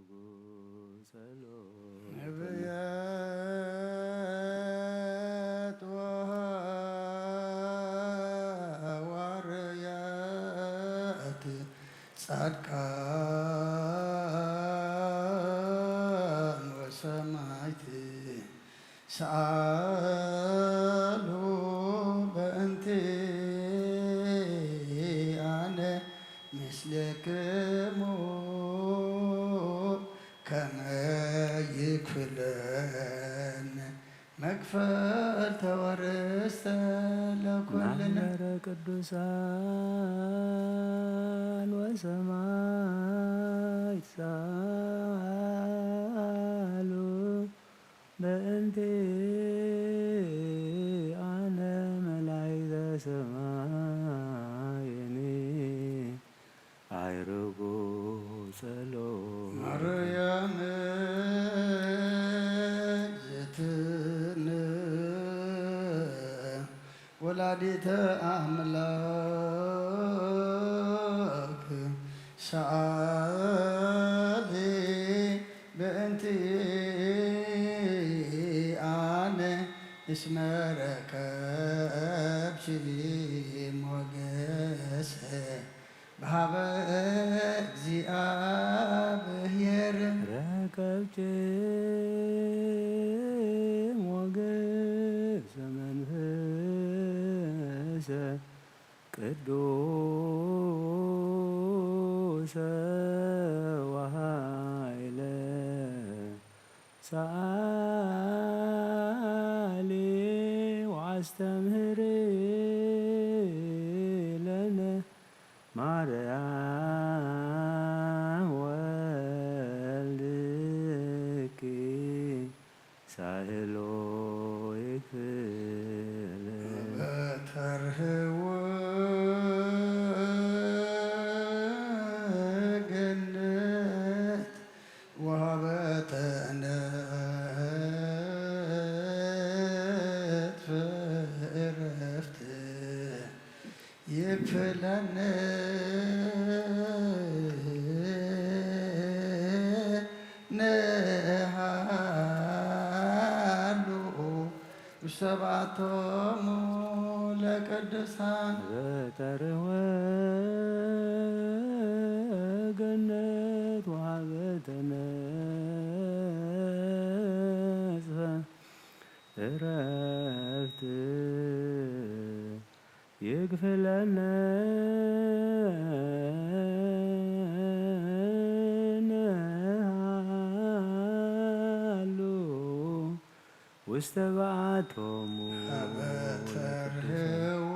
ጸሎት ነቢያት ወሃዋርያት ጻድቃን ወሰማዕት ሰኣሉ በእንቲኣነ ምስሌክሙ ከመ ይክፍለነ መክፈልተ ወርስተ ለኩልነ። ማህበረ ቅዱሳን ወሰማዕት ሰኣሉ በእንቲኣነ መላእክተ ሰማይኒ ኣይርጉ ጸሎት። ማርያም እግዝእትነ ወላዲተ ኣምላክ ሰኣሊ በእንቲኣነ እስመ ረከብኪ ሞገሰ በሃበ እግዚኣብሔር። ረከብኪ ሞገሰ መንፈሰ ቅዱሰ ወሃይለ ሰኣሊ ወአስተምህሪ ለነ ማርያም ወልድኪ ሳህሎ ይክፍል። በተርህወ ገነት ወሃበተ ነጥፍ ዕረፍት ይክፍለነ ንሃሉ ውስተ በዓቶሙ ለቅዱሳን። በተርህወ ገነት ወሃበተ ነጥፍ ዕረፍት ይክፍለነ ንሃሉ ውስተ በዓቶሙ። በተርህወ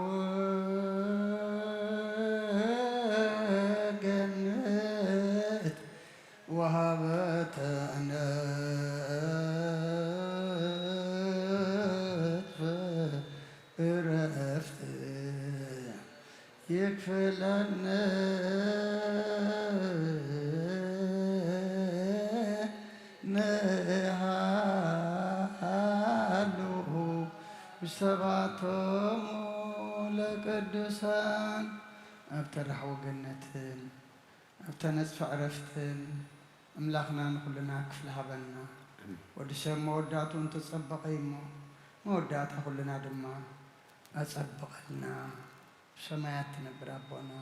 ገነት ወሃበተ ነጥፍ ዕረፍት ይክፍለነ ንሃሉ ውስተ በዓቶሙ ለቅዱሳን። ኣብ ተራሕወ ገነትን ኣብታ ነጽፊ ዕረፍትን ኣምላኽና ንኹልና ክፍሊ ሃበና። ወዲ ሰብ መወዳእትኡ እንተጸበቐ እዩ እሞ፣ መወዳእታ ኩልና ድማ ኣጸብቐልና። ብሰማያት ትነብር ኣቦና፣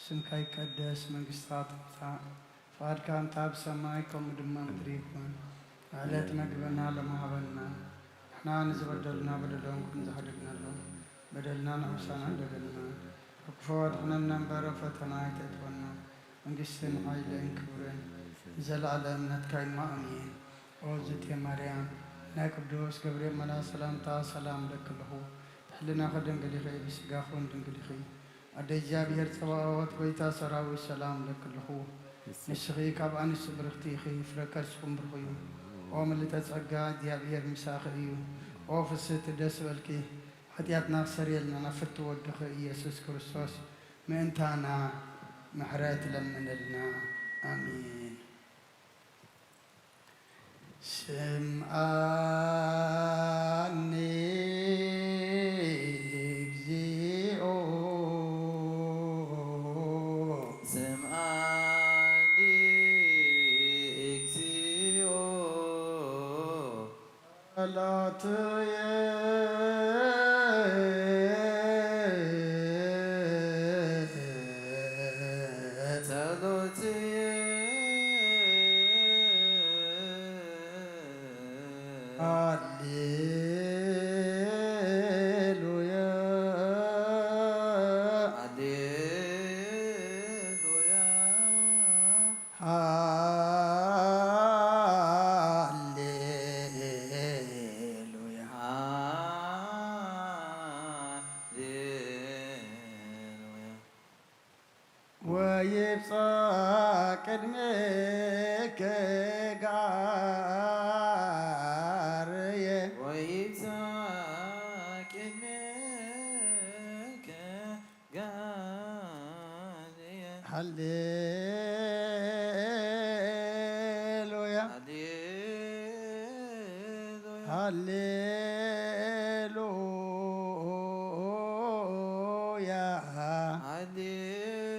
ስምካ ይቀደስ፣ መንግስትኻ ትምጻእ፣ ፍቓድካ እንታ ኣብ ሰማይ ከምኡ ድማ ምድሪ ይኹን። ዕለት መግብና ሎሚ ሃበና። ንሕና ንዝበደሉና በደሎም ከም ዝሓደግናሎም በደልና ንዕውሳና እንደገና፣ ካብ ክፉ ኣድሕነና እምበር፣ ኣብ ፈተና ኣይተእትወና። መንግስትን ሓይልን ክብርን ንዘለኣለም ናትካ እዩ፣ ኣሜን። ኦ ዝቴ ማርያም፣ ናይ ቅዱስ ገብርኤል መልኣክ ሰላምታ ሰላም እለኪ ኣለኹ። ብሕልናኺ ድንግል ኢኺ፣ ብስጋኺ እውን ድንግል ኢኺ። ኣደ እግዚኣብሔር ጸባኦት፣ ጎይታ ሰራዊት፣ ሰላም እለኪ ኣለኹ። ንስኺ ካብ ኣንስቲ ብርኽቲ ኢኺ፣ ፍረ ከርስኹም ብሩኽ እዩ። ኦ ምልእተ ጸጋ፣ እግዚኣብሔር ምሳኺ እዩ። ኦ ፍስህቲ፣ ደስ በልኪ። ሓጢኣትና ክሰርየልና ናብ ፍትው ወድኺ ኢየሱስ ክርስቶስ ምእንታና ምሕረት ለምንልና። ኣሜን። ስምዓኒ እግዚኦ። ስምዓኒ ላትየ ጸሎትየ ሃሌሉያ ሃሌሉያ ሃሌሉያ ሃሌሉያ። ወይብጻሕ ቅድሜከ ጋርየ ወይብጻሕ ቅድሜከ ጋርየ ሃሌሉያ ሃሌሉያ ሃሌሉያ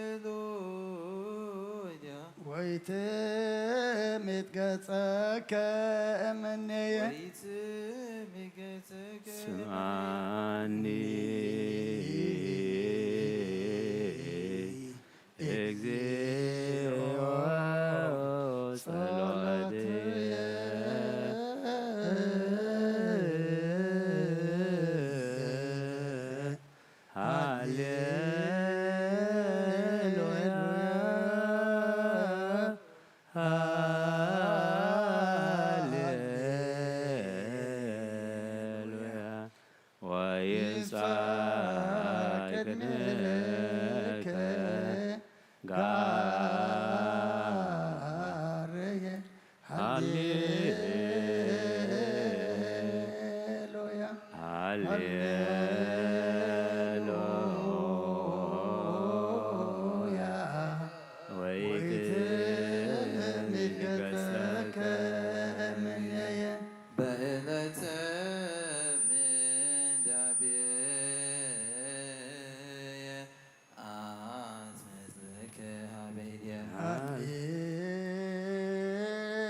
ሃሌሉያ ወይትምት ገጸከ እምኔየ ወይትምት ገጸከ ስምዓኒ እግዚኦ ጸሎትየ ሃሌሉያ ሃሌሉያ ወይብጻሕ ቅድሜከ ጋርየ ሃሌሉያ ሃሌሉያ ወይትምት ገጸከ እምኔየ በዕለተ ምንዳቤ ኣትመጽእከ ሀበ እዴ ሃሌሉያ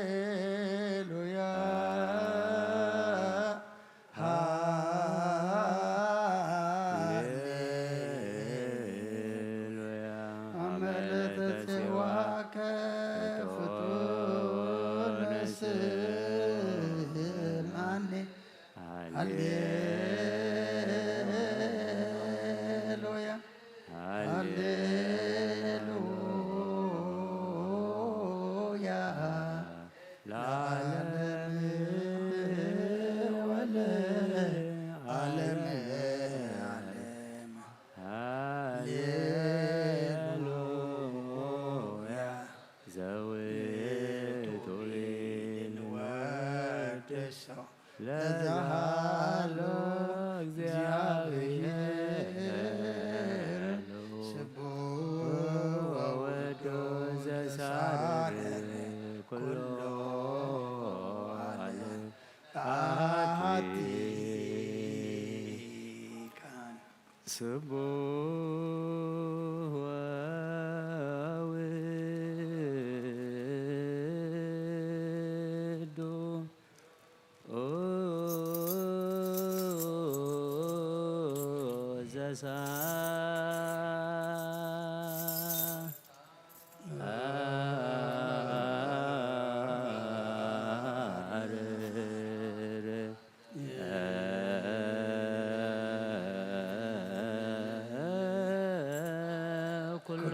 ሃሌሉያ ሃሌሉያ አመ ለተጼዋከ ፍጡነ ስምዓኒ ሃሌሉያ ሃሌሉያ ለዓለመ ወለዓለመ ዓለም ሃሌሉያ ዘውቱ ንወድሶ ለዘሃሎ እግዚአብሔር ስቡሕ ወውእቱ ዘሳርር ኩሎ ዓለም በአሐቲ ቃል ስቡሕ ወውእቱ ዘሳርር ኩሎ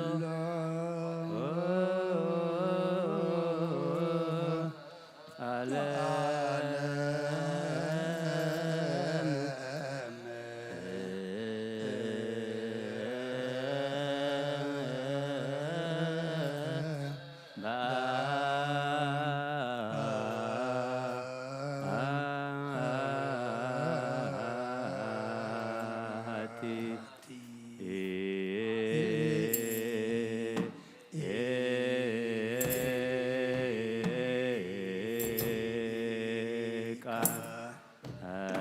ዓለም በአሐቲ ቃል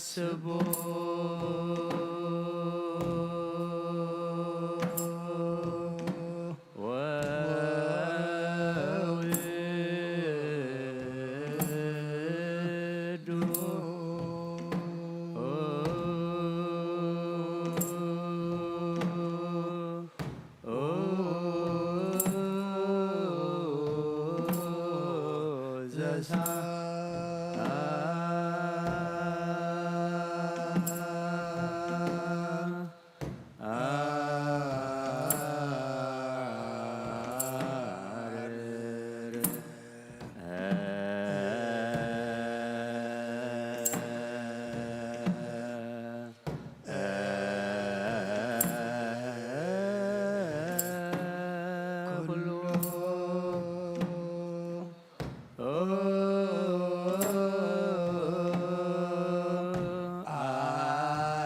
ስቡሕ ኩሉ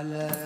ዓለም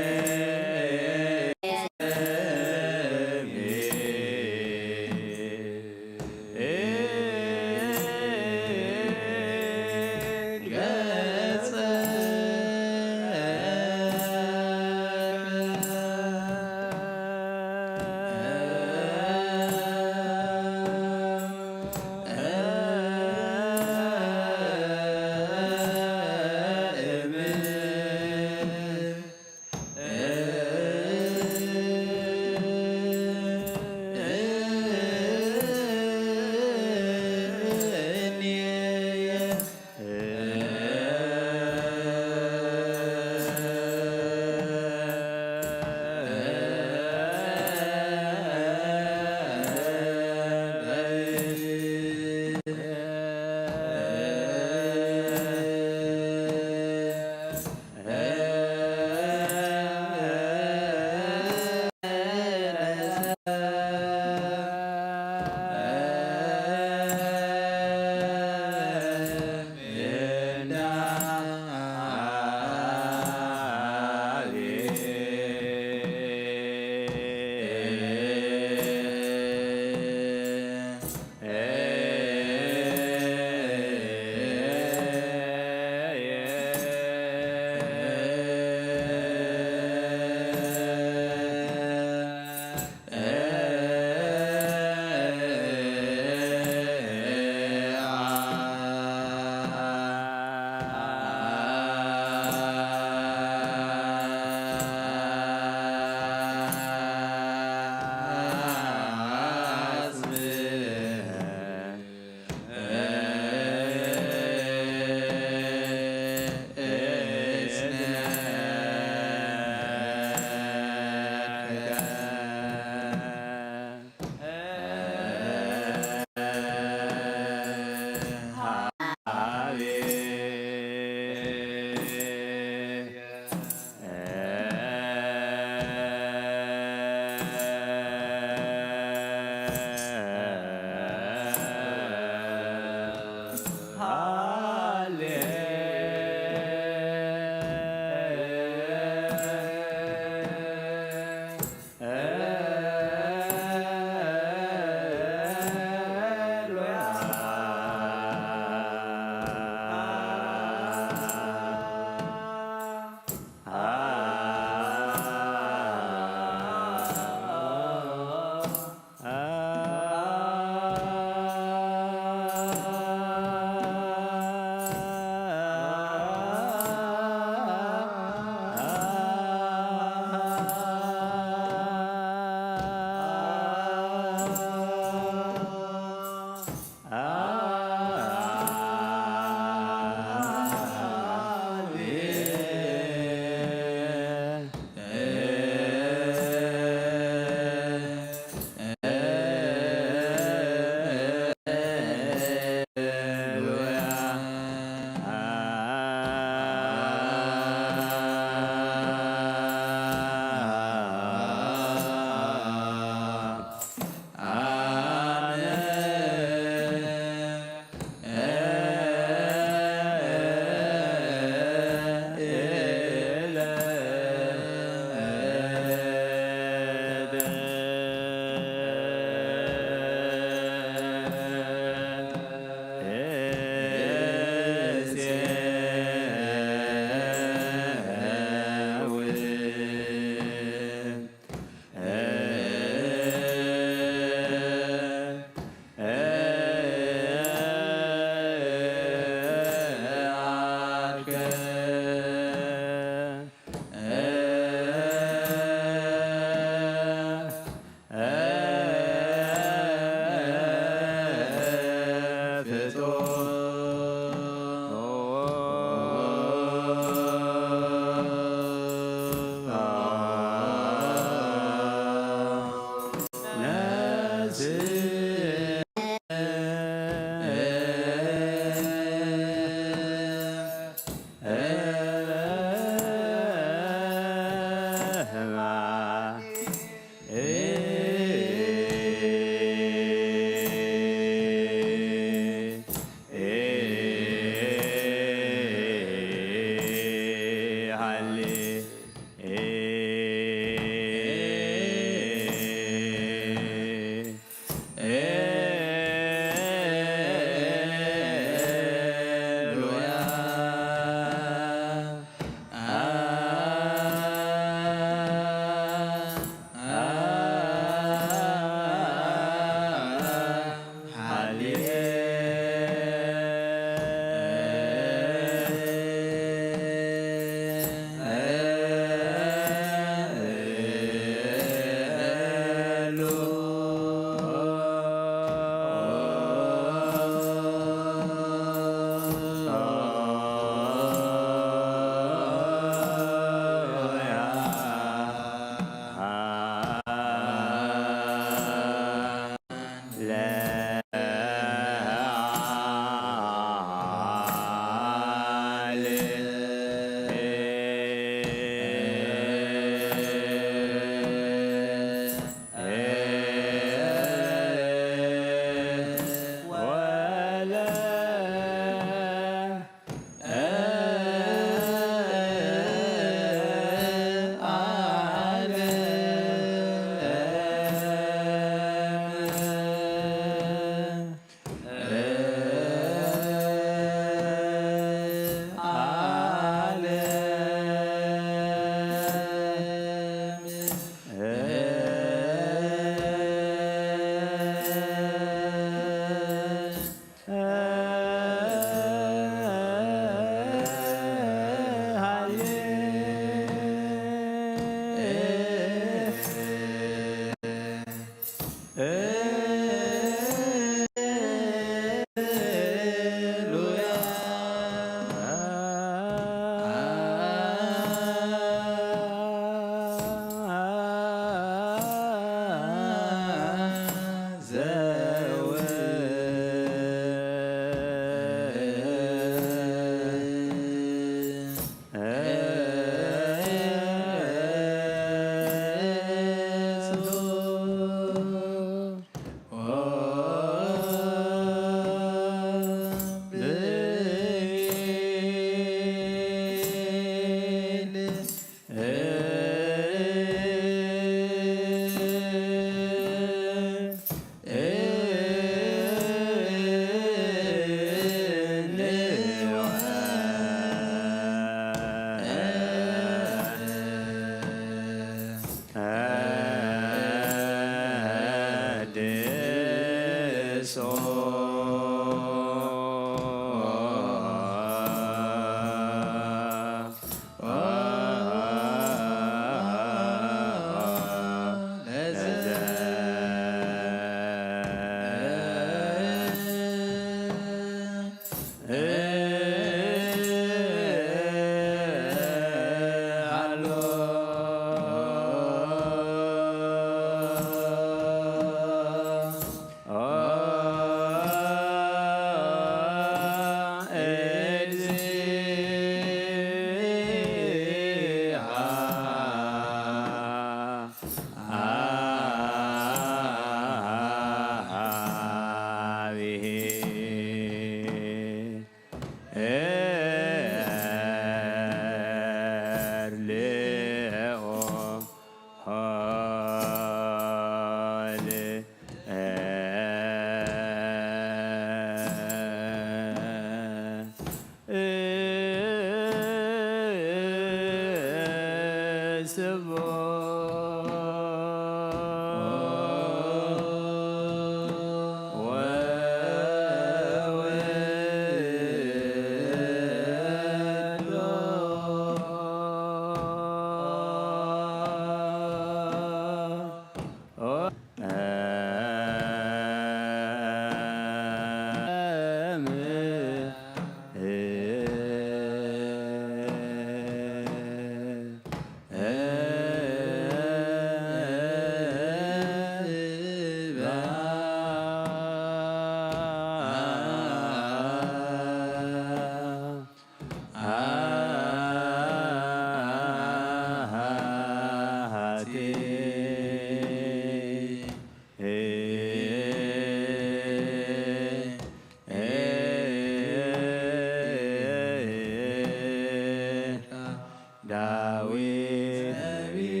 ዳዊት ነቢይ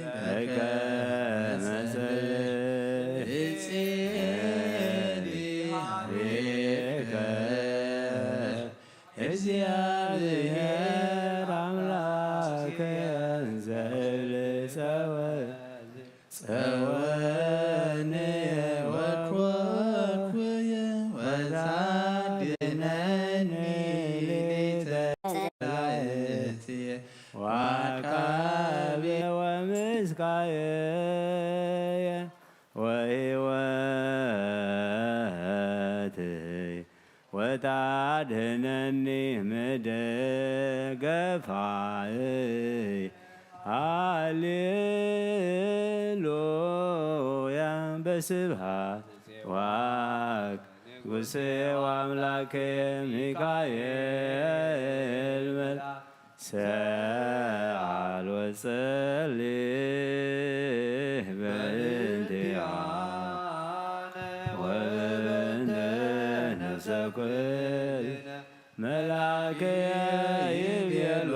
በከመ ጸልእ እጼሊ ሀቤከ እግዚአብሔር አምላክ እንዘ እብል ጸወ ጸወንየ ወኮኩየ ወታድነኒ ሊተ ላእትየ ወአቃቤ ወምስካየ ወሕይወትየ ወታድነኒ ምድገፋይ ሃሌሉያ በስብሐት ዋክ ንጉሴ ወአምላኬ ሚካኤል መልአክ ሰአል ወጸሊ በእንቲአነ ወበእንተ ነፍሰ ኩልነ መልአክ ይቤሎ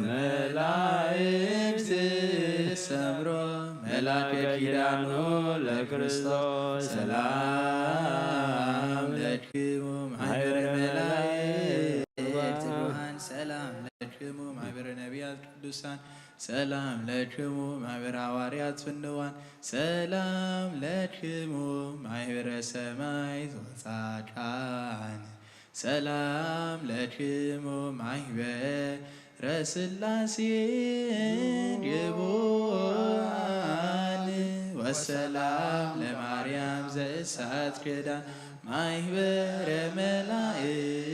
መላእክት ሰምሮ መልአከ ኪዳኑ ለክርስቶስ ሰላም ለክሙ ማህበረ መላእክት ብሩሃን ሰላም ለክሙ ማህበረ ነቢያት ቅዱሳን ሰላም ለክሙ ማህበረ ሐዋርያት ፍንዋን ሰላም ለክሙ ማህበረ ሰማዕት ወጻድቃን ሰላም ለክሙ ማህበረ ሥላሴ ድቡዓን ወሰላም ለማርያም ዘእሳት ክዳን ማህበረ መላእክት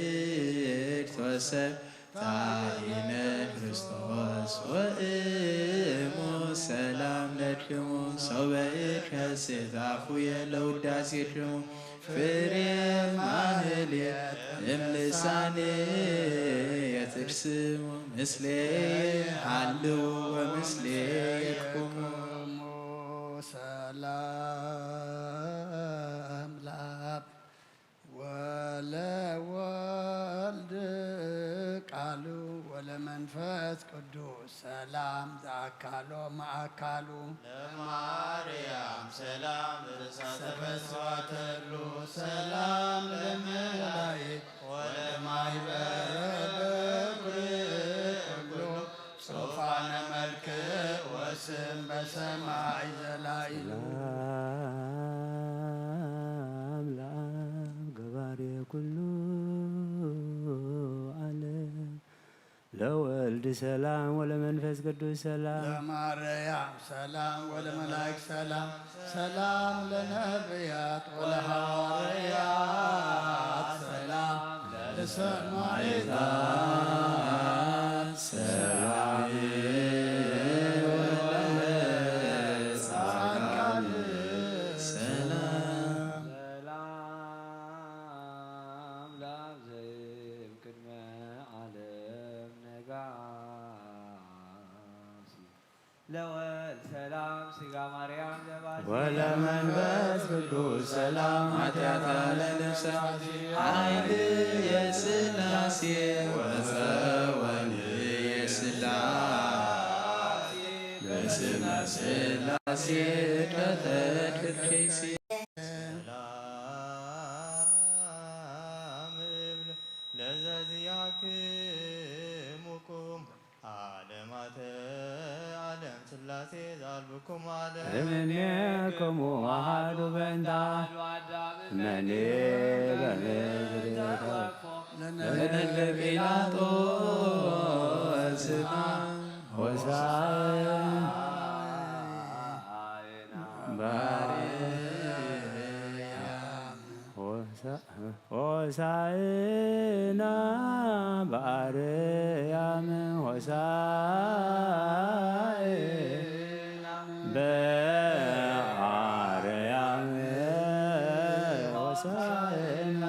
ወሰብ ታይነ ክርስቶስ ወእሙ ሰላም ለክሙ ሰው በእድ ከሴት አፉየ ለውዳሴክሙ ፍሬ ማህሌት እምልሳኔ የትርስሙ ምስሌ ሃልው ወምስሌ የክሙ ሰላም ለአብ ወለወልድ ቃሉ ወለመንፈስ ቅዱስ ሰላም ዘአካሎ ማእካሉ ለማርያም ሰላም ርእሳ ተፈስዋ ተሉ ሰላም ለመላእክት ወለማህበረ በኩር ኩሉ ሶፋነ መልክ ወስም በሰማይ ዘላይሉ ሰላም ወለመንፈስ ቅዱስ ሰላም። ለማርያም ሰላም ወለመላእክት ሰላም፣ ሰላም ለነቢያት ወለሐዋርያት ሰላም፣ ለሰማዕታት ሰላም፣ ለጻድቃን ሰላም። ሰላም ለአብ ዘይብ ቅድመ ዓለም ነጋሲ፣ ለወልድ ሰላም ሥጋ ማርያም ዘባሲ፣ ወለመንፈስ ቅዱስ ሰላም ኃጢአት ዓለም ነሳሲ፣ ኃይል የሥላሴ ወጸወን የሥላሴ በስመ ሥላሴ ቀተት ክሬሲ። ሰላም እብል ለዘዚአክሙ ቁም ዓለማተ ዓለም ሥላሴ ዘአልብክሙ ዓለም እምኔክሙ አሐዱ በእንተ መኒ በምድር ለነግር ጲላጦስ ሆሳዕና በአርያም ሆሳ- ሆሳዕና በአርያም ሆሳዕና በአርያም ሆሳዕና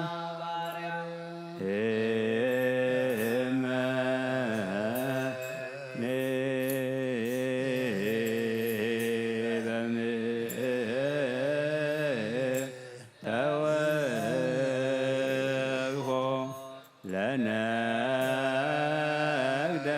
እመኒ በምድር ተወግፎ ለነግደ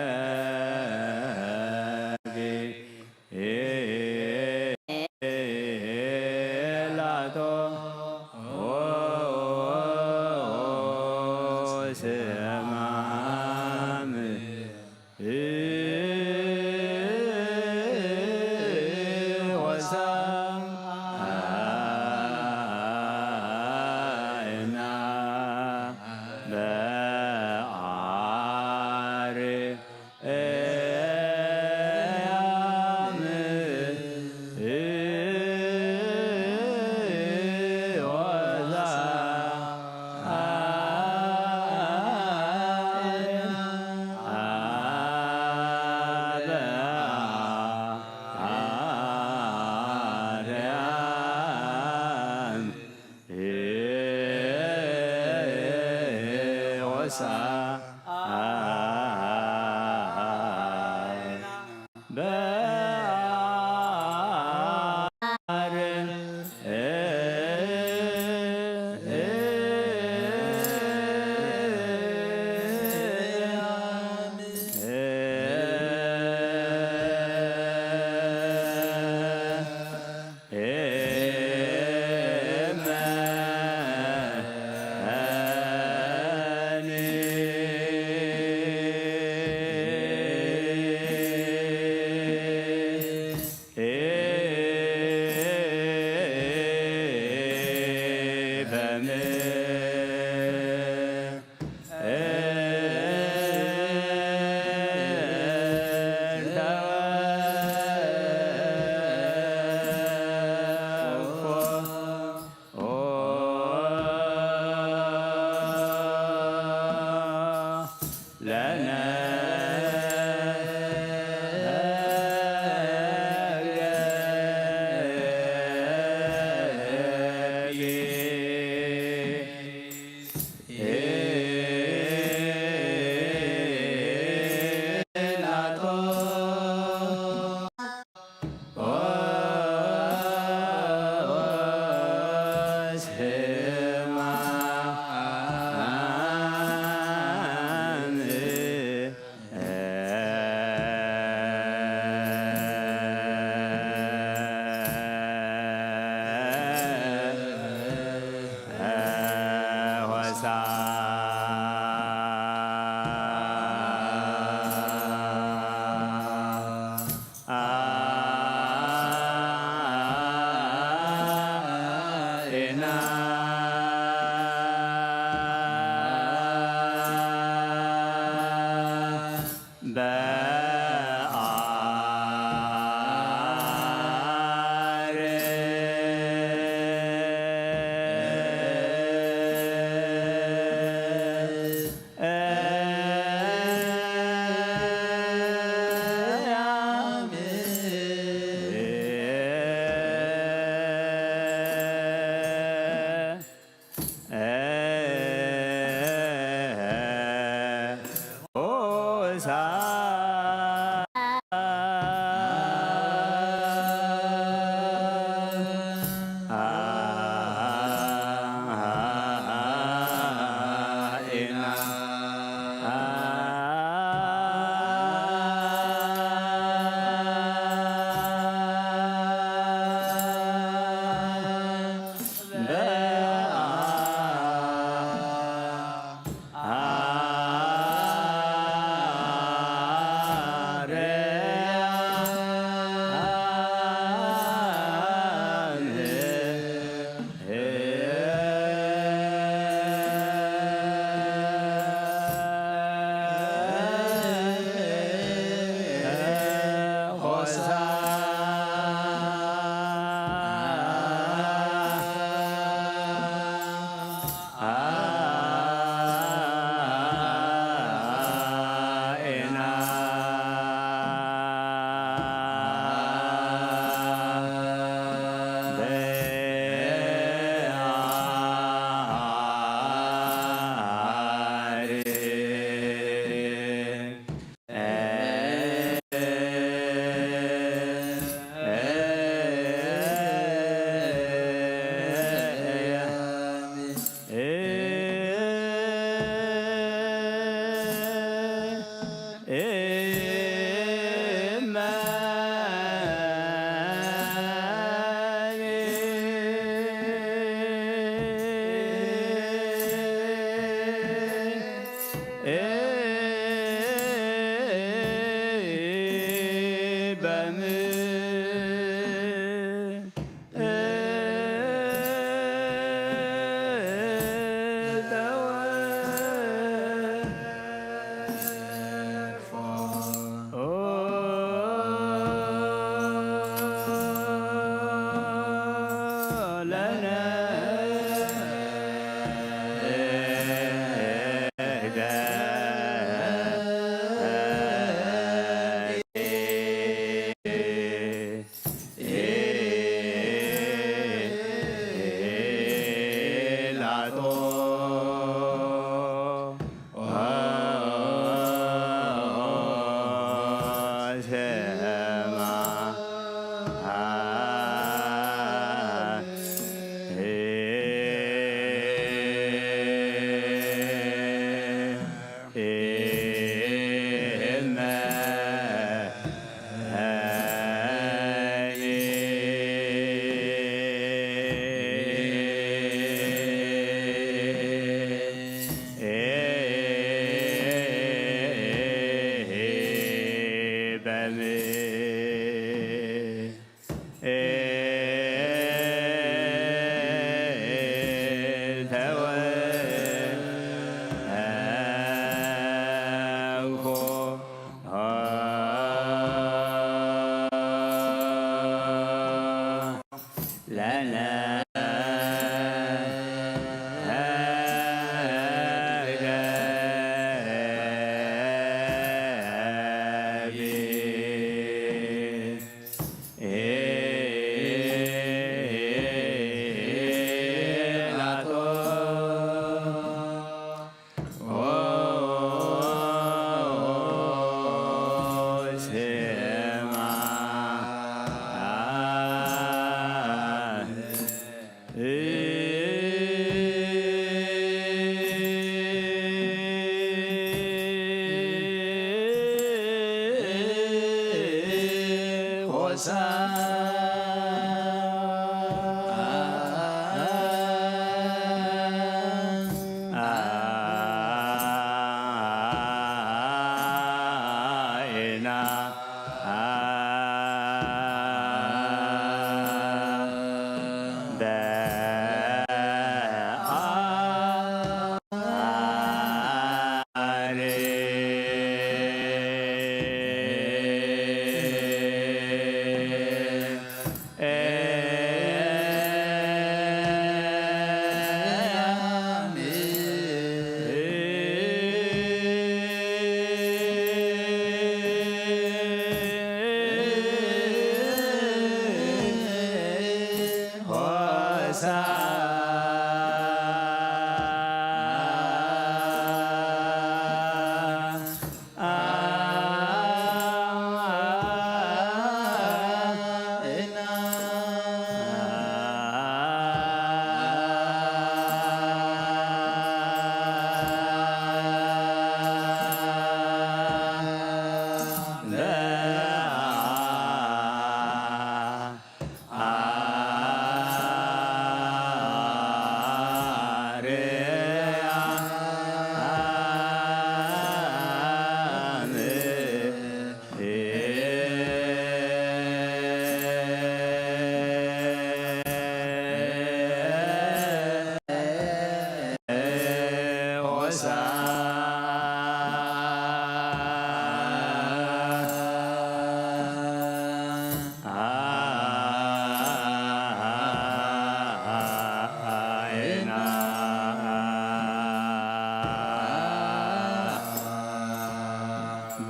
ፒላጦስ ሕማም ሆሳዕና በአርያም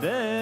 በአርያም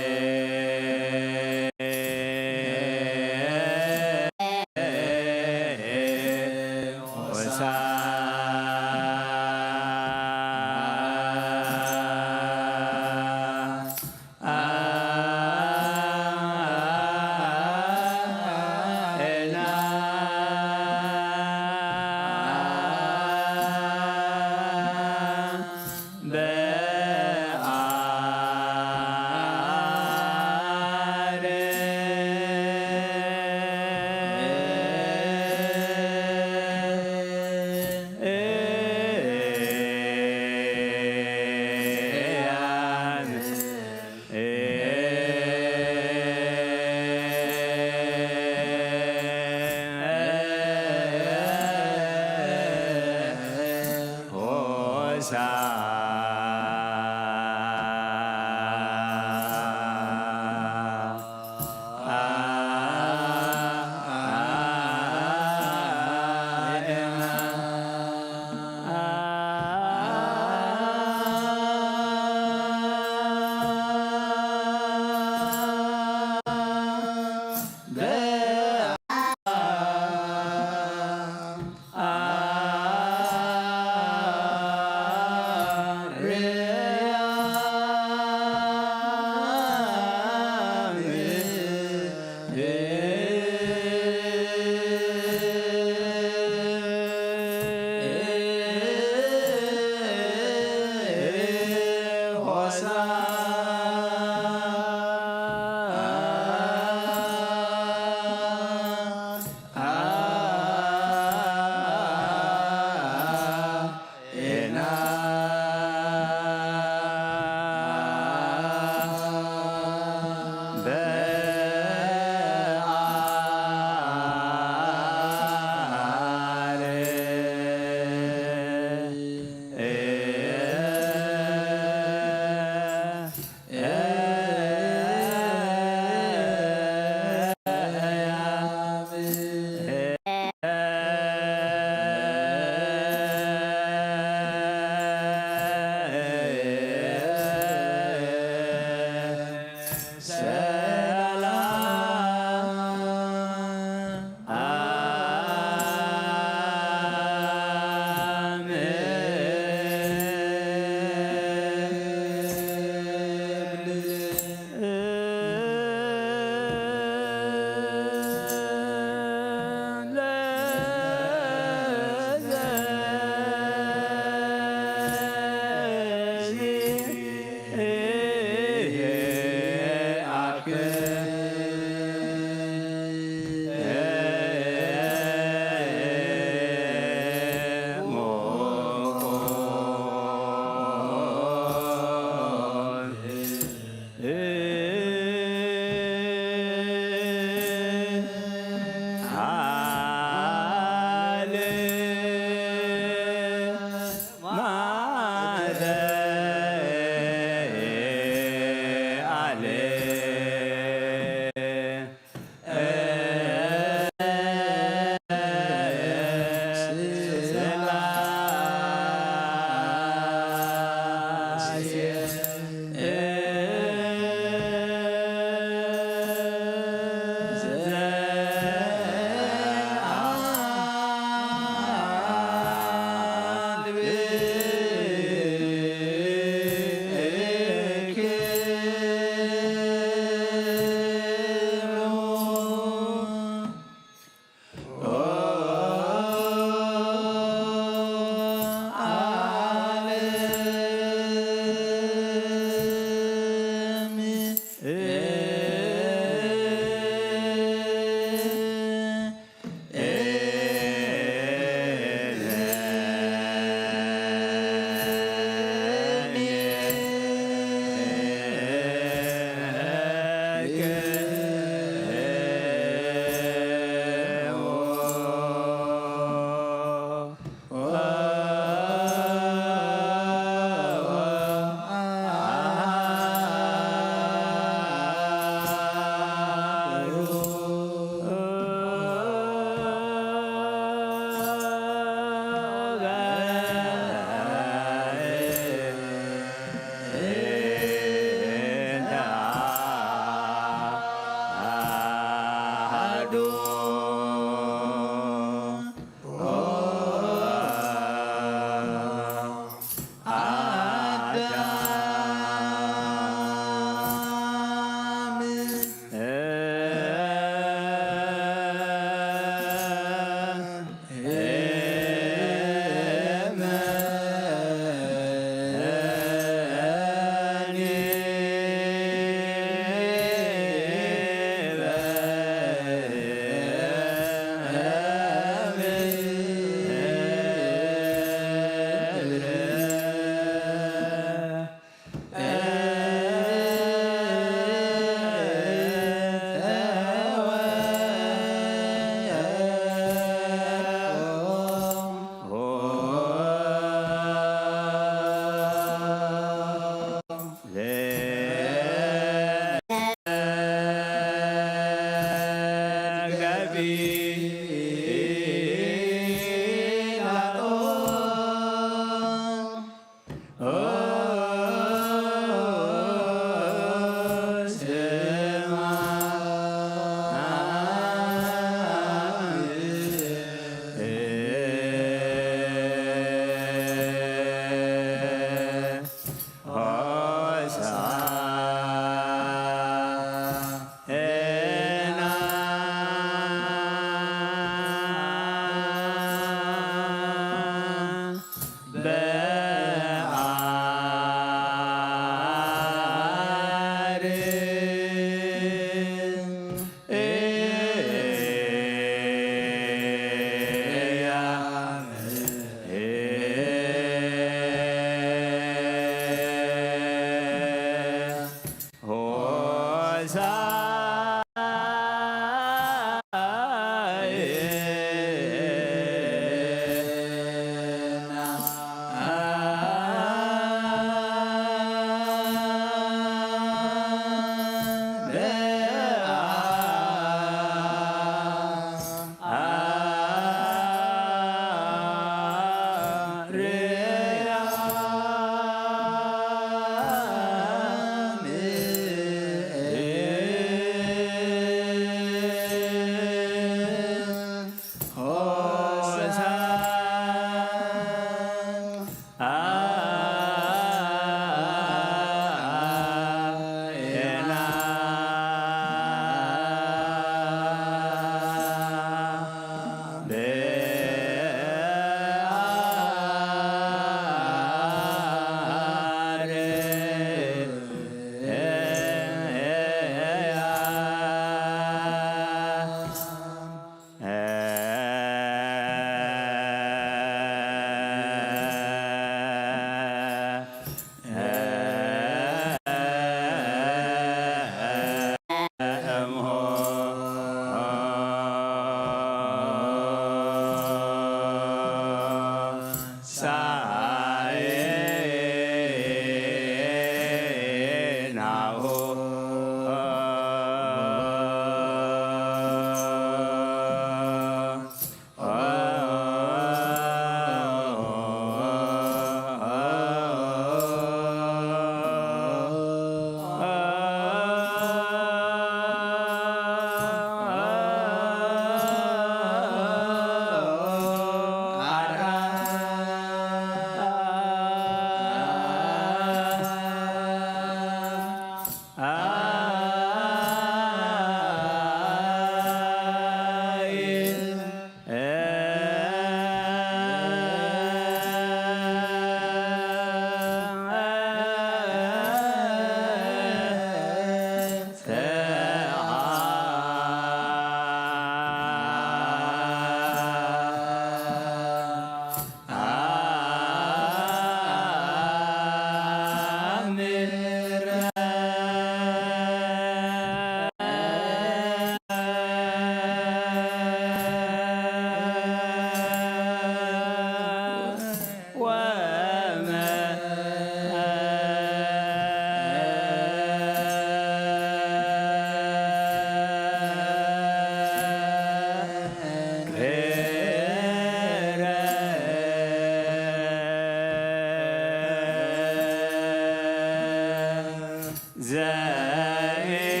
ዘይተገ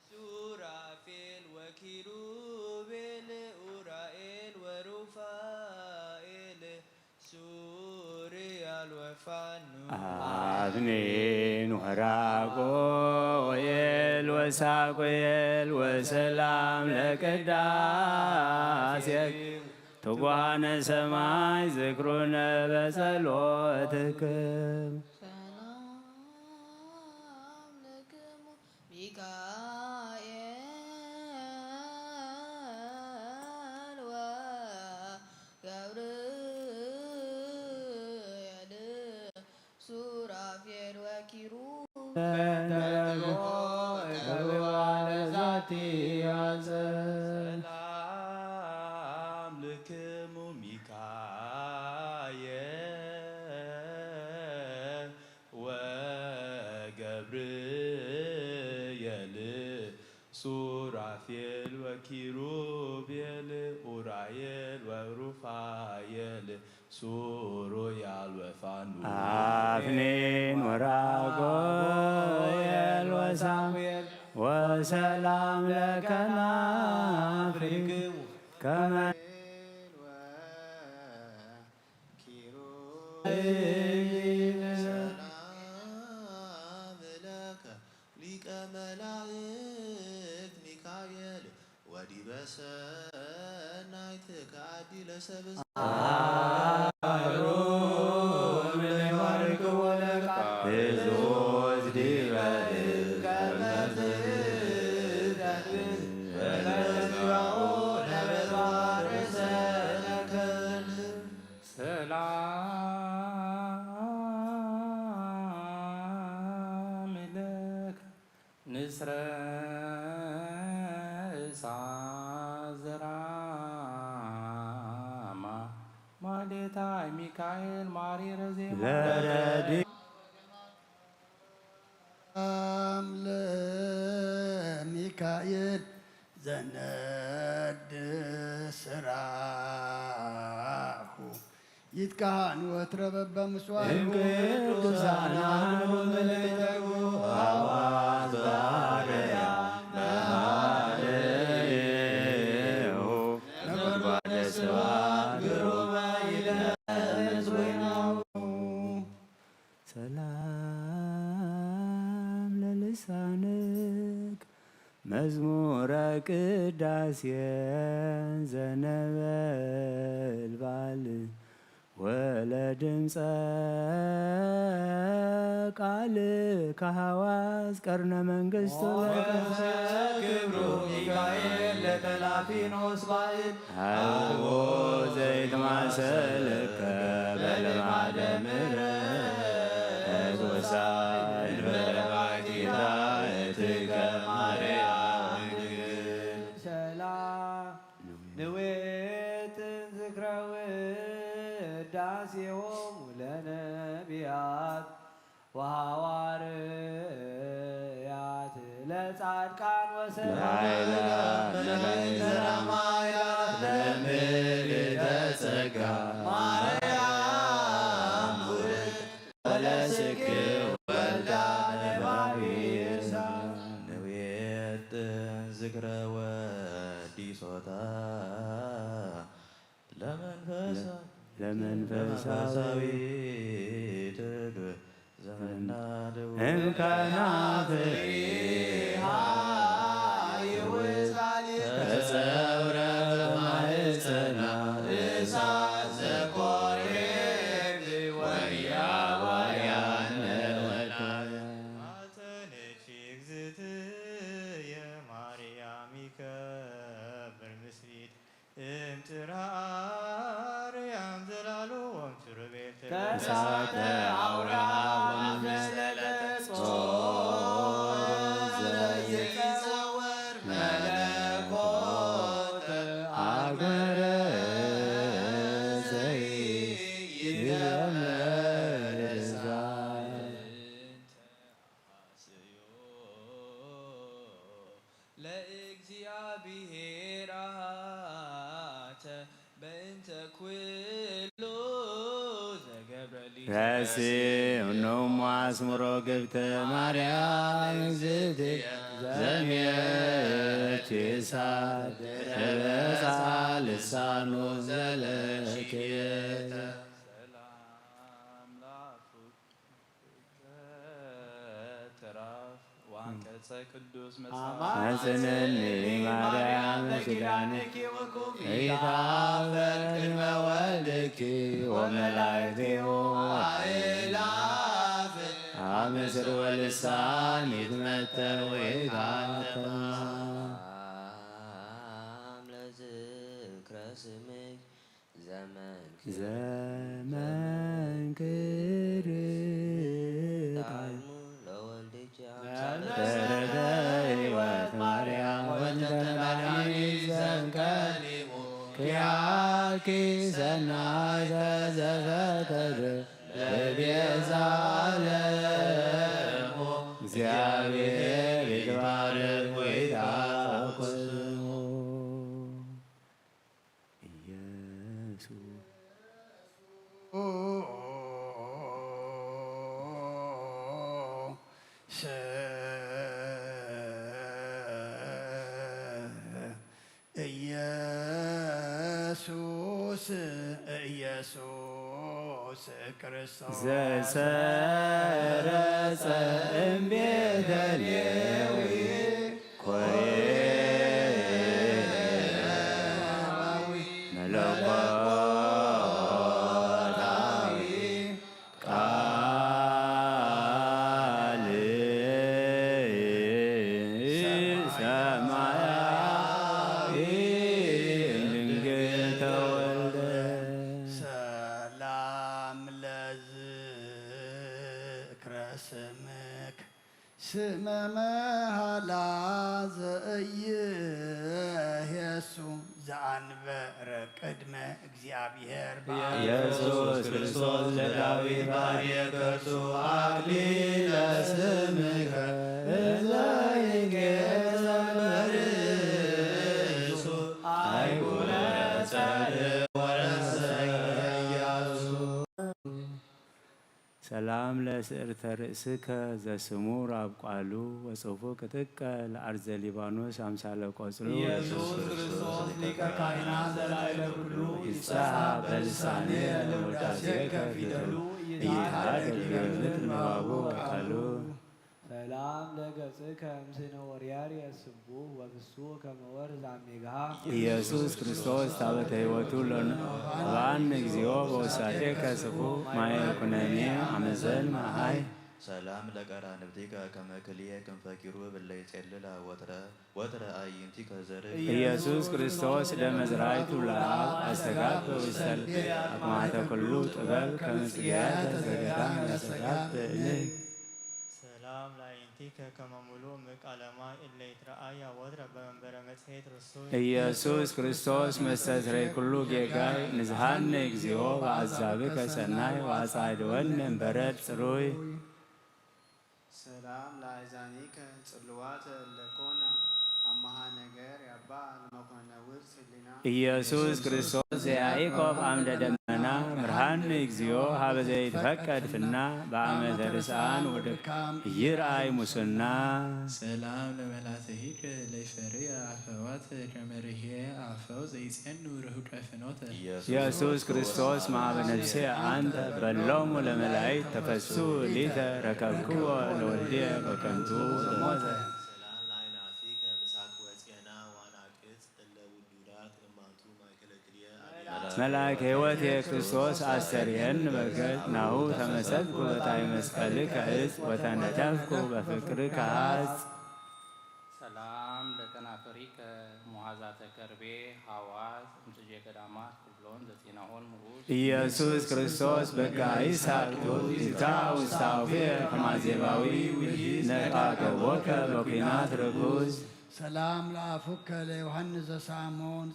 ሱራፌል ወኪሩቤል ኡራኤል ወሩፋኤል ሱርያል ወፋኑ አትኒን ወራጉኤል ወሳጉኤል ወሰላም ለቅዳሴ ትጓነ ሰማይ ዝክሩነ በጸሎትክም። ሰላም ለክሙ ሚካኤል ወገብርኤል ሱራፌል ወኪሩቤል ተንበርክኮ እቀብዋ ለዛቲ አጸል። ሰላም ለክሙ ሚካኤል ወገብርኤል ሱራፌል ወኪሩቤል ኡራኤል ወሩፋኤል ሱሩያል ወፋኑ አፍኒን ወራጉኤል ወሳሙኤል ወሰላም ለከናፍሪክሙ ከመ ኪሩቤል ሰላም ለከ ሊቀ መላእክት ሚካኤል ወዲበ ሰናይትከ አዲ ለሰብእ አሮን ለይባርክዎ ለቃል ህዙዝ ዲበ እድ ከመ ትእዛዝ በለዝባኦ ለበባ ርእሰ ለከል ሰላም ለከ ንስረ እሳት ዘራማ ማሌታይ ሚካኤል ማሪረ ዜማ ለረዲ ሰላም ለሚካኤል ዘነድ ስራሁ ይትካህን ወትረ በበምስዋዕ እም ቅዱሳን አሐዱ ምልዕተጉ አዋዝ ባርያ በሃለሁ ነጎድጓደ ስብሐት ግሩመ ይደምስ ወይናሁ። ሰላም ለልሳንክ መዝሙረ ቅዳሴን ዘነበልባል ወለድምፀ ቃል ከሐዋዝ ቀርነ መንግስቱ ሞገሰ ክብሩ ሚካኤል ለተላፊኖስ ባዕል አልቦ ዘይትማሰልከ በልማደ ምሕረት ወሳይ እንበለ ባሕቲታ እትከ ማርያም ድንግል። ሰላም ንዌትን ዝክረ ውዳሴሆሙ ለነቢያት ወሐዋርያት ለጻድቃን ወሰማዕት ለመላእክት ለምልዕተ ጸጋ ማርያም ወለስክ ወልዳ ነባቢሳ ንዌጥን ዝክረ ወዲሶታ ለመንፈሳ ለመንፈሳዊት እምከናፍሪሃ ይውጻል ተጸውረ በማህፀና እሳት ዘኮሬት ወያ ወያ ነወዳ ማተነች እግዝእትየ ማርያም ይከብር ምስሊት እምጥራ አርያም ዘላሉ ወምትሩቤል እሳተ አውራ ወማመሰለተ ጾር ዘይጸወር መለኮት አግበረ ዘይመርዛ ለእግዚአብሔር አሐተ በእንተ ኩሉ ዘገብረ ሊተ ረሲ እኖሙ አስምሮ ግብተ ማርያም እግዝእትየ ዘምየት ይሳት ረበሳ ልሳኑ ዘለክየተ ሰላም ላፉ ተራፍ ወአንቀጸ ቅዱስ መጽሐፍ አማጽንኒ ማርያም በኪዳንኪ ወኩፊ ይታፈር ቅድመ ወልድኪ ወመላእክቲሁ አእላፍ አምስር ወልሳን ይትመተር ወይታተማ ለዝክረ ስምኪ ዘመንክር ዘመንክር ጣዕሙ ለወልድኪ አምሳለ ዘበረከ ሕይወት ማርያም ወልደ መድኃኒት ዘንቀሊሙ ኪያኪ ሰናይተ ዘፈቀደ ለቤዛ ዓለሙ እግዚአብሔር ይትባረክ ወይትአኮ ስሙ። ኢየሱስ ኢየሱስ ኢየሱስ ክርስቶስ ዘሰረጸ እምቤተ ሌዊ ኮይን መለኮታዊ ቃል ሰማያዊ ድንግል ተወልደ። ሰላም ለዝክረ ስምክ ስመ መሃላ ዘእይሄሱ ዘአንበረ ቅድመ እግዚአብሔር ኢየሱስ ክርስቶስ ለዳዊት ባርየ ከርሱ አክሊለ ስምከ እዘ ይንገር ዘበርሱ አይኩነ ጸር ወረሰ ኢያሱ። ሰላም ለስዕርተ ርእስከ ዘስሙር አብቋሉ ወጽፉቅ ጥቀ ለአርዘ ሊባኖስ አምሳለ ቆጽሉ። ኢየሱስ ክርስቶስ ሊቀ ካህናት ዘላዕለ ኩሉ ይትጸሃ በልሳኔ ለውዳሴከ ፊደሉ ይትሃደግ ይበልጥ ንባቡ ቃሉ። ሰላም ለገጽከ እምስነ ወርያር የስቡ ወፍሱ ከመወር ዛሜግሃ። ኢየሱስ ክርስቶስ ታቦተ ሕይወቱ ለነ ባን እግዚኦ በውሳጤከ ስፉ ማየ ኩነኔ አመዘን ማሃይ። ሰላም ለቀራንብቲከ ከመ ክልኤ ክንፈ ኪሩብ እለ ይጼልላ ወትረ ወትረ አዕይንቲከ ዘርግ። ኢየሱስ ክርስቶስ ደመ ዝራይቱ ለአብ አስተጋብ ውሰል አቅማተ ኩሉ ጥበብ ከመ ጽጌያተ ዘገዳም ያስተጋብ እልል። ሰላም ለአዕይንቲከ ከመ ምሉእ ምቃለ ማይ እለ ይትረአያ ወትረ በመንበረ መጽሔት ርሱይ። ኢየሱስ ክርስቶስ መስተስረይ ኩሉ ጌጋይ ንዝሃነ እግዚኦ በአዛብከ ሰናይ ወአጻድወነ እምበረድ ጽሩይ። ሰላም ለአእዛኒከ ጽልዋተ ለኮና አማሃ ነገር ያባ ለመኮነ ውርስ ህሊና። ኢየሱስ ክርስቶስ ዘያዕቆብ አምደ ደመና፣ ምርሃኒ እግዚኦ ሀበ ዘይትፈቀድ ፍና፣ በአመተ ርስአን ወድካም ይርአይ ሙስና። ሰላም ለመላትሂከ ለይፈርያ አፈዋት ከመ ርሄ አፈው ዘይጼኑ ርሁቀ ፍኖተ። ኢየሱስ ክርስቶስ ማበ ነፍሴ አንተ በሎሙ ለመላእክት ተፈሱ ሊተ ረከብክዎ ለወልድየ በከንቱ ሞተ። ሰላም ለአይናፊከ ምሳክ ወጼና ዋናቅጽ እለ ውዱዳት እማንቱ ማእከለ ክልኤ አብያተ። መልአክ ሕይወት የክርስቶስ አስተርየን በገጽ ናሁ ተመሰጥኩ በታይ መስቀልከ እጽ ወተነደፍኩ በፍቅርከ ሐጽ። ሰላም ለከናፍሪከ ሙሃዛተ ከርቤ ሐዋዝ እምጽጄ ገዳማት ኩሎን ዘጺናሆን ምዑዝ። ኢየሱስ ክርስቶስ በጋ ይስሐቅ ትውፊታ ውስተ አፉየ ከመ ዜባዊ ውሒዝ ነቃቀቦከ በኩናት ርኩስ። ሰላም ለአፉከ ለዮሐንስ ዘሳሞን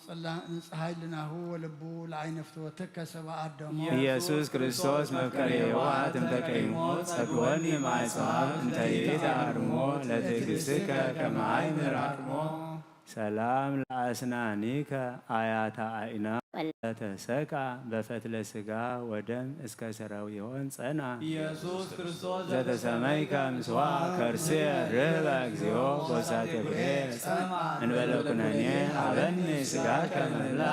ንጽሐ ህሊናሁ ወልቡ ለአይነ ፍትወትከ ሰባ አደሞ። ኢየሱስ ክርስቶስ መፍቀሬ የዋሃት እንተ ቀይሞ ጸግወኒ ማይ ጸዋብ እንተ ይእቲ አርሞ ለትዕግሥትከ ከመ አይምር አቅሞ። ሰላም ለአስናኒከ አያታ አኢና ለተሰቃ በፈትለ ሥጋ ወደም እስከ ሰራዊሆን ጸና። ኢየሱስ ክርስቶስ ዘተሰመይከ ምስዋ ከርስየ ርህበ እግዚኦ ወሳቴ ብሄ ጸማ እንበለ ኩነኔ ሀበኒ ሥጋከ መብላ።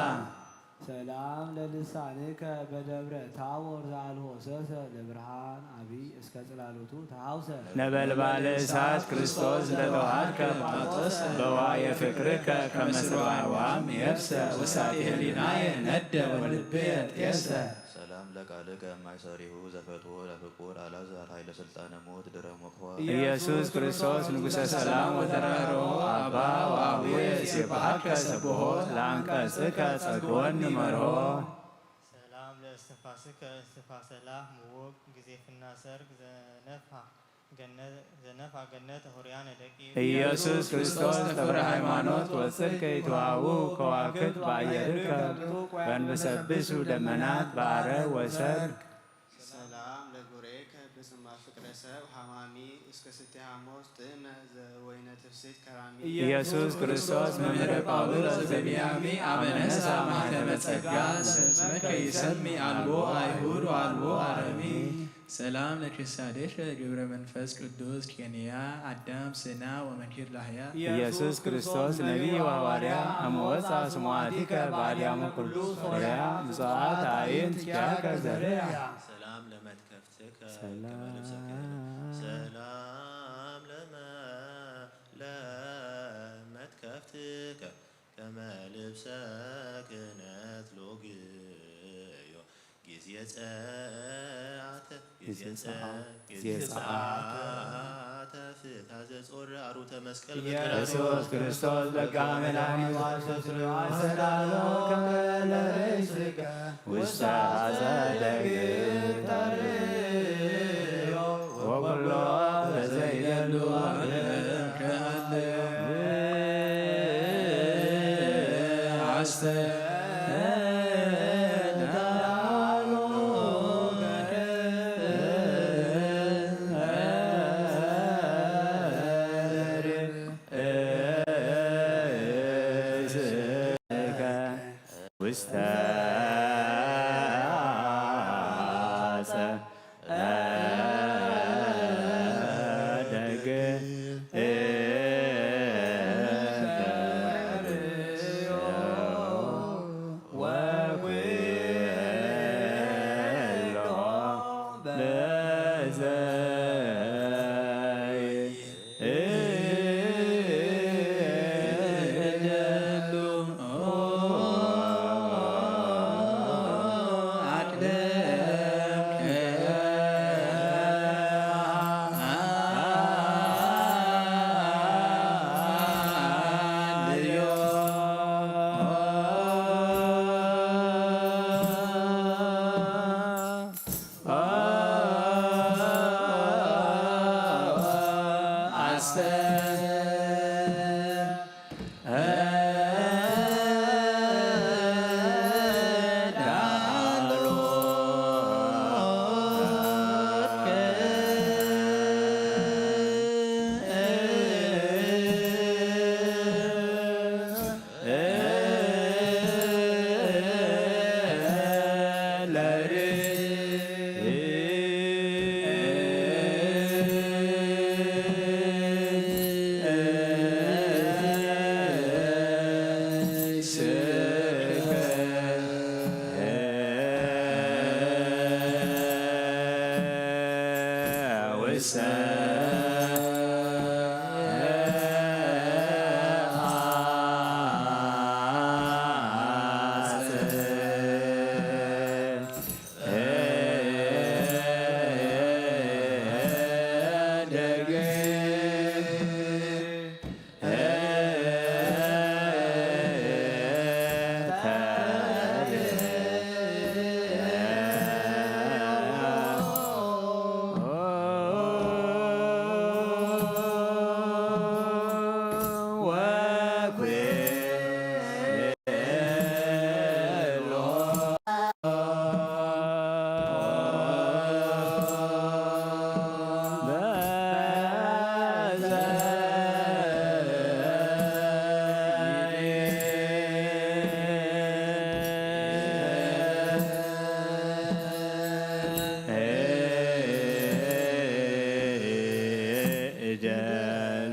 ሰላም ለልሳንከ በደብረ ታቦር ዘአልሆሰሰ ለብርሃን አብይ እስከ ጽላሎቱ ተሐውሰ። ነበልባለ እሳት ክርስቶስ እንተ ተዋሃድከ ጳጦስ በዋየ ፍቅርከ ከመ ስርባዋም የብሰ ውሳጤ ህሊናየ ነደ ወልብየ ጤሰ። ሰላም ለቃልከ ማይሰሪሁ ዘፈትዎ ለፍቁር አልዓዛር ኃይለ ስልጣነ ሞት ድረ ሞክሖ። ኢየሱስ ክርስቶስ ንጉሠ ሰላም ወተራሮ አባ ወአቡየ ሲባሃከ ሰብሖ ለአንቀጽከ ጸግወኒ መርሆ። ሰላም ለእስትንፋስከ እስትንፋሰ ላህ ምውቅ ጊዜ ፍና ሰርግ ዘነፍሐ ገነ-፣ ዘነፍሐ ገነተ ሆርያነ ደቂቅ። ኢየሱስ ክርስቶስ ተፈረ ሃይማኖት ወጽድቅ ከይተዋቡ ከዋክብት በአየርከ በንበሰብሱ ደመናት በአረ ወሰርግ። ሰላም ለጉሬከ ብጽማ ፍቅረ ሰብ ሃማሚ እስከ ስቴ ሐሞስ ጥዕመ ዘወይነ ትፍስሕት ከራሚ። ኢየሱስ ክርስቶስ መምህረ ጳውሎስ ዘቢያሚ አመነሳ ማህተመ ጸጋ ስመከ ይሰሚ አልቦ አይሁድ ወአልቦ አረሚ። ሰላም ለክሳዴከ ግብረ መንፈስ ቅዱስ ኬንያ አዳም ስና ወመንኪር ላህያ። ኢየሱስ ክርስቶስ ነቢይ ወሐዋርያ አመወፃ ስሙዓቲከ በአድያመ ኩሉ ሶርያ ምጽአት አዕይንት ኪያከ ዘርያ። ሰላም ለመትከፍትከ ሰላም። ከመ ልብሰከ ሰላም ለመ-፣ ለመትከፍትከ ከመ ልብሰ ክህነት ሎግዮ ጊዜ ጸአተ ጊዜ ጊዜ ጸአ-፣ ጸአ-፣ ጊዜ ጊዜ ጸአተ ጸአተ ፍትሐ ዘጾረ አሩተ መስቀል ኢየሱስ በቀራንዮ። ክርስቶስ በጋ መድኃኒት ዋሰስሎ አሰዳሎ ከመ ለርእስከ ውስተ አጸደ ግብር ወኩሎ በዘይደሉ አስተዳሎ ውስተ አጸደ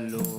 ሉ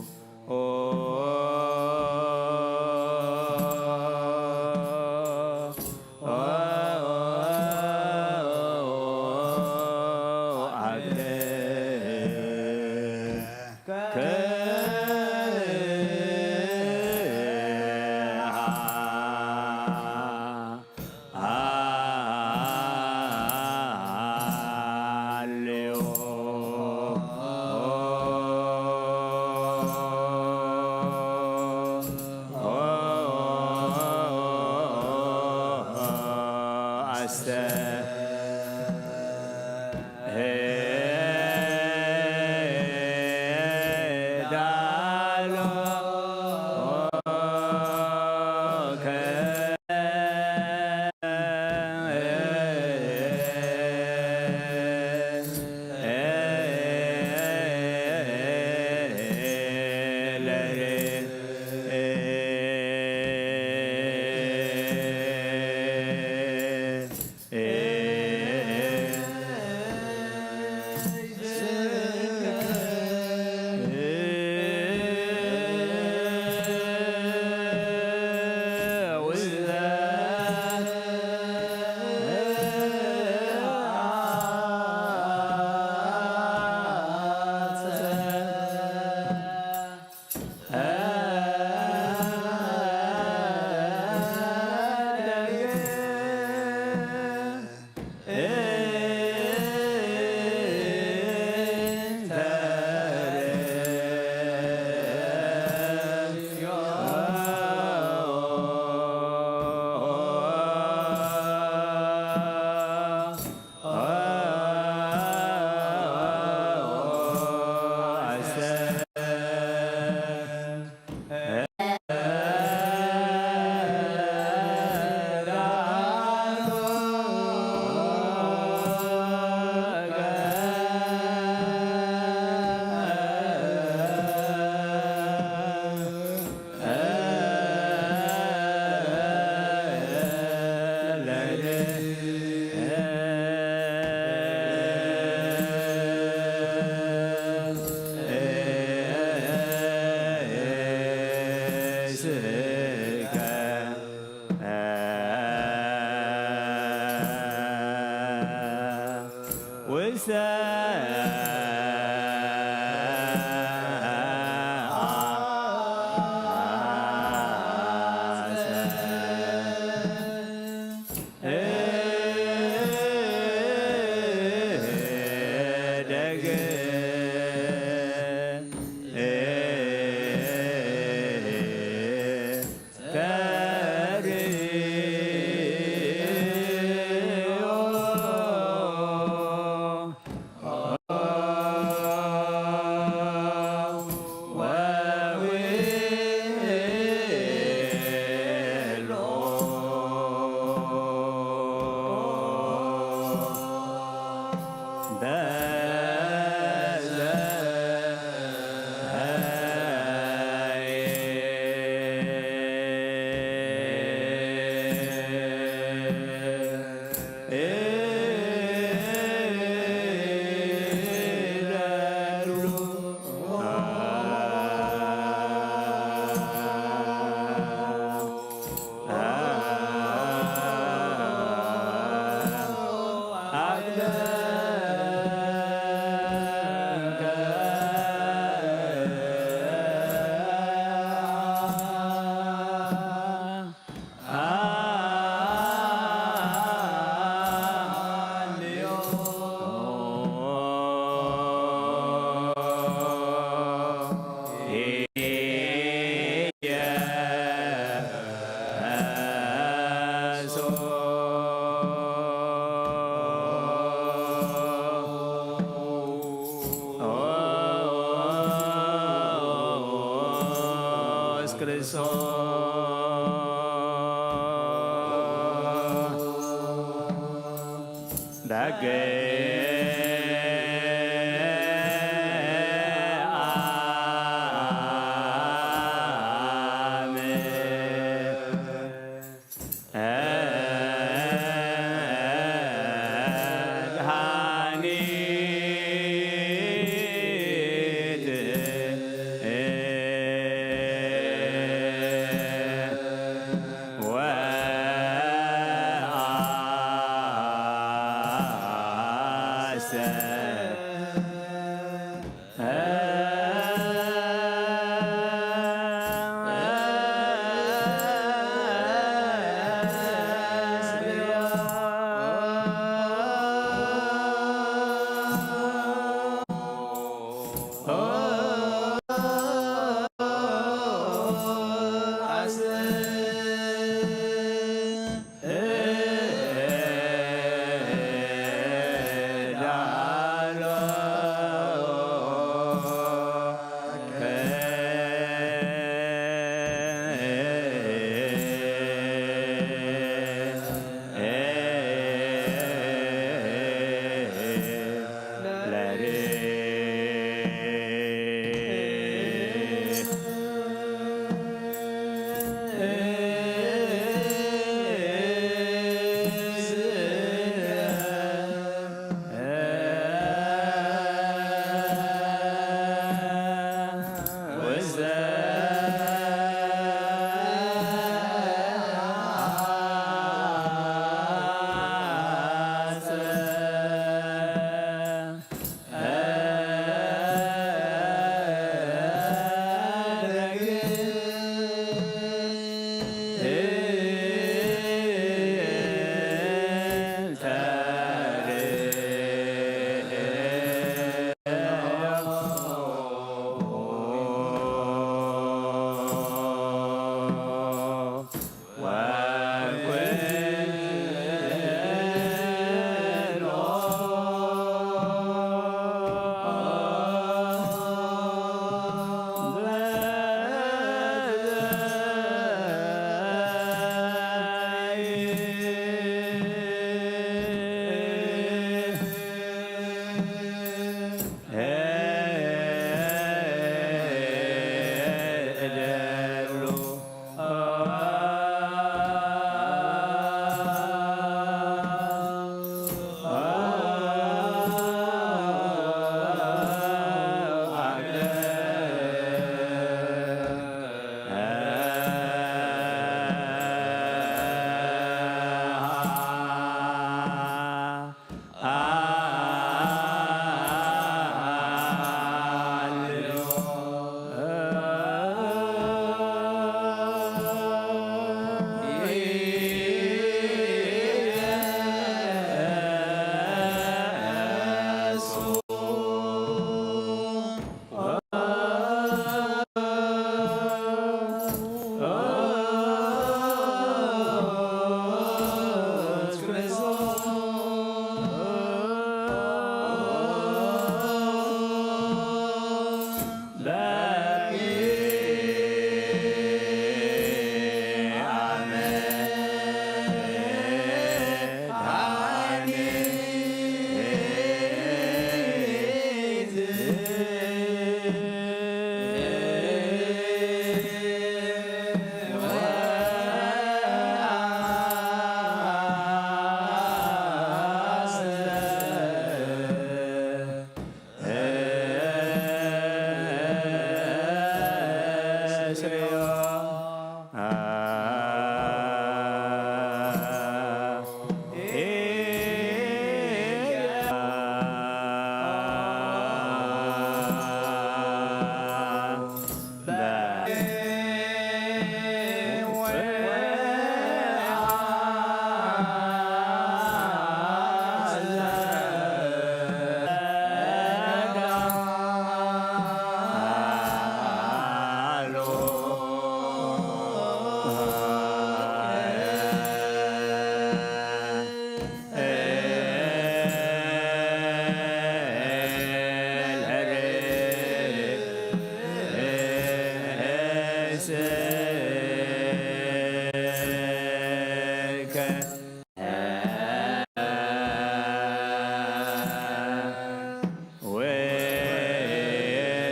ስከ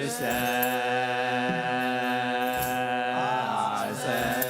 ውስተ አጸደ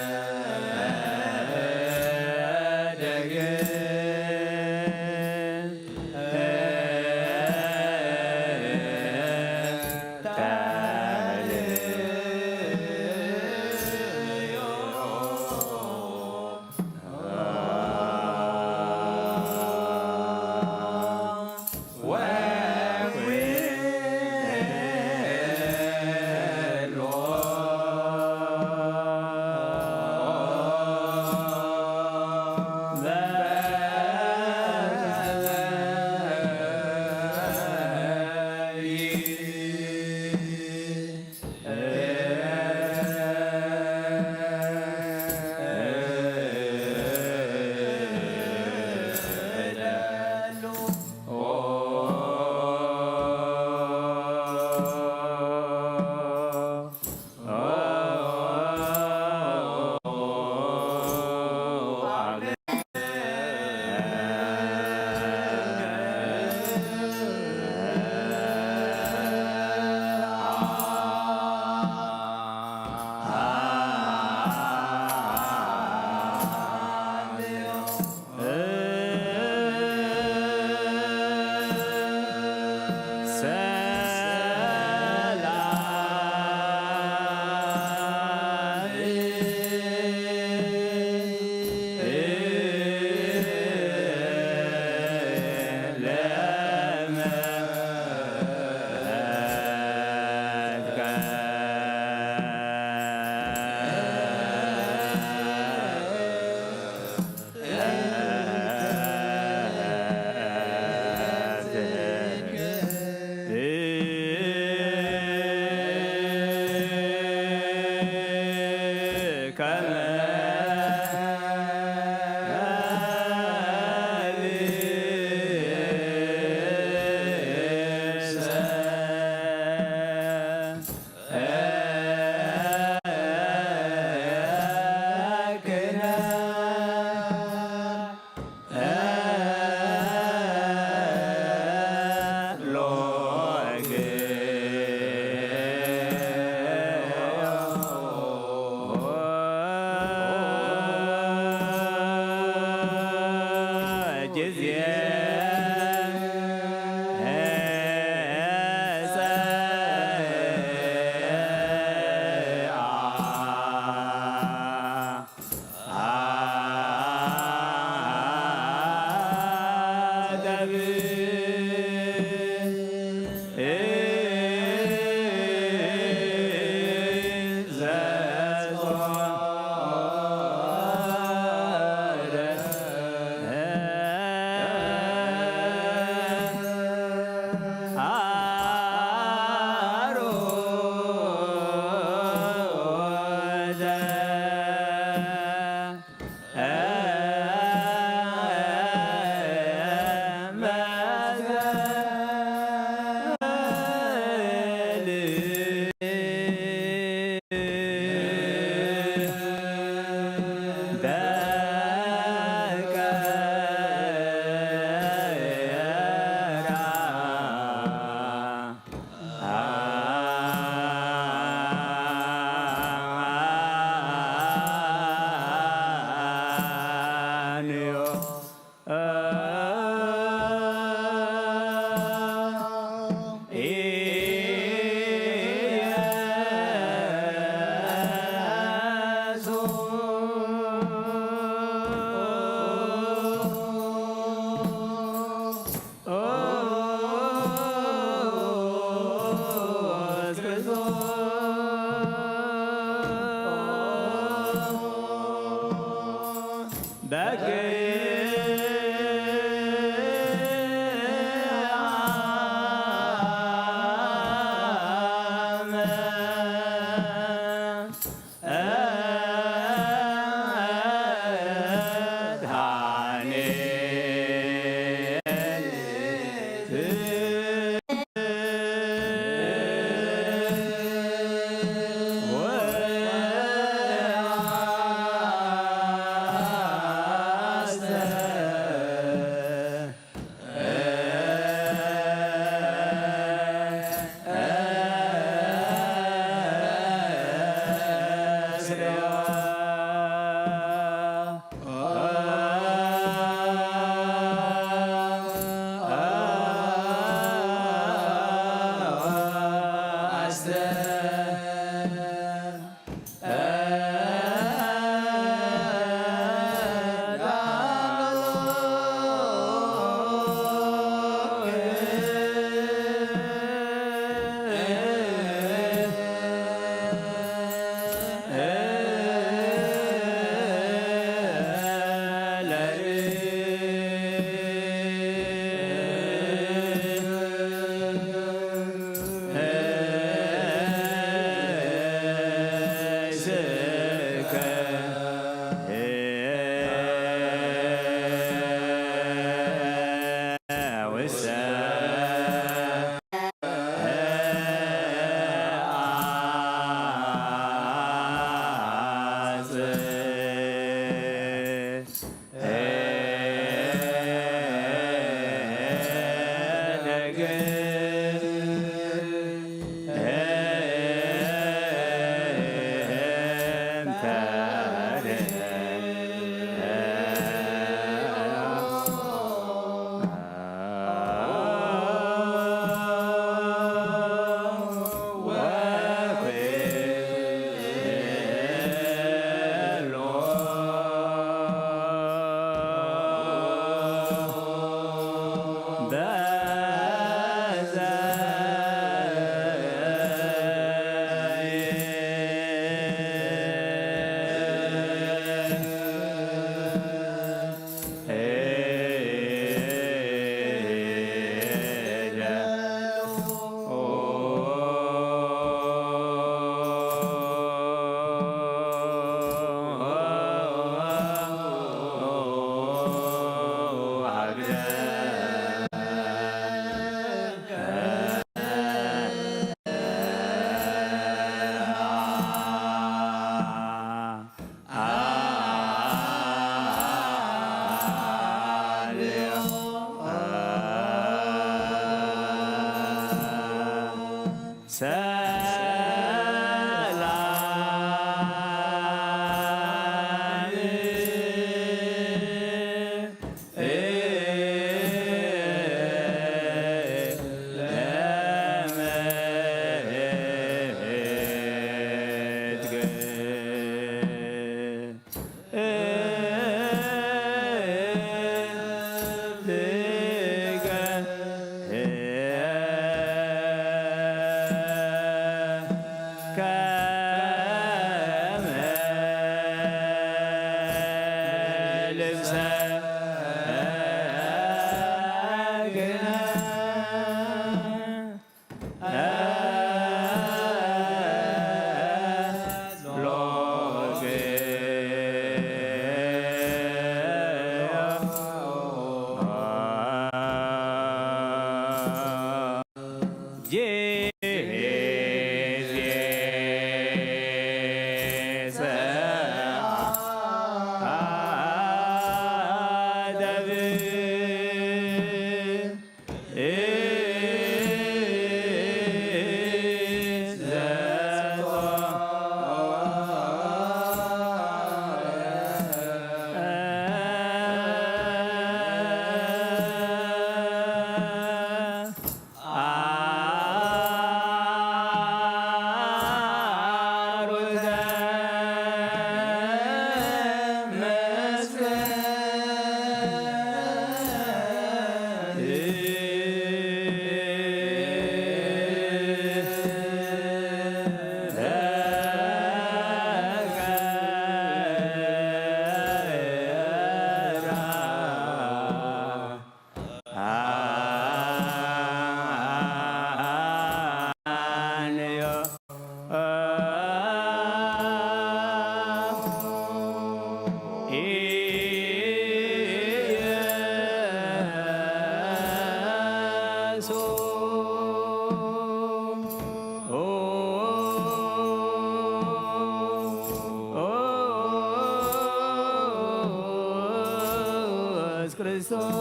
ክርስቶስ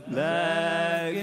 በግ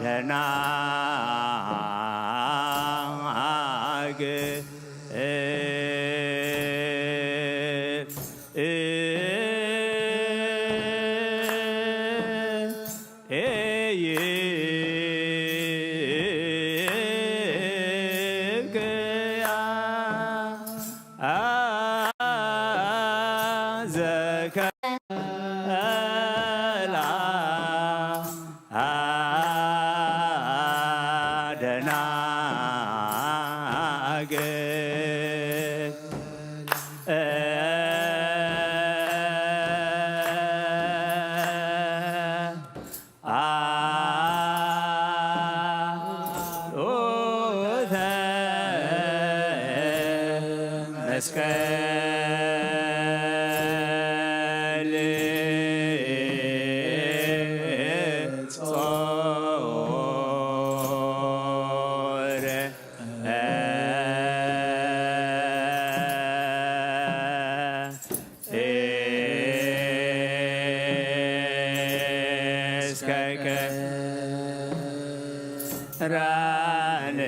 ደናግል ይብክያ ዘከላ ደናግል አልዑተ መስቀል ጾረ እስከ ቀራንዮ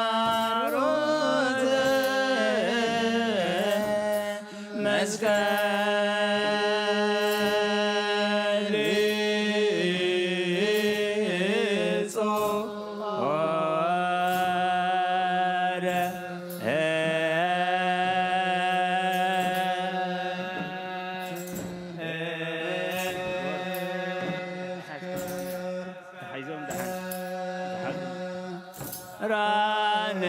አሮተ መስቀል ጾረ እስከ ቀራንዮ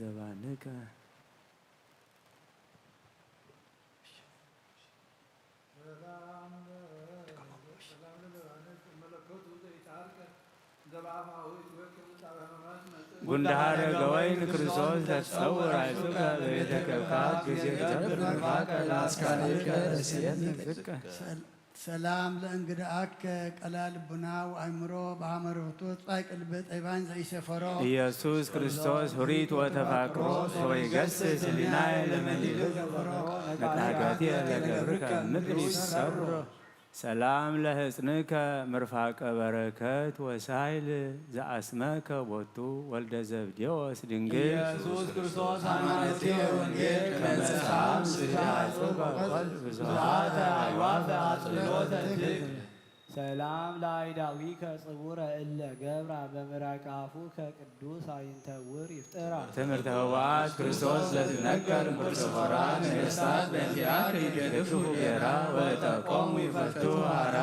ዘባንከ ጉንደሃረ ገወይ ንክርስቶስ ተጸውር ኣይሱከ በቤተ ከብካት ጊዜ ትገብር ምርፋቀ ለአስካልከ ርእስየኒ። ሰላም ለእንግድአከ ቀላ ልቡና ወአእምሮ በሃመ ርቱዕ ጻይ ቅልቢ ጠቢባን ዘኢሰፈሮ። ኢየሱስ ክርስቶስ ሁሪት ወተፋቅሮ ሶበ ይገስስ ህሊናየ ለመሊሉ ገበሮ መቃጋትየ ለገብርከ ምድር ይሰሮ። ሰላም ለህጽንከ ምርፋቀ በረከት ወሳይል ዘአስመከ ቦቱ ወልደ ዘብዴዎስ ድንግል። ኢየሱስ ክርስቶስ ሃይማኖትየ ወንጌል ከመጽአ ምስሌሃ ጽብቀ ቆል ብዙሃተ አዕዋፈ አጽልሎተ ትብል። ሰላም ለአይዳዊከ ጽቡረ እለ ገብራ በምራቅ አፉከ ቅዱስ አይንተ ውር ይፍጠራ። ትምህርተ ህወሓት ክርስቶስ ዘትነገር እምክርስፎራ ነገስታት በእንቲአከ ይገድፉ ጌራ ወጠቆሙ ይፈቱ ሃራ።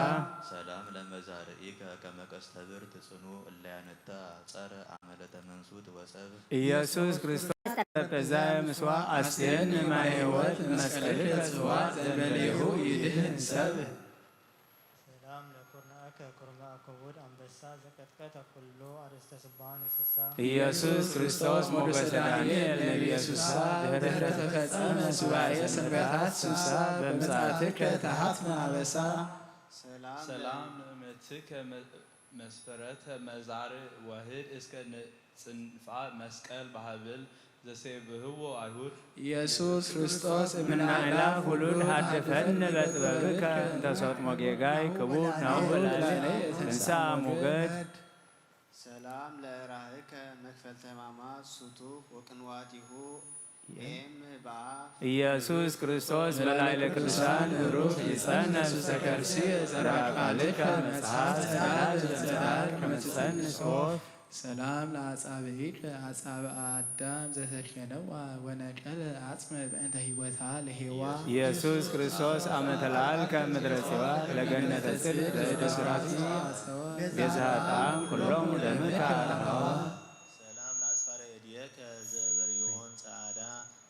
ሰላም ለመዛርኢከ ከመ ቀስተ ብርት ጽኑ እለ ያነታ ጸረ አመ ለተመንሱት ወጸብ። ኢየሱስ ክርስቶስ ጠረጴዛየ ምስዋ አስቴን ማየ ህይወት መስቀልከ ጽዋ ዘንበሌሁ ይድህን ሰብ። ሰላም ለኩርናአከ ኩርናአ ክቡድ አንበሳ ዘቀጥቀጠ ኩሉ አርእስተ ስብሃ እንስሳ። ኢየሱስ ክርስቶስ ሞገሰ ዳንኤል ነቢየ ስሳ ድህረ ተፈጸመ ሱባኤ ሰንበታት ስሳ በምጽአትከ ተሃትመ አበሳ። ሰላም ሰላም ለእመትከ መ- መስፈረተ መዛር ወህድ እስከ ን- ጽንፋ መስቀል ባህብል ዘሴብህዎ አይሁድ። ኢየሱስ ክርስቶስ እምነ እምነ አእላፍ ውሉድ ሃድፈነ በጥበብከ እንተ ሰጥሞ ጌጋይ ክቡር ናሁ በላዕለ ትንሳ ሙገድ። ሰላም ለእራህከ መክፈልተ ሕማማት ሱቱፍ ወቅንዋቲሁ ኤም በአፍ። ኢየሱስ ክርስቶስ በላዕለ ቅዱሳን ብሩክ ይጸነ ውስተ ከርሲ ዘራ ቃልከ መጽሐፍ ጸዳል ዘጸዳል ከመ ትጸንስ ኦፍ። ሰላም ለአጻብዒከ አጻብዕ አዳም ዘተኬነዋ ወነቀለ አጽመ በእንተ ህይወታ ለሔዋ። ኢየሱስ ክርስቶስ አመ ተለዓልከ ምድረ ጽባ ለገነተ ጽድቅ ለእደ ሱራፊ ቤዛ ጣዕም ኩሎሙ ደምከ አርሃዋ። ሰላም ለአጽፋረ እድየከ ዘበርዮን ጸዓዳ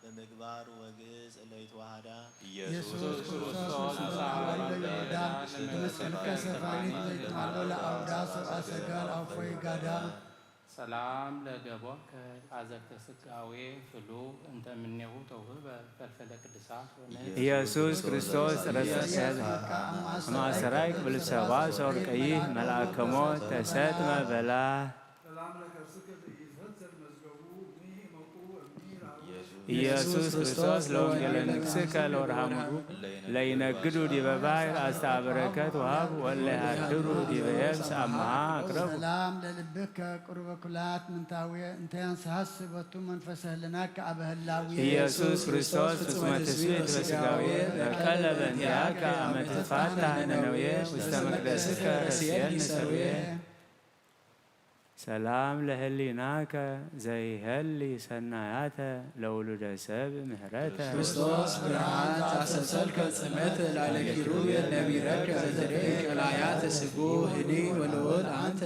በምግባር ወግእዝ እለ ይትዋሃዳ። ኢየሱስ ኢየሱስ ክርስቶስ ክርስቶስ አብ አብ አብ ይሁዳ ይሁዳ ለመስቀልከ ሰፋሪ ዘይትማሎ ለአውዳ ሰብአ ሰገል አፎይ ጋዳ። ሰላም ለገቦከ አዘክተ ስጋዌ ፍሉ እንተ እምኔሁ ተውህበ ፈልፈለ ቅድሳት ወነ ኢየሱስ ክርስቶስ ጥረት ሰሰል ማሰራይ ቅብል ሰባ ሰውር ቀይህ መልአከ ሞት ተሰጥመ በላ። ሰላም ለከርስከ ዘኢይትፈጸም መዝገቡ እምኔ መቁ ወእምኔ ራቡ። ኢየሱስ ክርስቶስ ለወንጌለ ንግሥከ ለወርሃ ሙሉ ለይነግዱ ዲበ ባሕር አስተአ በረከት ወሀብ ወለ ይሃድሩ ዲበ የብስ አምሃ አቅረቡ። ሰላም ለልብከ ቅሩበ ኩላት ምንታውየ እንተ ያንስሐስ በቱ መንፈሰ ህልናከ አበ ህላውየ። ኢየሱስ ክርስቶስ ፍጹመ ትስብእት በስጋውየ በቀለ በእንቲአከ አመ ትትፋታህ ነነውየ ውስተ መቅደስከ ረስየኒ ሰሩየ። ሰላም ለህሊናከ ዘይሀሊ ሰናያተ ለውሉደ ሰብ ምህረተ። ክርስቶስ ብርሃን ዘአስተብሰልከ ጽልመት ላዕለ ኪሩቤል ነቢረከ ዘተርኤ ቀላያተ ስጉ ህኒ ወልዑል አንተ።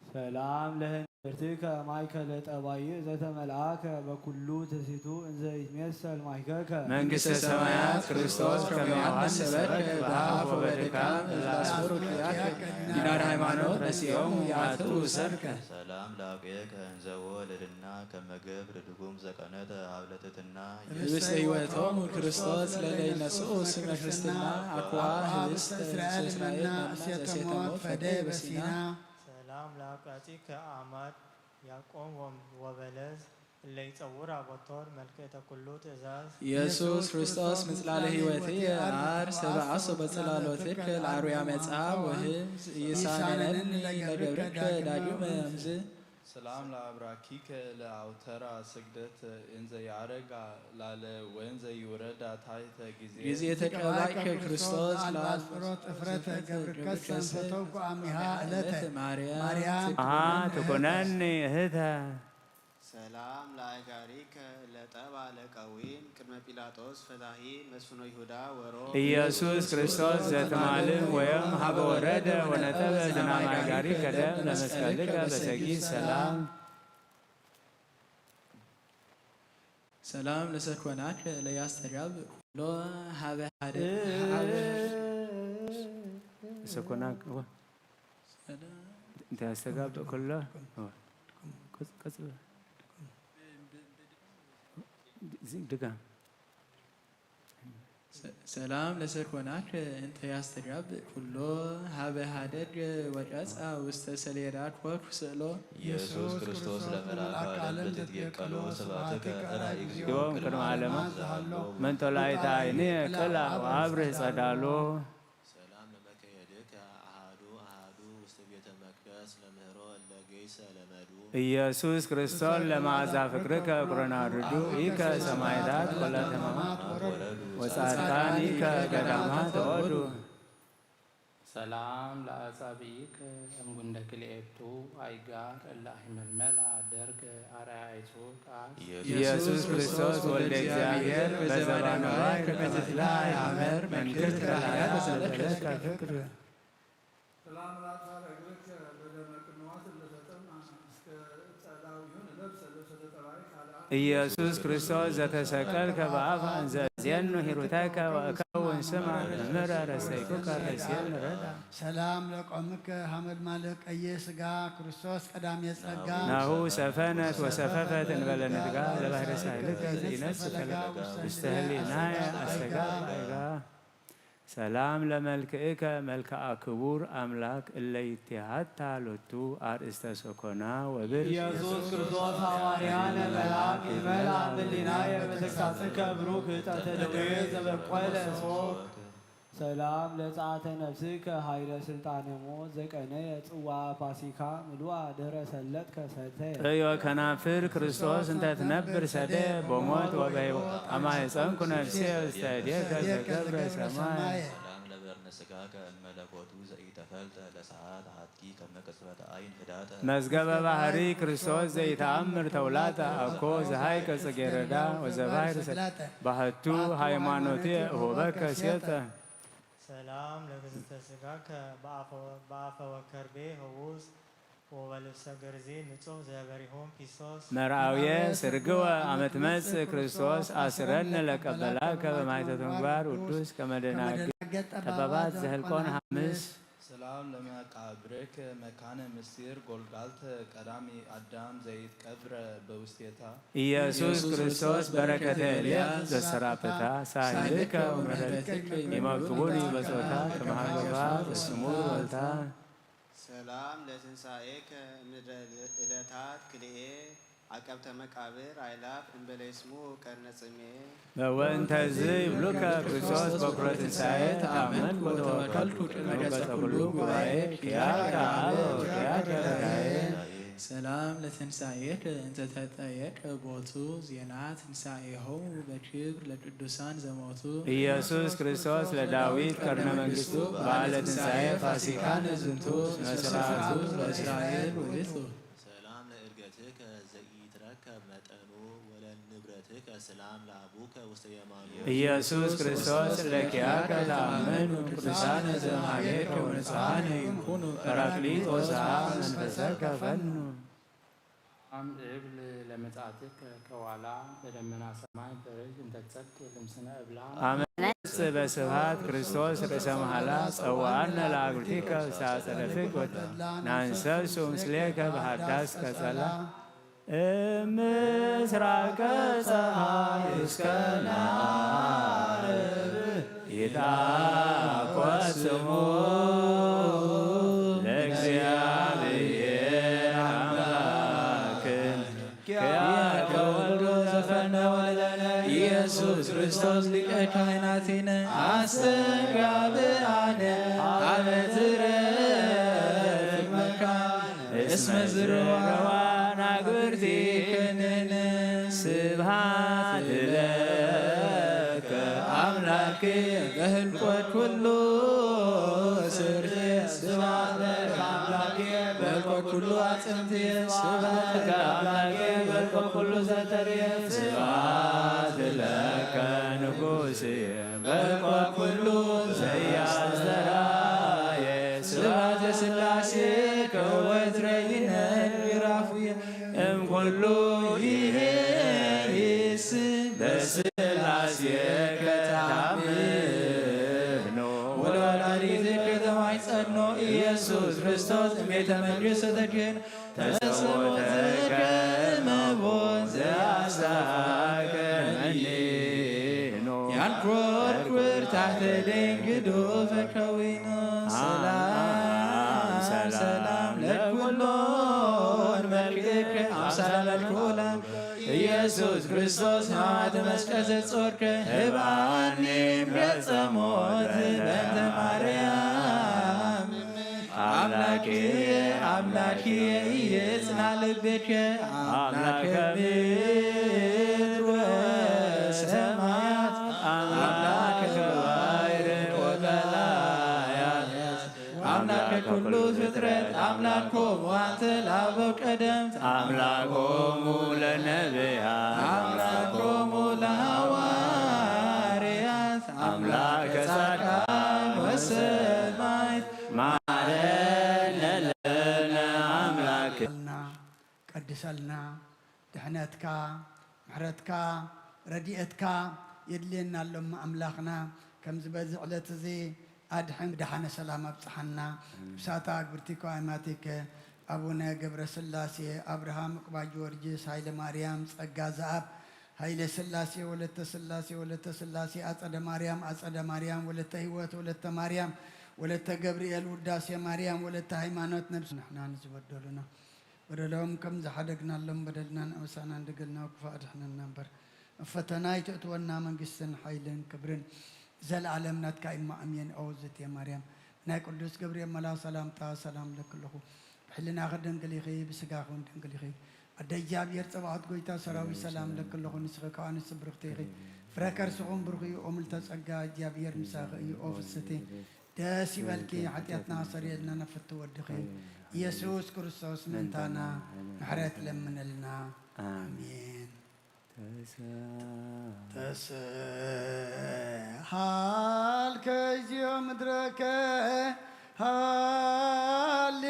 ሰላም ለህንብርትከ ማእከለ ጠባይእ ዘተመልአከ በኩሉ ትስቱ እንዘ ይትሜሰል ማይከከ። መንግሥተ ሰማያት ክርስቶስ ከመ ዮሐንስ ሰበከ በአፍ ወበድካም እለ አስፈሩ ኪያከ ዲናር ሃይማኖት ነሲኦሙ ይአትው ሰርከ። ሰላም ለአውቄከ እንዘ ወልድና ከመ ገብር ድጉም ዘቀነተ ሀብለ ትሕትና ህብስተ ሕይወቶሙ ክርስቶስ ለለ ይነስኡ ስመ ክርስትና አኳ ህብስተ እስራኤል መና እሴተ ሞት ፈደ በሲና። ሰላም ለአቃጺከ አማድ ያቆም ወም- ወበለስ እለ ይጸውራ በቶር መልክዕተ ኩሉ ትእዛዝ። ኢየሱስ ክርስቶስ ምጽላለ ሕይወትየ አር ሰብአሶ በጽላሎትከ ለአርውያ መጽሐፍ ወህብ ኢሳነነኒ ለገብርከ ዳግም እምዝ። ሰላም ለአብራኪከ ለአውተራ ስግደት እንዘ ያረጋ ላለ ወእንዘ ይውረዳ ታሕተ ጊዜ ጊዜ ተቀባእከ ክርስቶስ ቃል ለአብ- በአስፍሮት እፍረተ ገብርከሰ እንፈተውኩ አሚሃ እለተ ማርያም ማርያም አሃ ትኩነኒ እህተ። ሰላም ለአእጋሪከ ለጠባ ለቀዊም ቅድመ ጲላጦስ ፈታሂ መስፍኖ ይሁዳ ወሮ። ኢየሱስ ክርስቶስ ዘትማልም ወዮም ሀበ ወረደ ወነጠበ ዝናም አእጋሪከ ደም ለመስቀልከ በሰጊድ ሰላም። ሰላም ለሰኮናክ ለያስተጋብ ኩሎ ሀበ ሓደ ሀበ ሰኮናክ እዋ ሰላም እንታይ ያስተጋብ ኩሎ እዋ ቀጽ- ቀጽ- እዚ ድጋም ሰላም ለሰኮናክ እንተ ያስተጋብ ኩሎ ሀበ ሀደግ ወቀጻ ውስተ ሰሌዳ ኮክ ስእሎ ኢየሱስ ክርስቶስ ለመልአከ ዓለም ተትቤቀሎ ስብሐትከ ርአ እግዚኦ ዮም ቅድመ ዓለማ መንጦላይታ ዓይንየ ቅላ ወአብርህ ጸዳሎ ሰላም ለመከየድከ አሃዱ አሃዱ ውስተ ቤተ መቅደስ ለምህሮ እለ ገይሰ ለመዱ ኢየሱስ ክርስቶስ ለመዓዛ ፍቅርከ ቁረናድዱ ኢከ ሰማይታት ኮላ ተማማት ወጻድቃን ኢከ ገዳማት ተወዱ ሰላም ለአጻብኢከ እምጉንደ ክልኤቱ አይጋር እለ አይመልመላ ደርገ አርአያ ይጽውቅ አስ ኢየሱስ ክርስቶስ ወልደ እግዚአብሔር በዘባነ ባሕር ከመ ትትላኢ ሐመር መንክር ትረሃያ ተዘለከ ሰላም ለአጽፋረ እግርከ በደመ ቅንዋት እለ ተጠምአ እስከ ጸላዊሁን ለብሰ ልብሰ ተጠባይ ካልአ ኢየሱስ ክርስቶስ ዘተሰቀልከ በአፋ እንዘ እዜኑ ሂሩተከ ወእከውን ስማ እምረ ረሰይኩከ ርእስየን ረዳ ሰላም ለቆምከ ሀመልማለ ቀየ ስጋ ክርስቶስ ቀዳሜ ጸጋ ናሁ ሰፈነት ወሰፈፈት እንበለ ንትጋ ለባህረ ሳይልከ ዘይነጽፈለ ውስተ ህሊናየ አሰጋ ጋ ሰላም ለመልክዕከ መልክዓ ክቡር አምላክ እለ ይትሃታ ሎቱ አርእስተ ሰኮና ወብር ኢየሱስ ክርስቶስ ሐዋርያ ለመልአክ ይመልአ ምሊናየ በተግሳጽከ ብሩክ ህጠተ ደዌ ዘበቆለ ሶክ ሰላም ለጸአተ ነፍስከ ኃይለ ስልጣነ ሞት ዘቀነየ ጽዋ ፋሲካ ምሉአ ድህረ ሰለጥከ ሰተየ እዮ ከናፍር ክርስቶስ እንተ ትነብር ሰደ በሞት ወበሕይወት አማይፀንኩ ነፍሴ ውስተ እዴከ ዘገብረ ሰማይ ሰላም ለበርነ ስጋከ እመለኮቱ ዘኢተፈልጠ ለሰዓት አሐቲ ከመ ቅጽበተ አይን ህዳጠ መዝገበ ባህሪ ክርስቶስ ዘይተአምር ተውላጠ አኮ ዘሃይቀ ጽጌረዳ ወዘባህር ሰ- ባህቱ ሃይማኖቴ እሁበከ ሴጠ ሰላም ለግዝተ ስጋከ በአፈ ወከርቤ ህውስ ወበልብሰ ገርዜ ንጹህ ዘበሪሆም ፒሶስ መርአውየ ስርግወ አመት መጽእ ክርስቶስ አስረነ ለቀበላከ በማይተተ ምግባር ውዱስ ከመደናግል ጠባባት ዘህልቆን ሐምስ ሰላም ለመቃብርክ መካነ ምስጢር ጎልጋልተ ቀዳሚ አዳም ዘይትቀብረ በውስቴታ ኢየሱስ ክርስቶስ በረከተ ኤልያስ ዘሰራፕታ ሳህልከ ወምሕረትከ ይመግቡኒ በጾታ ከመሃገባ በስሙ ወልታ ሰላም ለትንሳኤከ ምድረ እለታት ክልኤ አቀብተ መቃብር አይላፍ እምበለ ይስሙ ቀርነ ጽሜ ወእንተዝ ይብሉከ ክርስቶስ በኩረ ትንሳኤ ተአመንኩ ወተወከልኩ ቅድመ ገጸ ኩሉ ጉባኤ ኪያከ አበ ወኪያከ ረዳኤ ሰላም ለትንሳኤከ እንተ ተጠየቀ ቦቱ ዜና ትንሳኤሆሙ በክብር ለቅዱሳን ዘሞቱ ኢየሱስ ክርስቶስ ለዳዊት ከርነ መንግስቱ በዓለ ትንሳኤ ፋሲካነ ዝንቱ መስራቱ ለእስራኤል ውእቱ ሰላም ለእድገትከ ዘኢትረከብ መጠኑ ወለንብረትከ ሰላም ለአቡከ ውስተ የማኑ ኢየሱስ ክርስቶስ ለኪያከ ተአመኑ ቅዱሳነ ዘማየከ ወንጽሐነ ይኩኑ ጰራቅሊጦስ አብ መንፈሰከ ፈኑ አም እብል ለመጻእትከ ከዋላ በደመና ሰማይ በርግ እንተ ትጸድቅ ልምስነ እብላ አመጽ በስብሐት ክርስቶስ ርእሰ መሐላ ጸውዐነ ለአግብርቲከ ውስተ አጸደ ፍግ ወናንሰሱ ምስሌከ በሃዳስ ቀጸላ እምስራቀ ፀሐይ እስከ ናርብ ይትአኮ ስሙ ለእግዚአብሔር አምላክነ ኪያከ ወልዶ ዘፈነወ ለነ ኢየሱስ ክርስቶስ ሊቀ ካህናቲነ አስተጋብአነ አበ ትረፍ መካን እስመ ዝረዋ ናግብርቲ ክንን ስብሐት ለከ አምላክ በህልቆት ኩሉ ስርት ስብሐት ለከ አምላክ በህልቆት ኩሉ አጽንት ስብሐት ለከ አምላክ በህልቆት ኩሉ ዘተርየ ስብሐት ለከ ንጉስ በህልቆት ኩሉ ዘያስተራየ ስብሐት ለስላሴ ከወትረ ይነግራፉየ እምኩሉ ይሄይስ ክርስቶስ እሜተ መንግስት ተድህን ተሰቦተከ መቦ ዘያሳከ መኒኖ ያንኮር ኩር ታሕተ ደንግዶ ፈከዊኖ ሰላም ሰላም ለኩሎን መልክከ አምሳለ መልኮላ ኢየሱስ ክርስቶስ ሕማማተ መስቀል ዘጾርከ ህባኒ ገጸ ሞት በእንተ ማርያም አምላክየ አምላክየ ይጽና ልብከ አምላከ ምድር ወሰማያት አምላከ ባሕር ወቀላያት አምላከ ኩሉ ፍጥረት አምላኮሙ አንተ ለአበው ቀደምት አምላኮሙ ለነቢያት አምላኮሙ ለሐዋርያት አምላከ ጻድቃን ወሰማዕት መሐረነ ለነ አምላክ ቀድሰልና። ድሕነትካ፣ ምሕረትካ፣ ረድኤትካ የድልየና ኣሎ እሞ ኣምላኽና፣ ከምዚ በዚ ዕለት እዚ ኣድሕን ብደሓነ ሰላም ኣብጽሓና። ብሳታ ኣግብርቲ ከዋይማቲከ ኣቡነ ገብረ ስላሴ፣ ኣብርሃም፣ ዕቁባ ጊዮርጊስ፣ ሃይለ ማርያም፣ ጸጋ ዘኣብ፣ ሃይለ ስላሴ፣ ወለተ ስላሴ፣ ወለተ ስላሴ፣ ኣጸደ ማርያም፣ ኣጸደ ማርያም፣ ወለተ ህይወት፣ ወለተ ማርያም፣ ወለተ ገብርኤል፣ ውዳሴ ማርያም፣ ወለተ ሃይማኖት፣ ነብስ ንሕና ንዝበደሉና በደሎም ከም ዝሓደግናሎም በደልናን ኣበሳናን ደገልና ክፉእ ኣድሕነና እምበር፣ ኣብ ፈተና ኣይተእትወና፣ መንግስትን ሓይልን ክብርን ዘለኣለም ናትካ እሞ ኣሜን። ኦ ዝቴ ማርያም ናይ ቅዱስ ገብርኤል መልኣኽ ሰላምታ ሰላም ለኪ ኣለኹ። ብሕልናኺ ድንግል ኢኺ፣ ብስጋኺ እውን ድንግል ኢኺ። ኣደ እግዚኣብሔር ጸባኦት ጎይታ ሰራዊት ሰላም ለኪ ኣለኹ። ንስኺ ከኣ ንስቲ ብርኽቲ ኢኺ፣ ፍረ ከርስኹም ብሩኽ እዩ። ኦ ምልዕተ ጸጋ እግዚኣብሔር ምሳኺ እዩ። ኦ ፍስቲ ደስ ይበልኪ፣ ሓጢኣትና ኣስተሰርየልና ናብ ፍትው ወድኺ ኢየሱስ ክርስቶስ ምእንታና ምሕረት ለምንልና። ኣሜን። ተስሃልከ እግዚኦ ምድረከ ሃሌ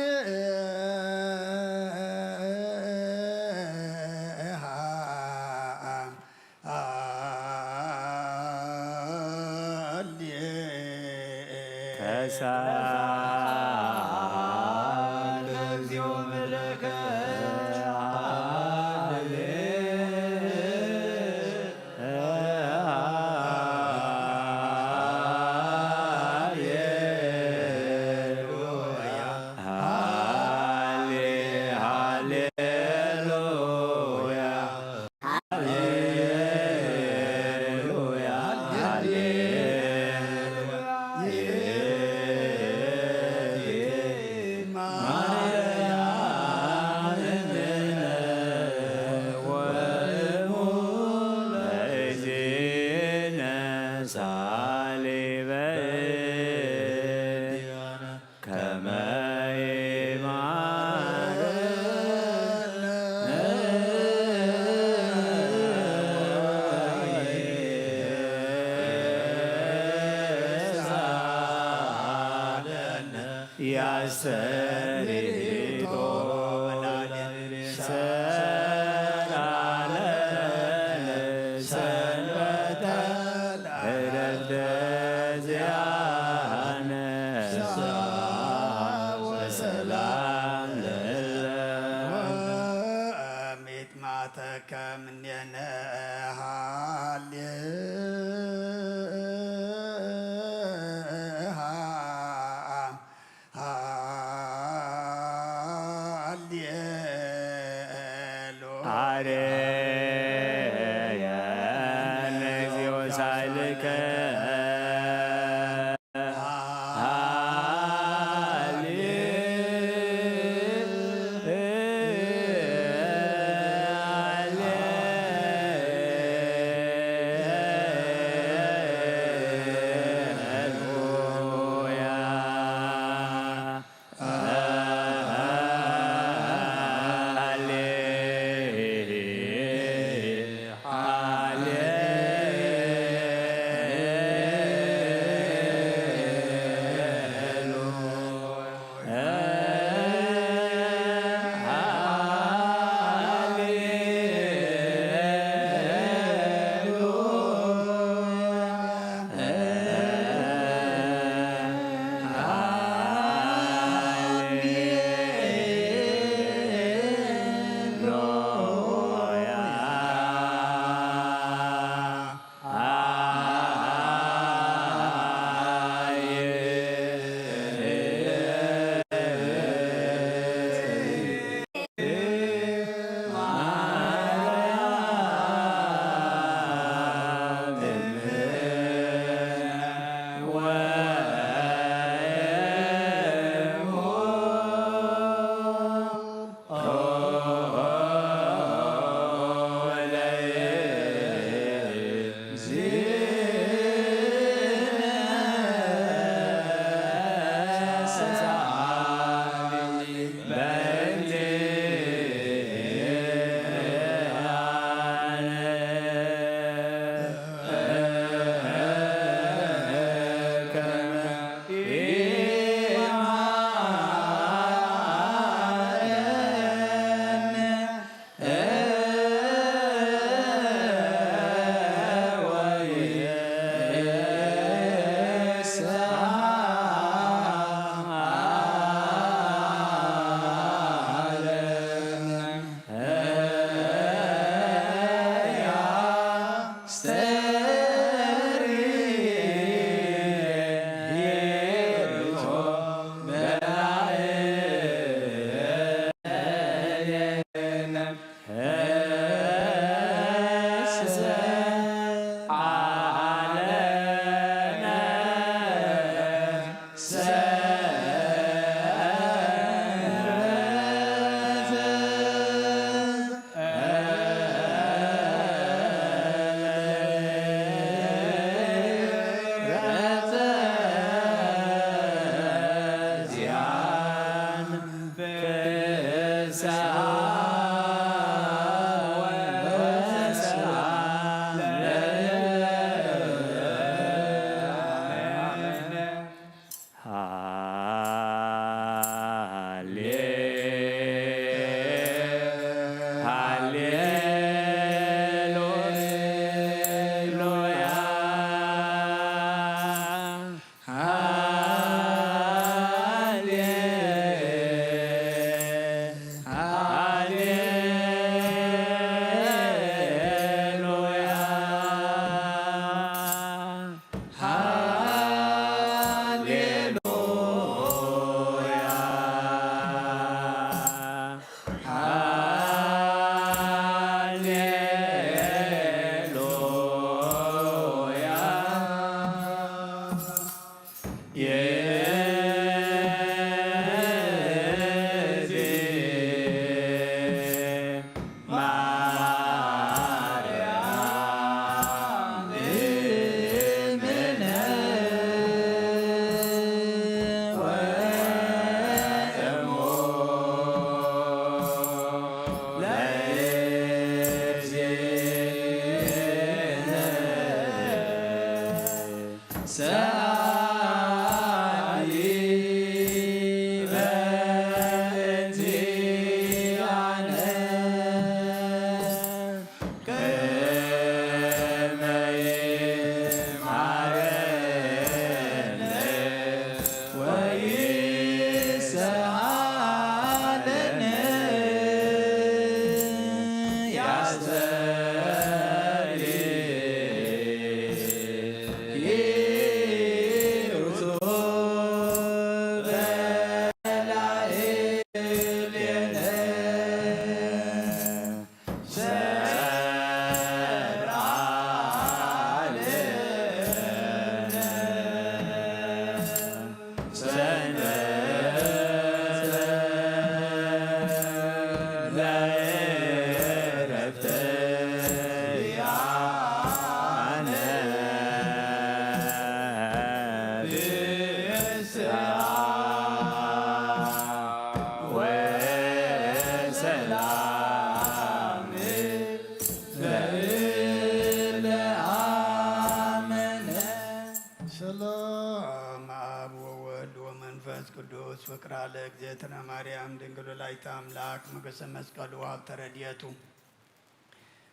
ሰላም አብ ወወልድ ወመንፈስ ቅዱስ ፍቅራ ለእግዝእትነ ማርያም ድንግል ወላዲተ አምላክ ሞገሰ መስቀሉ ሀብተ ረድኤቱ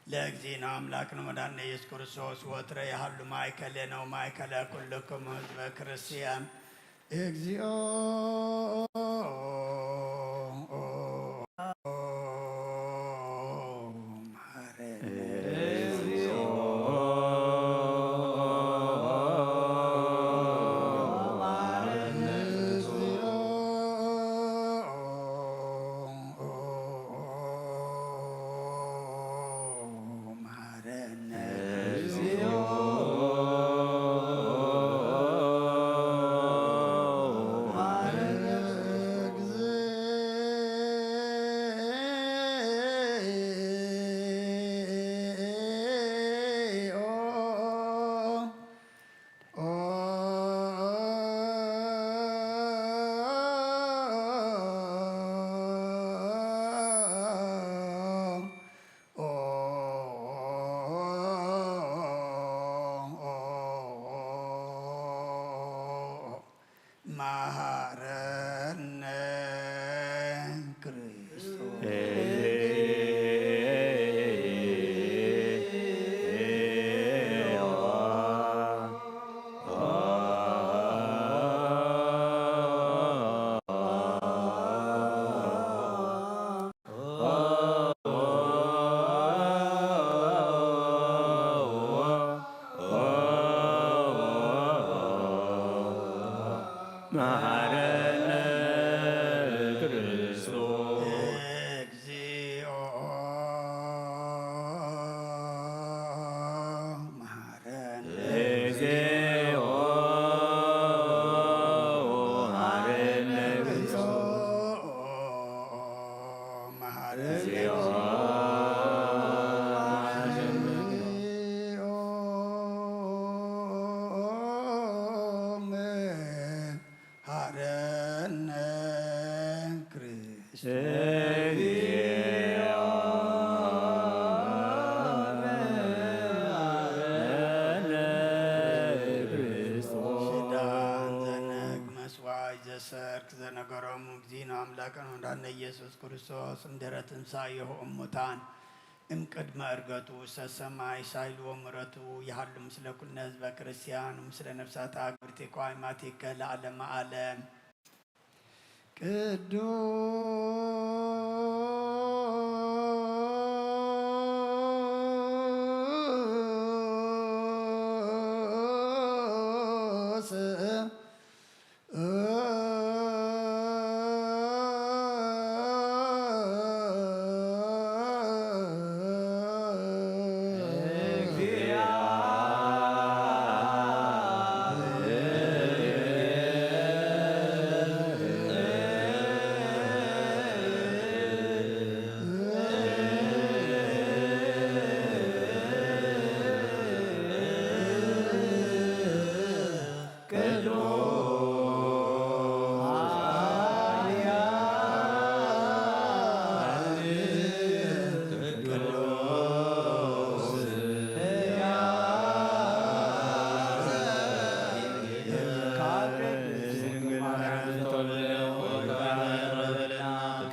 ለእግዚእነ አምላክነ ወመድኃኒነ ኢየሱስ ክርስቶስ ወትረ ይሃሉ ማእከሌነ ወማእከለ ኩልክሙ ህዝበ ክርስቲያን። እግዚኦ እግዚኦ መሐረነ ክርስቶስ። ሽዳን ዘነግ መስዋዕት ዘሰርክ ዘነገሮም እግዚእነ አምላክነ ወመድኃኒነ ኢየሱስ ክርስቶስ እምድኅረ ትንሣኤሁ እሙታን እምቅድመ ዕርገቱ ውስተ ሰማይ ሳይል ወምሕረቱ ይሃሉ ምስለ ኩልነ ህዝበ ክርስቲያን ወምስለ ነፍሳት አግብርቲከ ወአይማቲከ ለዓለመ ዓለም። ቅዱስ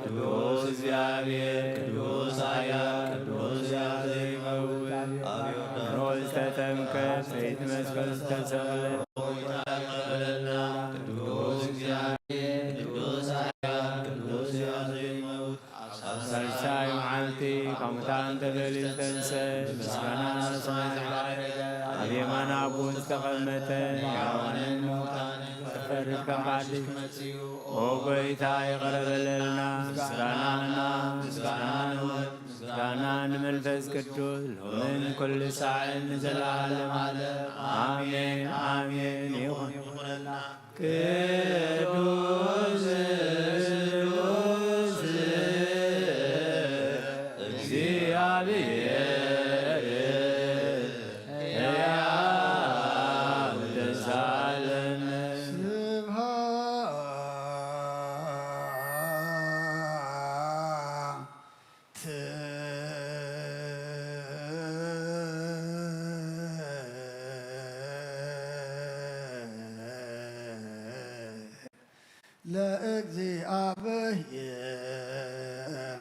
ቅዱስ እግዚአብሔር፣ ቅዱስ ኃያል፣ ቅዱስ ያዘ ይመውት። አብዮ ዝተጠምቀ፣ ዘይትመስቀል ዝተሰቕለ። ቅዱስ እግዚአብሔር፣ ቅዱስ ኃያል፣ ቅዱስ ያዘ ይመውት። ሳልሳይ መዓልቲ ካብ ሙታን ተፈልዩ ዝተንስአ፣ ምስጋና ናብ ሰማይ ዝዓረገ፣ ኣብ የማን ኣቦ ዝተቐመጠ፣ ሕያዋንን ምውታንን ክፈርድ ከም ሓድሽ ክመጽእ እዩ። ኦ ጐይታ፣ ይቕረ በለልና። ምስጋና ንኣብ፣ ምስጋና ንወልድ፣ ምስጋና ንመንፈስ ቅዱስ፣ ሎምን ኩሉ ሳዕን ንዘለዓለም ዓለም። ኣሜን፣ ኣሜን ይኹን። ይኹነልና። ቅዱስ፣ ቅዱስ እግዚአብሔር ሕያው ተሳለነ። ስብሐት ለእግዚአብሔር።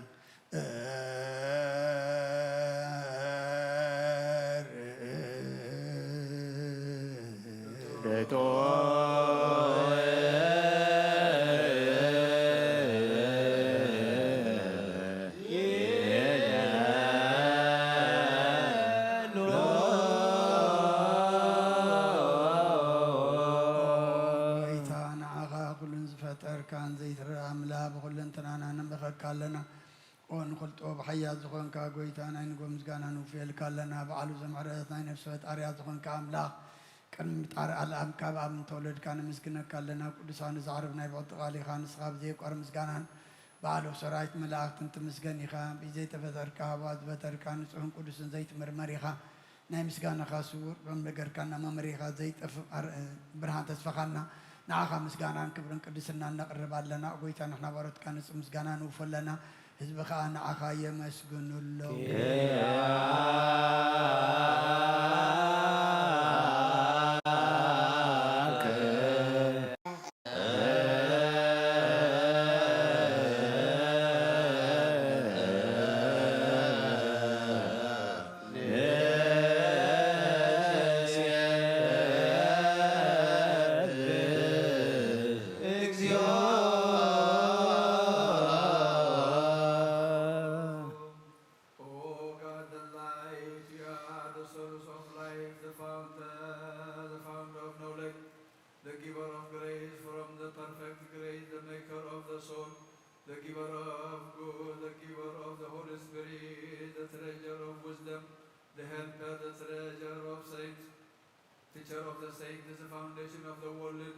ጐይታ፣ ንዓኻ ኩሉን ዝፈጠርካን ዘይትረኣ ኣምላኽ ብኹለንተናና ነምልኸካ ኣለና። ኦ ንኽልጦ ብሓያል ዝኾንካ ጐይታ፣ ናይ ንጎ ምስጋና ንውፍየልካ ኣለና። በዓሉ ዘምሕረት ናይ ነፍሲ ፈጣሪያ ዝኾንካ ኣምላኽ፣ ቅድሚ ምጣር ኣልኣም ካብ ኣብ እንተወለድካ ነመስግነካ ኣለና። ቅዱሳን እዚ ዓርብ ናይ ብዕቲ ቃል ኢኻ። ንስኻ ብዘየቋር ምስጋናን በዓሉ ሰራዊት መላእኽትን ትምስገን ኢኻ። ብዘይተፈጠርካ ሃዋ ዝፈጠርካ ንጹሕን ቅዱስን ዘይትምርመር ኢኻ። ናይ ምስጋናኻ ስውር ቁም ነገርካ እናመመሪኻ ዘይጠፍእ ኣር-፣ ብርሃን ተስፋኻና። ንዓኻ ምስጋናን ክብርን ቅድስናን ነቕርብ ኣለና። ኦ ጐይታ፣ ንሕና ባሮትካ ንጹህ ምስጋና ንውፎ ኣለና። ህዝቢ ኸኣ ንዓኻ የመስግኑ ኣለዉ። O God, the light, you are the source of life, the founder, the founder of knowledge, the giver of grace from the perfect grace, the maker of the soul, the giver of good, the giver of the Holy Spirit, the treasure of wisdom, the helper, the treasure of saints, teacher of the saints, the foundation of the world,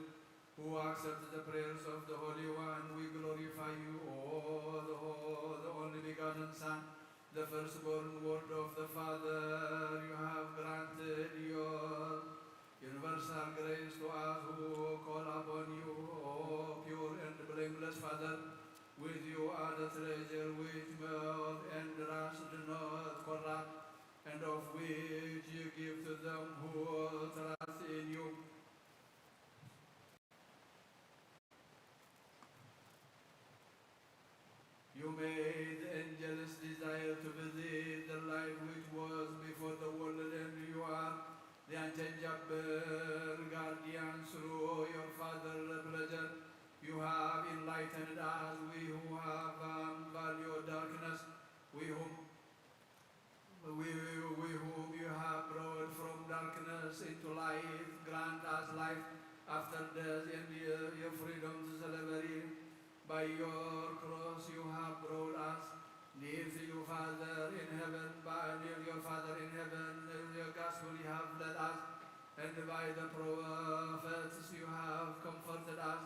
who accepts the prayers of the Holy One, we glorify you, O the, the only begotten Son, the firstborn word of the Father, you have granted your universal grace to us who call upon you, O pure and blameless Father. With you are the treasure which moth and rust do not corrupt, and of which you give to them who trust in you. You made angels desire to visit the light which was before the world, and you are the unchangeable guardian through your Father pleasure. You have enlightened us, we who have valued darkness, we whom we, we whom you have brought from darkness into light, grant us life after death and your freedom to celebrate. By your cross you have brought us near to your Father in heaven, by near your Father in heaven, near your gospel you have led us, and by the prophets you have comforted us.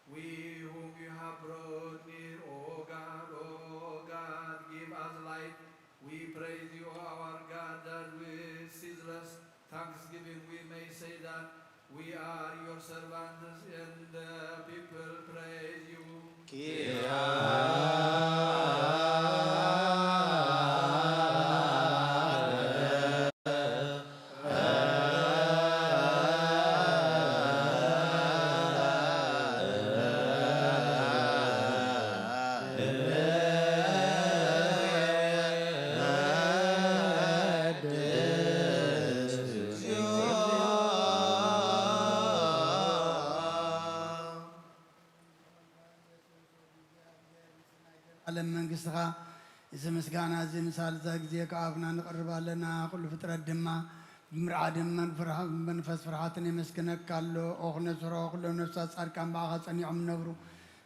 We whom you have brought near, O God, O God, give us light. We praise you, O our God, that with ceaseless thanksgiving we may say that we are your servants and the people praise you. ዓለም መንግስትኻ፣ እዚ ምስጋና እዚ ንሳልሳይ ግዜ ካብ ኣፍና ንቕርብ ኣለና። ኩሉ ፍጥረት ድማ ብምርዓድን መንፍርሃ-፣ መንፈስ ፍርሃትን የመስግነካ ኣሎ። ኦ ክነስሮ፣ ኩሎም ነፍሳት ጻድቃን ብኣኻ ጸኒዖም እነብሩ።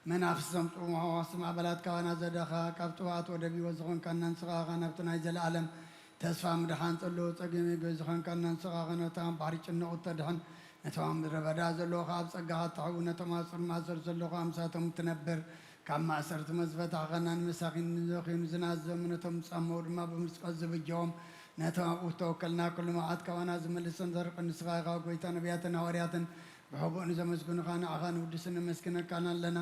መናፍስቶም ጽሙዋ ዋስቲ ማዕበላት ካባና ዘደኻ፣ ካብ ጥፋኣት ወደብ ህይወት ዝኾንካና ንስኻ ኢኻ፣ ናብቲ ናይ ዘለኣለም ተስፋ ምድሓን ጸሎ ጸገም የገ ዝኾንካና ንስኻ ኢኻ፣ ነቶም ኣብ ባሕሪ ጭንቑ እተድሕን፣ ነቶም ኣብ ምድረ በዳ ዘለዉ ኸኣ ኣብ ጸጋኻ እትሕዊ፣ ነቶም ኣብ ጽልማት ስር ዘለዉ ኸኣ ምሳቶም እትነብር፣ ካብ ማእሰርቲ መዝፈታሕኻና ንመሳኪን ንዘኽዩ ንዝናዘሙ፣ ነቶም ዝጻመዉ ድማ ብምስቀት ዝብጀዎም፣ ነቶም ኣብኡ ዝተወከልና ኩሉ መዓት ካባና ዝመልስን ዘርቅን ንስኻ ኢኻ። ጎይታ ነቢያትን ሃዋርያትን ብሕቡእ ንዘመስግኑኻ ንዓኻ ንውድስን ነመስግነካን ኣለና።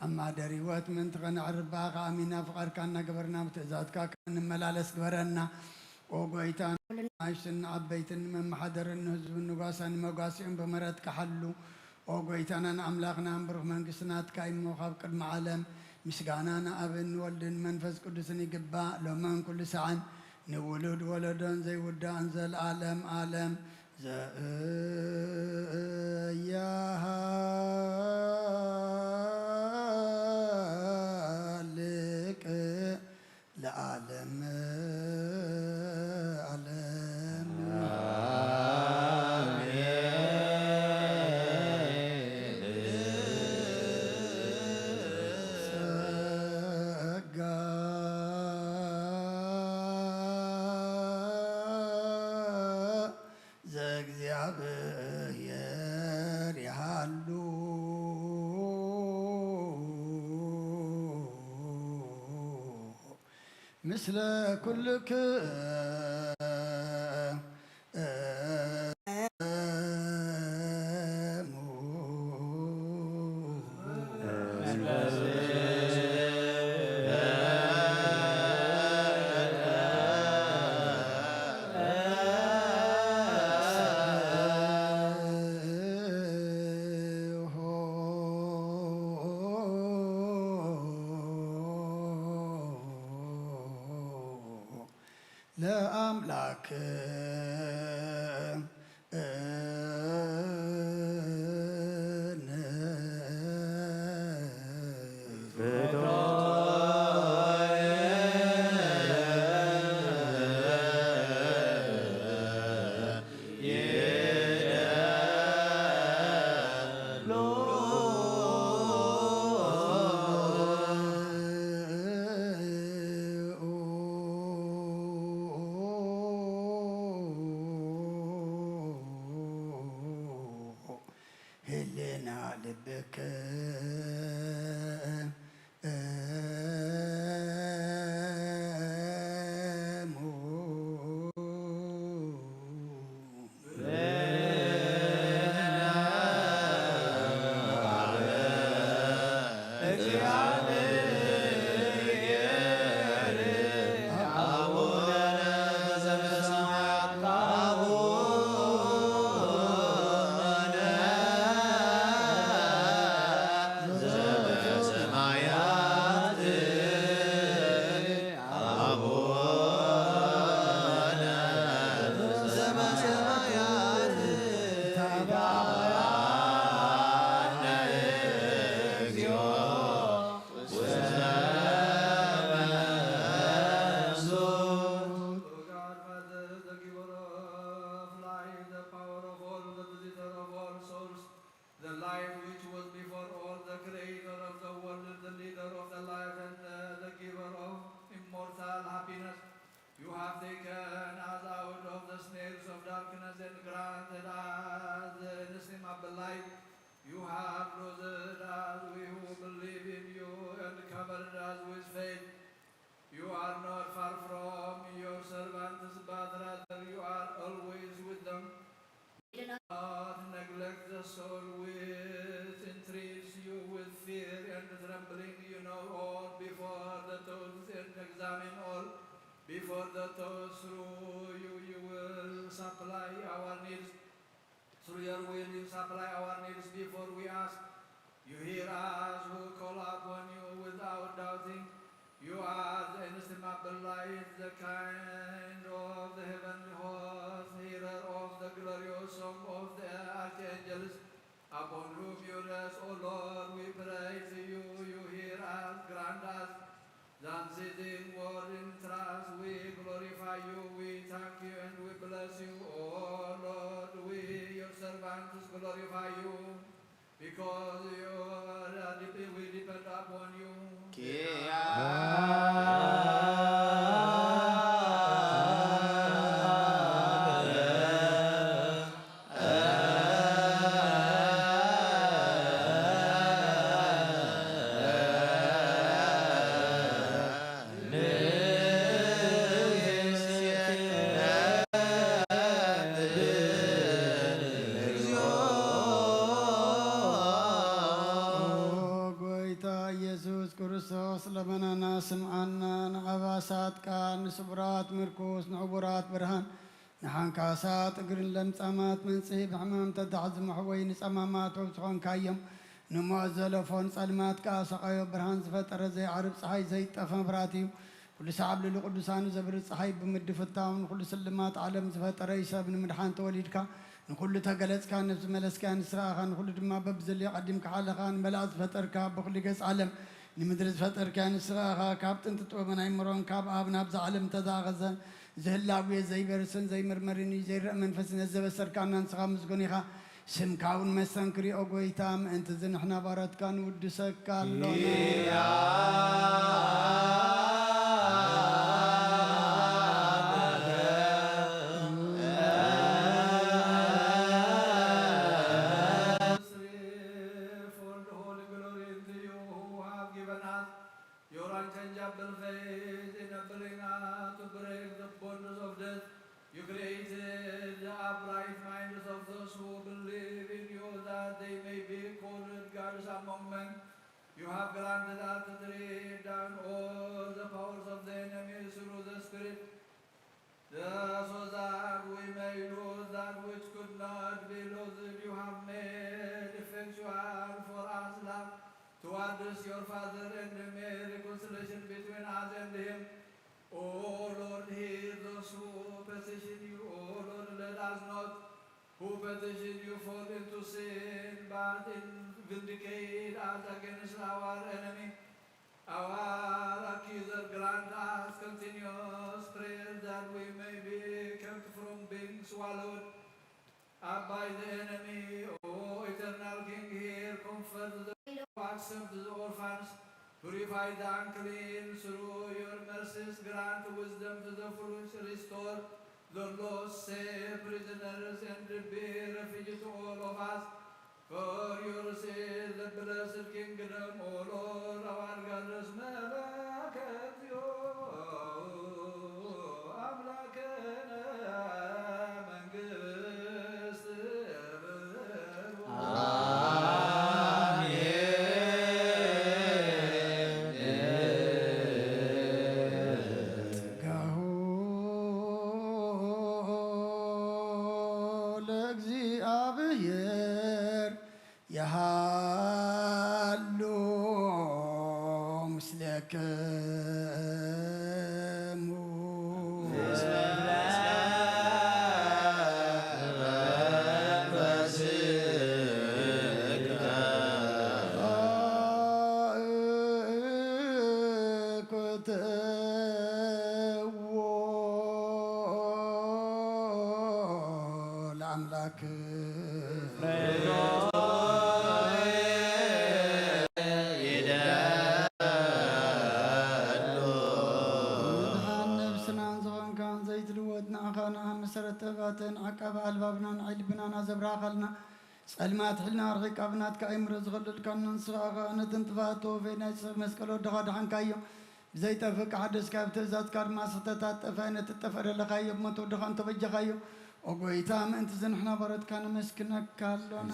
ኣብ ማህደር ህይወት ምእንቲ ኸነዕርፍ ብኣኻ ኣሚና ፍቓድካ እናገበርና ብትእዛዝካ ንመላለስ ግበረና። ኦ ጎይታ፣ ንኣሽቱን ንዓበይትን ንመመሓደርን ንህዝብን ንጓሳን ንመጓስኡን ብምህረትካ ሓሉ። ኦ ጎይታናን ኣምላኽናን ብሩኽ መንግስቲ ናትካ እዩ እሞ፣ ካብ ቅድሚ ዓለም ምስጋና ንኣብን ንወልድን መንፈስ ቅዱስን ይግባእ፣ ሎምን ኩሉ ሳዕን ንውሉድ ወለዶን ዘይውዳእን ዘለዓለም ዓለም። ዘእያሃልቅ ለዓለም ዓለም። ጸጋ ዘእግዚኣብሔር ይሃሉ ምስለ ኩልክሙ። ለአምላክ ህልና ልብክ with faith. You are not far from your servants, but rather you are always with them. Do not neglect the soul which entreats you with fear and trembling. You know all before the thoughts and examine all before the thoughts. Through you, you will supply our needs. Through your will, you supply our needs before we ask. You hear us who call upon you without doubting. You are the inestimable light, the kind of the heavenly host, hearer of the glorious song of the archangels, upon whom you rest, O Lord. We pray to you, you hear us, grant us the unceasing word in trust. We glorify you, we thank you, and we bless you, O Lord. We, your servants, glorify you because you are, uh, dep- we depend upon you. ጎይታ ኢየሱስ ክርስቶስ ለመናና ስምዓና። ንዓባሳት ቃል፣ ንስቡራት ምርኩስ፣ ንዕውራት ብርሃን፣ ንሓንካሳት እግርን ለምጻማት መንጽሂ፣ ብሕማም ተዳሕዝሙ ሕወይ፣ ንጸማማት ውብ ዝኾንካዮም፣ ንሞት ዘለፎን ጸልማት ከኣ ሰቓዮ። ብርሃን ዝፈጠረ ዘይዓርብ ጸሓይ ዘይጠፈ መብራህቲ እዩ። ኩሉ ሰዓብ ልዕሊ ቅዱሳኑ ዘብርህ ጸሓይ ብምድፍታው ንኹሉ ስልማት ዓለም ዝፈጠረ እዩ። ሰብ ንምድሓን ተወሊድካ፣ ንኹሉ ተገለጽካ፣ ነፍሲ መለስካያ ንስኻ ኢኻ፣ ንኹሉ ድማ በብዘድልዮ ቀዲምካ ሓለኻ። ንመላእኽቲ ዝፈጠርካ፣ በኹሉ ገጽ ዓለም ንምድሪ ዝፈጠርካያ ንስኻ ኢኻ። ካብ ጥንቲ ጥበብን ኣይምሮን ካብ ኣብ ናብዛ ዓለም እተዛቐዘ፣ ዝህላዌ ዘይበርስን ዘይምርመርን እዩ። ዘይረአ መንፈስ ነዚ ዘበሰርካና ንስኻ ምስጉን ኢኻ። ስምካ እውን መስተንክር እዩ፣ ኦ ጐይታ። ምእንቲ እዚ ንሕና ባሮትካ ንውድሰካ ኣሎና። Fold all glory into you who have given us your unchangeable faith, enabling us to break the bonds of death. You created the upright minds of those who believe in you, that they may be called gods among men. You have granted us to tread down all the powers of the enemy through the Spirit, so that we may lose that which could not be lost. You have made effectual for us love towards your Father, and made reconciliation between us and him. O Lord, hear those who petition you. O Lord, let us not who petition you fall into sin, but in vindicate us against our enemy, our accuser. Grant us continuous prayer that we may be kept from being swallowed up by the enemy. O eternal King, hear, comfort the, accept the orphans, purify the unclean. Through your mercies, grant wisdom to the foolish, restore the lost, save prisoners, and be refuge to all of us. For yours is the blessed kingdom, O Lord, our God, is መለከት you, ኣምላክነ መንግስት ጸጋሁ ለእግዚኣብሔር የሃሉ ምስሌክሙ። ኩትዎ ለኣምላክ ምድሓን ነብስናን ዝኾንካን ዘይትልወጥ ንዓኻ ንዓ መሰረት ተባተን ዓቃቢ ኣልባብናን ዓይልብናን ኣዘብራኻልና። ጸልማት ሕልና ኣርሒቃ ብናትካ ኣእምሮ ዝኸለልካና ንስኻ ኸኣ ነተን ጥፋኣት ተወፈይ ናይ ጽሑፍ መስቀል ወድኻ ደሓንካዮ። ብዘይጠፍእ ክሓደስካ፣ ብትእዛዝካ ድማ ስሕተታት ጠፋ። ነቲ ጠፈ ደለኻዮ፣ ብሞት ወድኻ እንተበጀኻዮ፣ ኦ ጎይታ፣ ምእንቲ እዚ ንሕና ባሮትካ ነመስግነካ ኣሎና።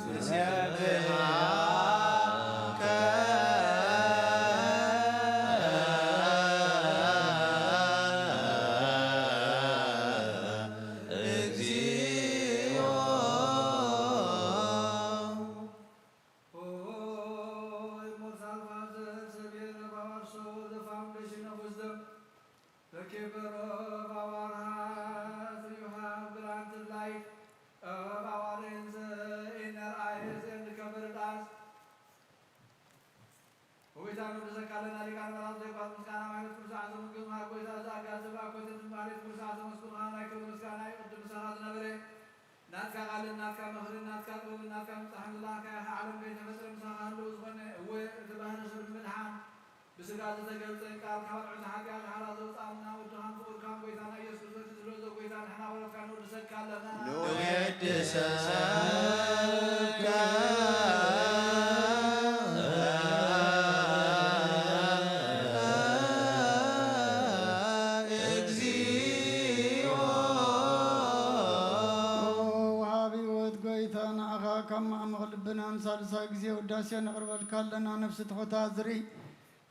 ወሃቢ ህይወት ጎይታ፣ ንዓኻ ካብ ማዕሙቕ ልብና ንሳልሳይ ግዜ ውዳሴ ነቕርበልካ ኣለና። ነፍሲ ትሑታ ዝርኢ፣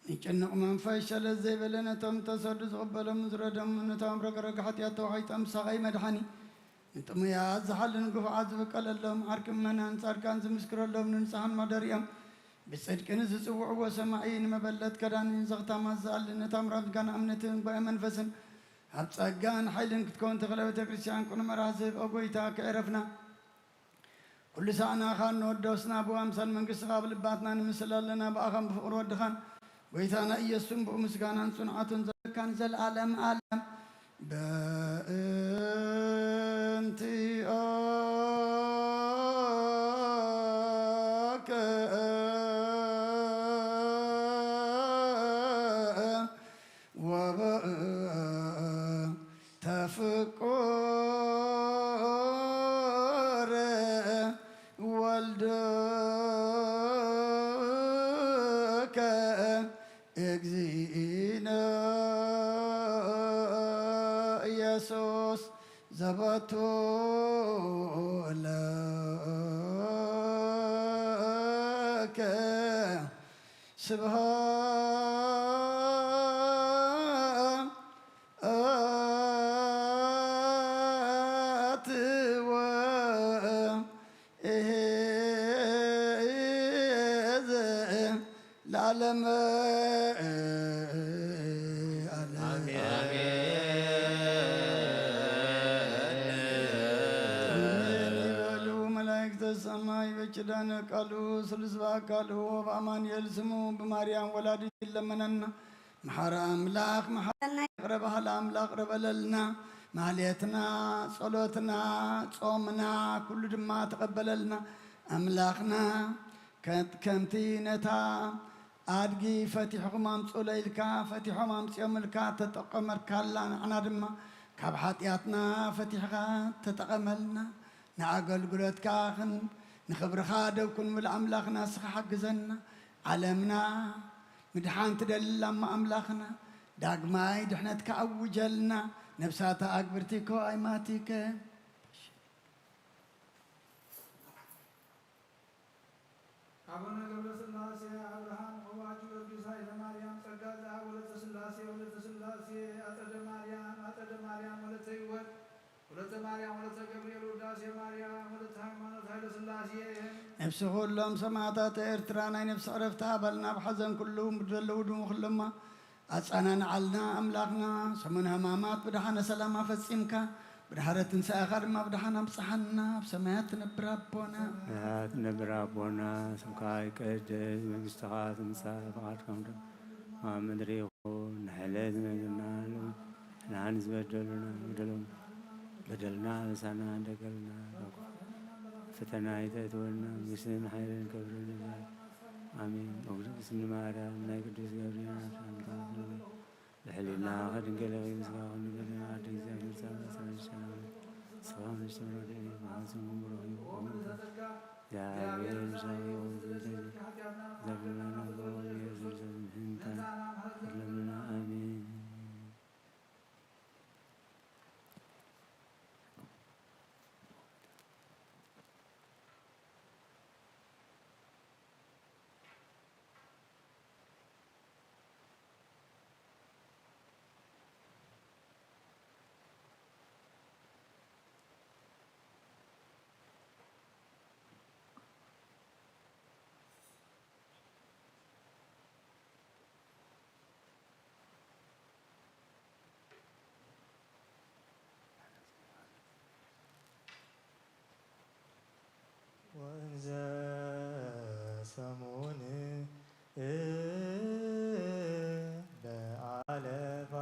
ንጭኑቕ መንፈስ ሸለል ዘይበለ፣ ነቶም ተሰዱ ዝቕበሎም ዝረደሙ፣ ነቶም ረግረግ ሓጢኣት ተዋሒጦም ሳቐይ መድሓኒ፣ ንጥሙያት ዝሓልን ግፉዓት ዝብቀለሎም፣ ዓርኪ ምእመናን ጻድቃን ዝምስክረሎም፣ ንንጹሓን ማደሪኦም ብጽድቂ ንዝጽውዕዎ ሰማዒ፣ ንመበለት ከዳኒ፣ ንዘኽታማት ዝኣሊ፣ ነታ ምራፍ ጋና እምነትን ጉባኤ መንፈስን ኣብ ጸጋን ሓይልን ክትከውን ተኽለ ቤተ ክርስቲያን ቅኑዕ መርሃ ዝህብ፣ ኦ ጎይታ፣ ከዕረፍና ኩሉ ሳዕናኻ እንወደስና፣ ብኡ ኣምሳል መንግስትኻ ኣብ ልባትና ንምስል ኣለና። ብኣኻን ብፍቕሪ ወድኻን ጎይታና ኢየሱስን ብኡ ምስጋናን ጽንዓቱን ዘለካን ዘለዓለም ዓለም። በእንቲኦከ ወበእንተ ፍቁር ወልድከ እግዚእነ ኢየሱስ ዘበቱ ለከ ስብሐት ወ ለዓለመ ዓለም። አሜን። አሜን ይበሉ መላእክተ ሰማይ በኪዳነ ቃሉ ስሉስ በአካሉ ወበአማኑኤል ስሙ ብማርያም ወላዲት ይለመነና። መሓሪ ኣምላኽ መሓረና፣ ይቕረ በሃሊ ኣምላኽ ይቕረ በለልና። ማህሌትና፣ ጸሎትና፣ ጾምና ኩሉ ድማ ተቐበለልና። ኣምላኽና ከ-፣ ከምቲ ነታ ኣድጊ ፈቲሕኹም ኣምጽኡለይ ኢልካ፣ ፈቲሖም ኣምጺኦምልካ ተጠቐመልካላ፣ ንዓና ድማ ካብ ሓጢኣትና ፈቲሕኻ ተጠቐመልና። ንኣገልግሎትካ ኽን-፣ ንኽብርኻ ደው ክንብል ኣምላኽና ንስኻ ሓግዘና። ዓለምና ምድሓን ትደሊ እማ ኣምላኽና፣ ዳግማይ ድሕነትካ ኣውጀልና። ነፍሳታ ኣግብርቲከ ወኣይማቲከ ኣቡነ ገብረ ሥላሴ፣ አብርሃም፣ ቆባች፣ ጊዮርጊስ፣ ኃይለ ማርያም፣ ጸጋ ዘአብ፣ ወለተ ሥላሴ፣ ወለተ ሥላሴ፣ አጸደ ማርያም፣ አጸደ ማርያም፣ ወለተ ሕይወት፣ ወለተ ማርያም፣ ወለተ ገብርኤል፣ ውዳሴ ማርያም፣ ወለተ ሃይማኖት፣ ኃይለ ሥላሴ። ነፍሲ ኩሎም ሰማዕታት ኤርትራ ናይ ነፍሲ ዕረፍቲ ሃበልና፣ ኣብ ሓዘን ኩሉ ዘለዉ ድሙ ኩሎማ ኣጸናንዓልና ኣምላኽና። ሰሙነ ሕማማት ብደሓነ ሰላም ኣፈጺምካ፣ ብድሕረ ትንሳኤኻ ድማ ብደሓን ኣብጽሓና። ኣብ ሰማያት ትነብር ኣቦና። ሰማያት ትነብር ኣቦና፣ ስምካ ይቀደስ፣ መንግስትኻ ትምጻእ፣ ፍቓድካ ከም ኣብ ምድሪ ይኹን። ንዕለት መግብና ሎሚ ንዓን ዝበደሉና በደሎም፣ በደልና ምሳና እንደገልና፣ ፈተና ይተእትወና፣ መንግስትን ሓይልን ክብርን ንብረት። ኣሜን። ኦ ቅድስት ማርያም፣ ናይ ቅዱስ ገብርኤል ኣስላምታ ብሕሊና ከድንገለኺ ምስጋኹን ንገለ ኣደ እግዚኣብሔር ጻድቅ ሰላም ሰላም ምስተምረደ ማሐፀን ብሩኽ እዩ። ኦ እግዚኣብሔር ምሳኺ ይኹን። ዘብላና ብሩኽ ኢየሱስ ምሕንታ ለምና። ኣሜን።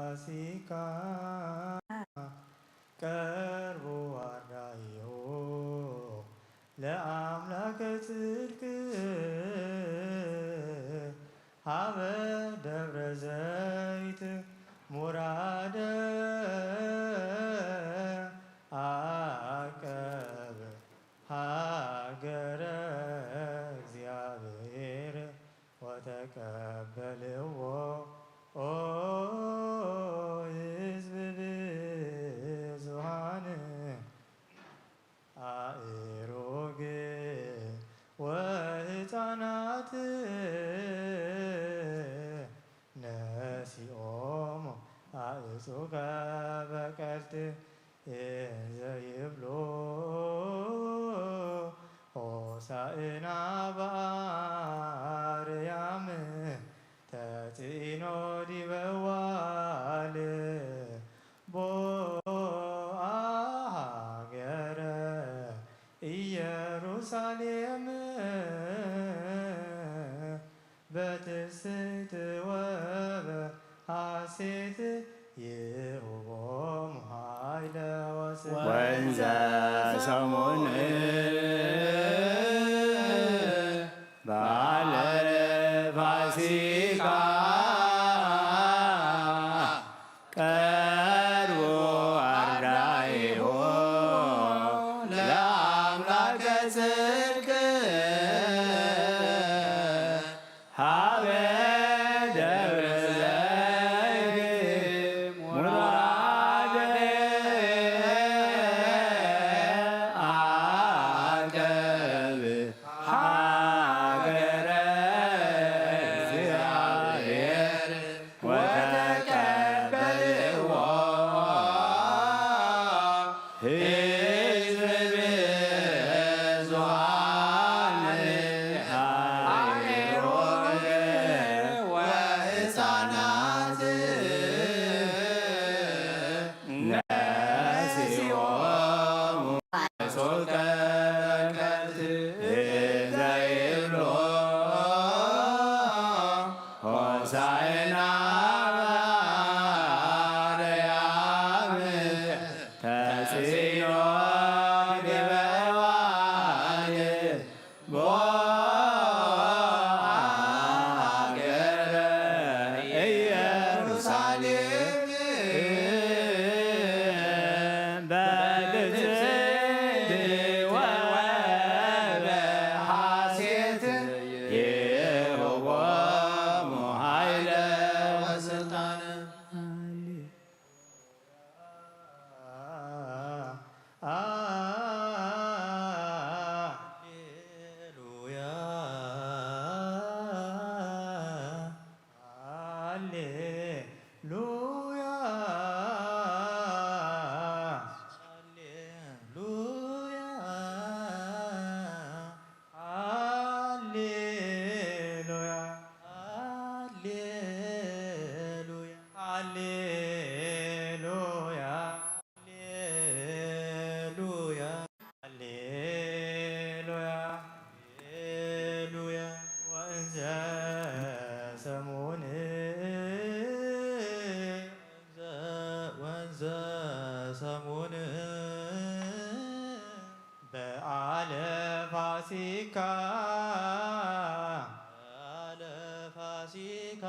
ፋሲካ ቀርቡ አርዳኢሁ ለአምላከ ጽድቅ ሀበ ደብረ ዘይት ሙራደ አቀብ ሀገረ እግዚአብሔር ወተቀበልዎ ኦ ሕዝብ ብዙኃን አእሩግ ወሕፃናት ነሲኦሙ አእጹቀ በቀልት እንዘ ይብሉ ሆሳዕና በአርያም ተጽዕኖ ዲበ ዋል ቦአ ሃገረ ኢየሩሳሌም በትስብእት ወበሐሴት ይሁቦሙ ኃይለ ወስብሐት። ወንዘ ሰሙን በዓለ ፋሲካ ቀርቡ አርዳኢሁ ለአምላከ ጽድቅ ሀበ ደብረ ዘይት ሙራደ አቀብ ሀገረ እግዚአብሔር ወተቀበልዎ ሕዝብ ብዙኃን አእሩግ ወሕፃናት ነሲኦሙ ሶቀ በቀልት እንዘ ይብሉ ሆሳዕና በአርያም ተጽዕኖ ዲበ ዋል ቦአ ሀገረ ኢየሩሳሌም በትስብእት ወበሐሴት ይሁቦሙ ኃይለ ወስልጣነ። ሃሌሉያ። ሃሌሉያ። ሃሌሉያ። ሃሌሉያ። ሃሌሉያ። ሃሌሉያ። ሃሌሉያ። ሃሌሉያ። ሃሌሉያ። ወእንዘ ሰሙን ወእንዘ ሰሙን በዓለ ፋሲካ በዓለ ፋሲካ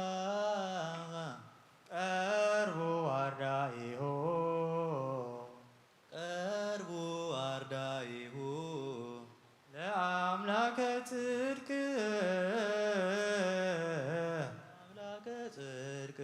ቀርቡ አርዳኢሁ ቀርቡ አርዳኢሁ ለአምላከ ጽድቅ አምላከ ጽድቅ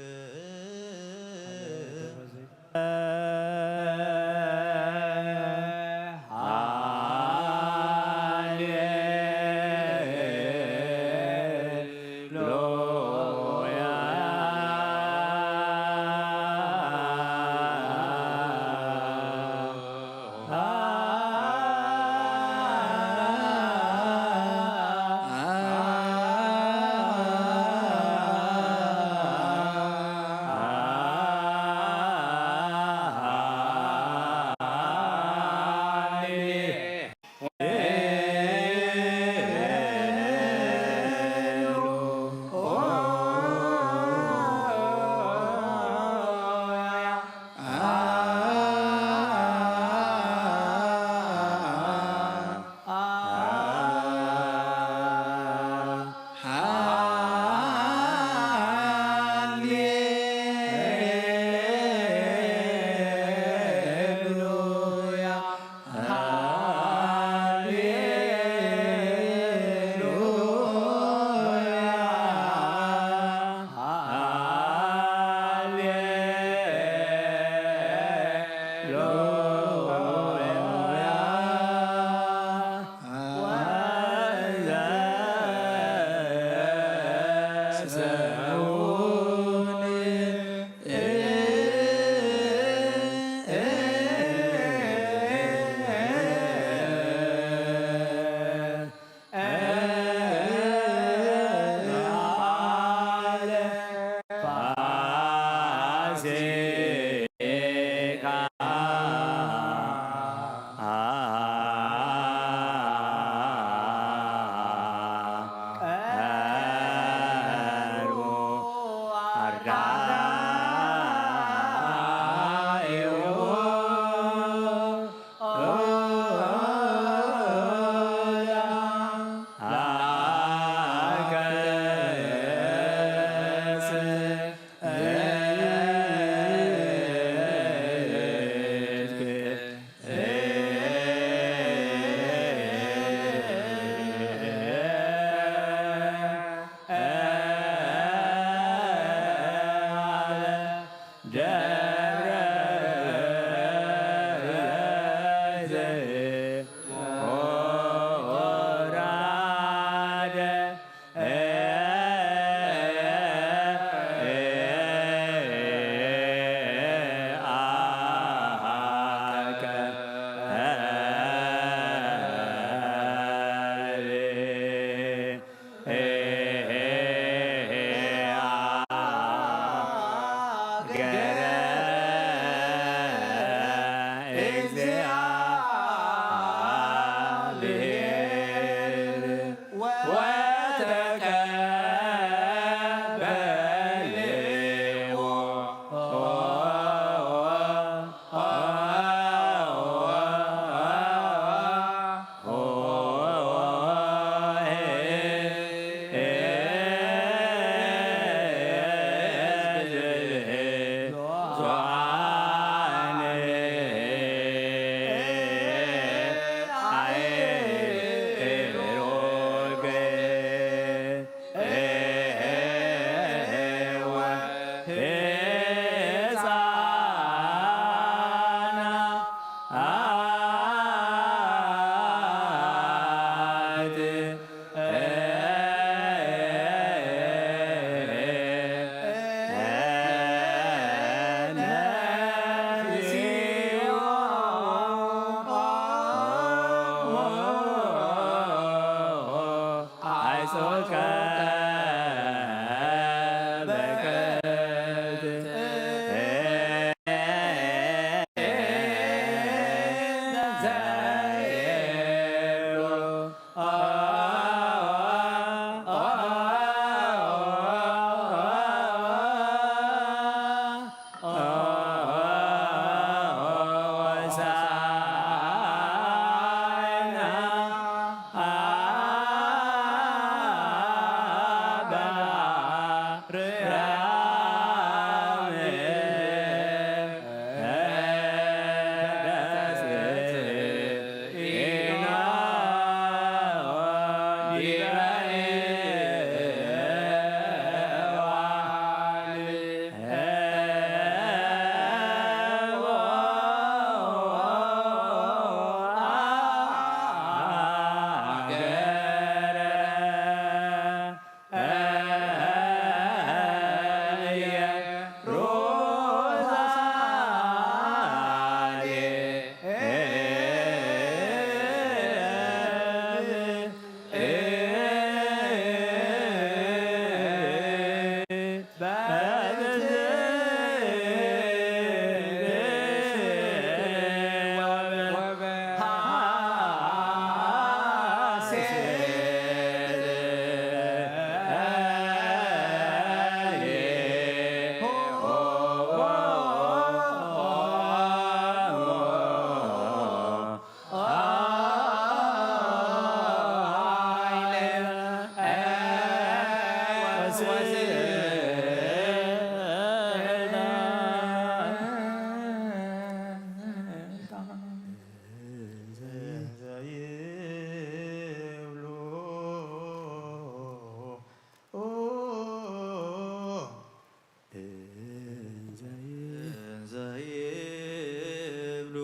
እንዘ ይብሉ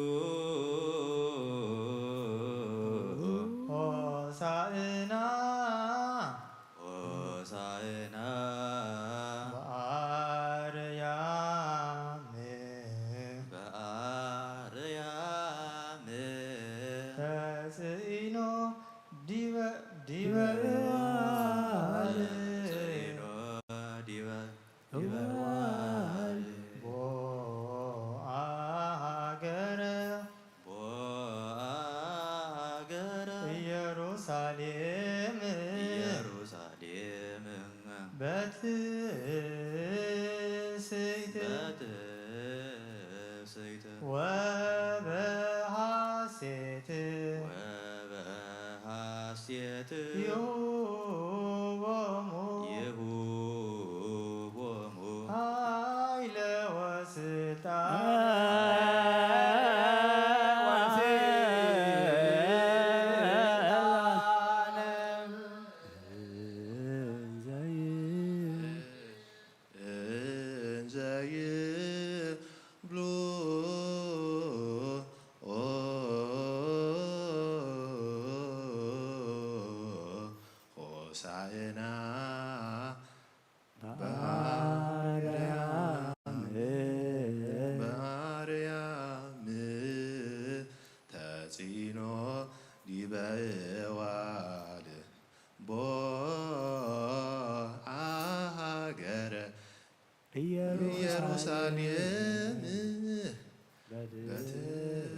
ሆሳዕና ሆሳዕና በአርያም በአርያም ተጽዕኖ ዲበ ዲበ ዲበ ቦአ ሀገረ ኢየሩሳሌም ኢየሩሳሌም በትስብእት በትስብእት ወበሐሴት ወበሐሴት ይሁቦሙ ይሁቦሙ ኃይለ ወስልጣን እንዘ ይ- እንዘ ይ- የም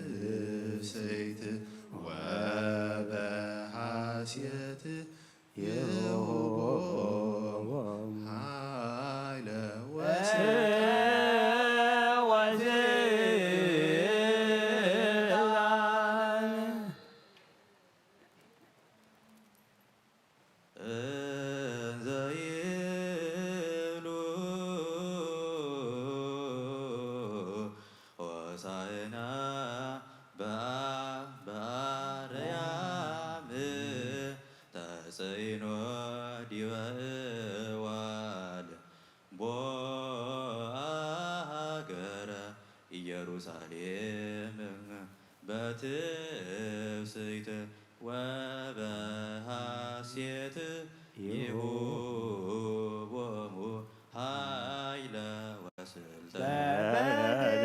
በትፍስሕት ወበሐሴት ይሁቦሙ ኃይለ ወስልጣን። እንዘ ይብሉ ሆሳዕና በአ-፣ በአርያም ተጽዕኖ ዲበ እዋል ቦአ ሀገረ ኢየሩሳሌም በትፍስሕት ወበሐሴት ይሁቦሙ ኃይለ ወስልጣን።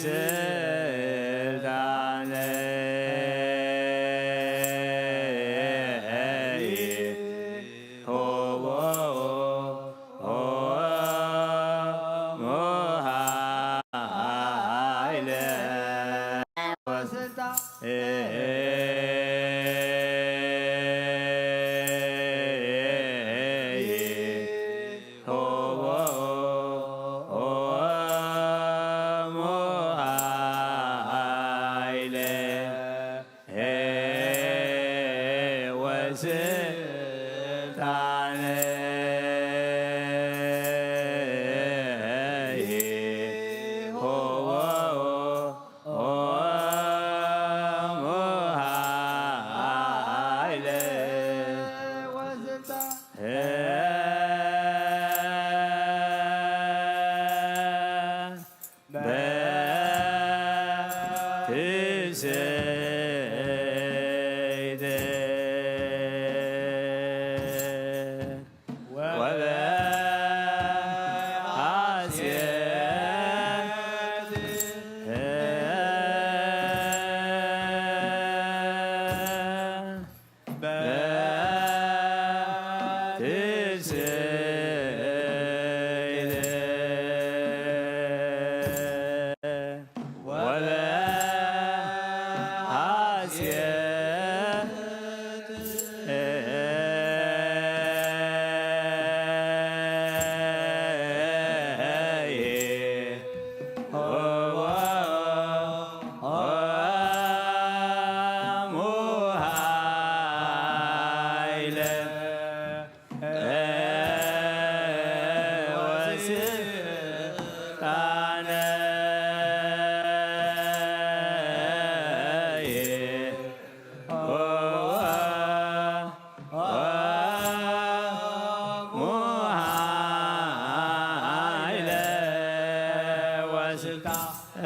ስልጣነ ሆቦ ሞሃይለ ወስልጣን ሆቦ ሞሃይለ ወስልጣነ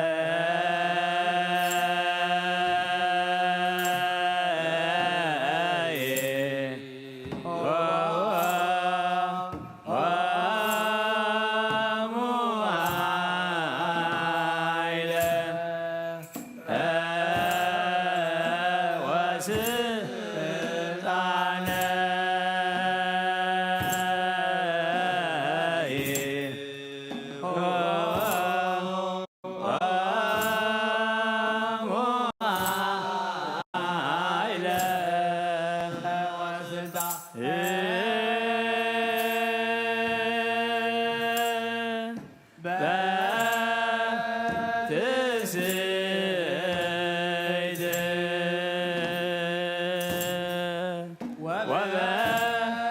ሆቦ ኃይለ ወስልጣን በትስብእት ወበሐሴት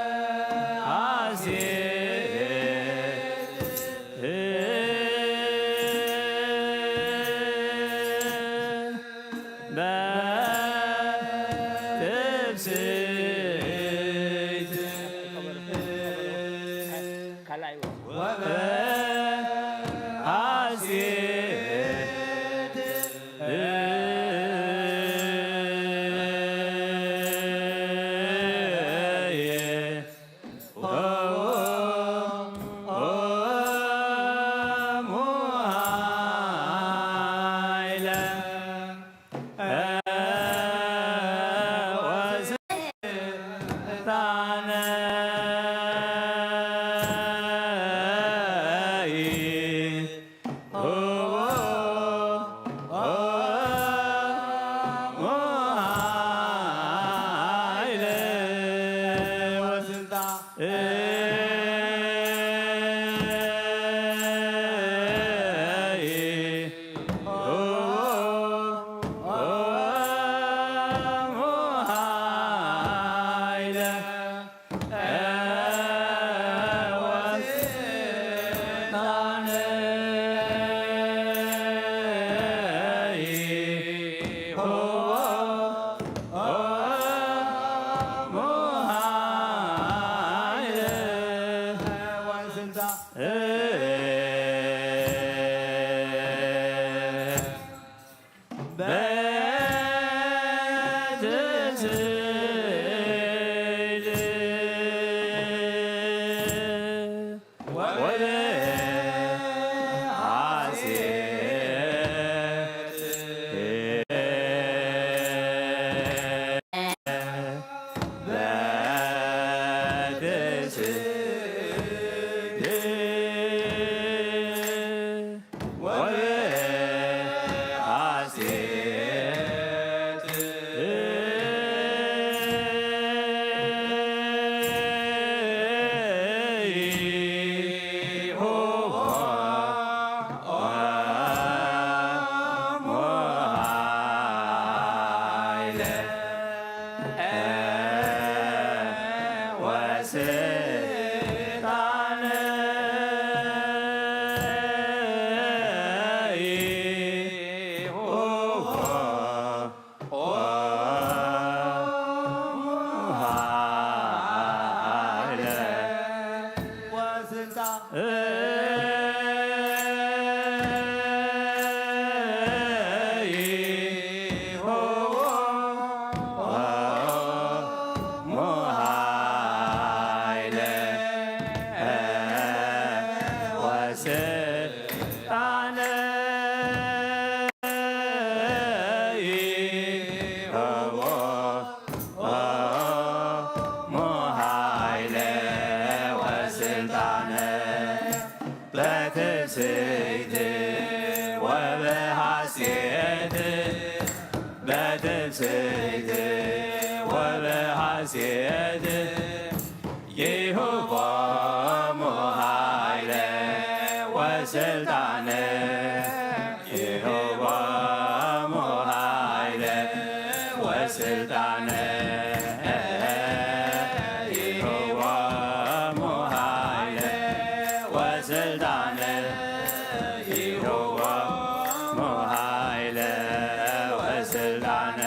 በትስብእት ወበሐሴት በትስብእት ወበሐሴት ይሁቦሙ ኃይለ ወስልጣነ ይሁቦሙ ኃይለ ወስልጣነ ይሁቦሙ ኃይለ ወስልጣነ ይሁቦሙ ኃይለ ወስልጣነ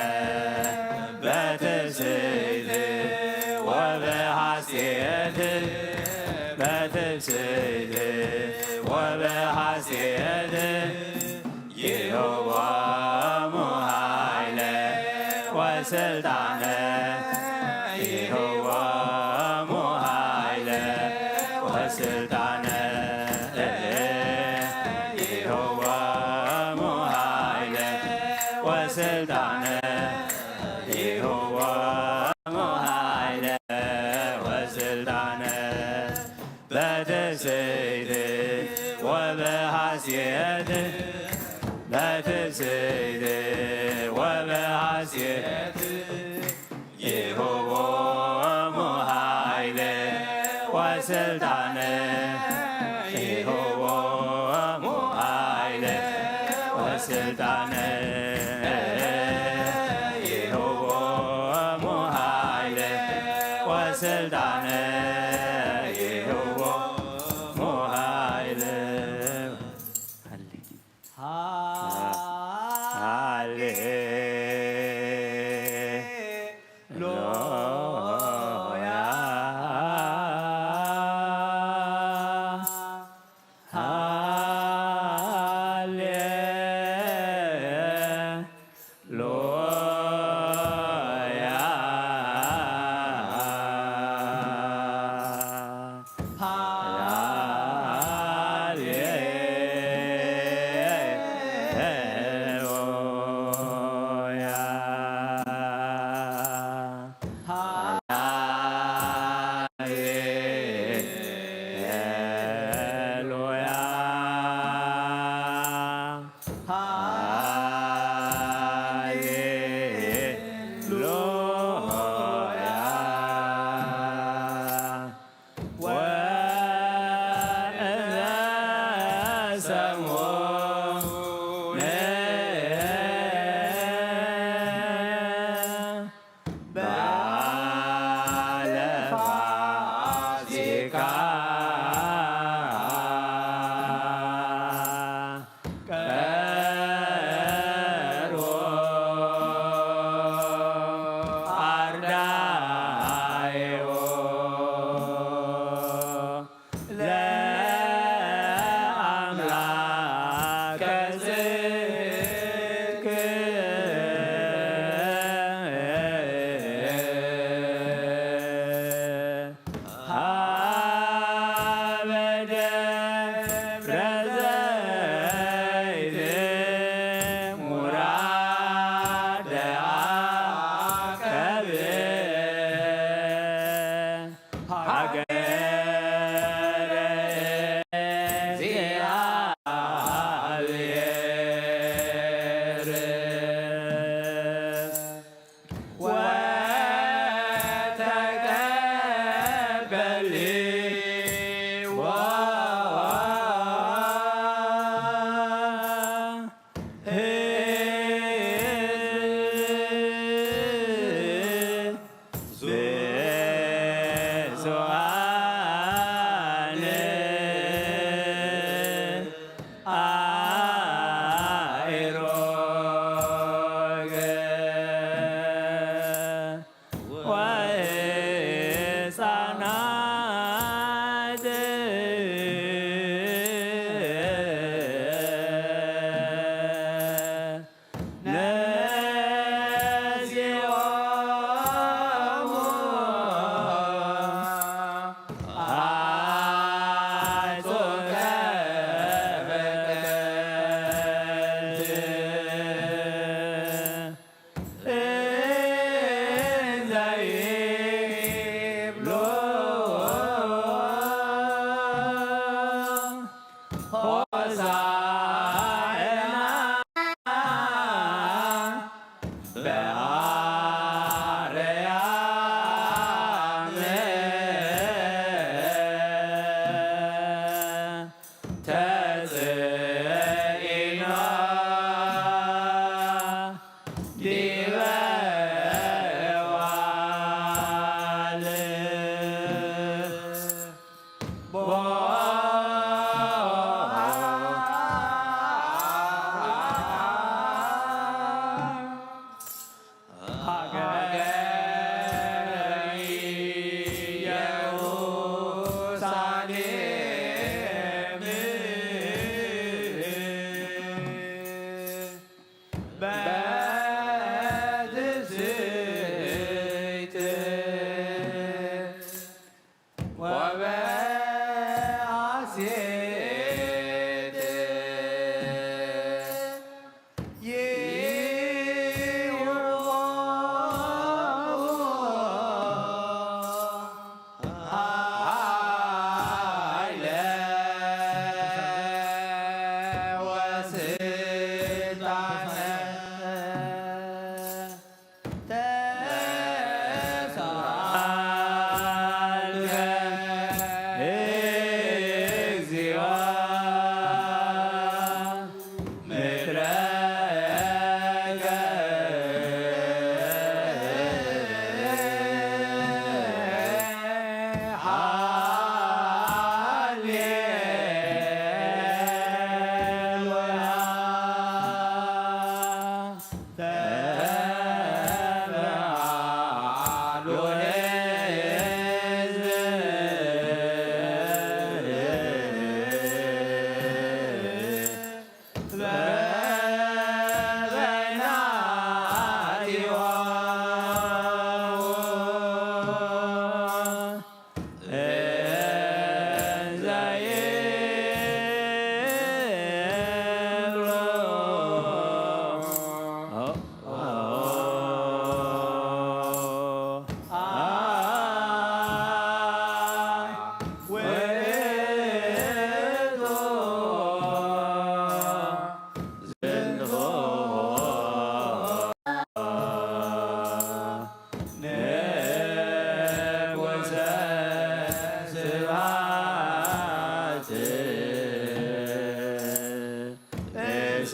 በትስብእት ወበሐሴት በትስብእት ወበሐሴት ይሁቦሙ ኃይለ ወስልጣነ ይሁቦሙ ኃይለ ወስልጣነ ይሁቦሙ ኃይለ ወስልጣነ ይሁቦሙ ኃይለ ወስልጣነ በትስብእት ወበሐሴት በትስብእት ወበሐሴት ይሁቦሙ ኃይለ ወስልጣነ ይሁቦሙ ኃይለ ወስልጣነ ይሁቦሙ ኃይለ ወስልጣነ ይሁቦሙ ኃይለ ሃሌሉያ ሃሌ ሉያ ሃሌሉያ ሃሌሉያ ሃሌሉያ ወእመ ሰሙነ በዓለ ፋሲካ ቀርቦ አርዳይዎ ለአምላከ ጽድቅ ሀበ ደብረ ዘይት ሙራደ አከብ ሀገረ እግዚአብሔር ወተቀበልዎ ህዝብ ብፁዓን አእሮግ ወሕፃናት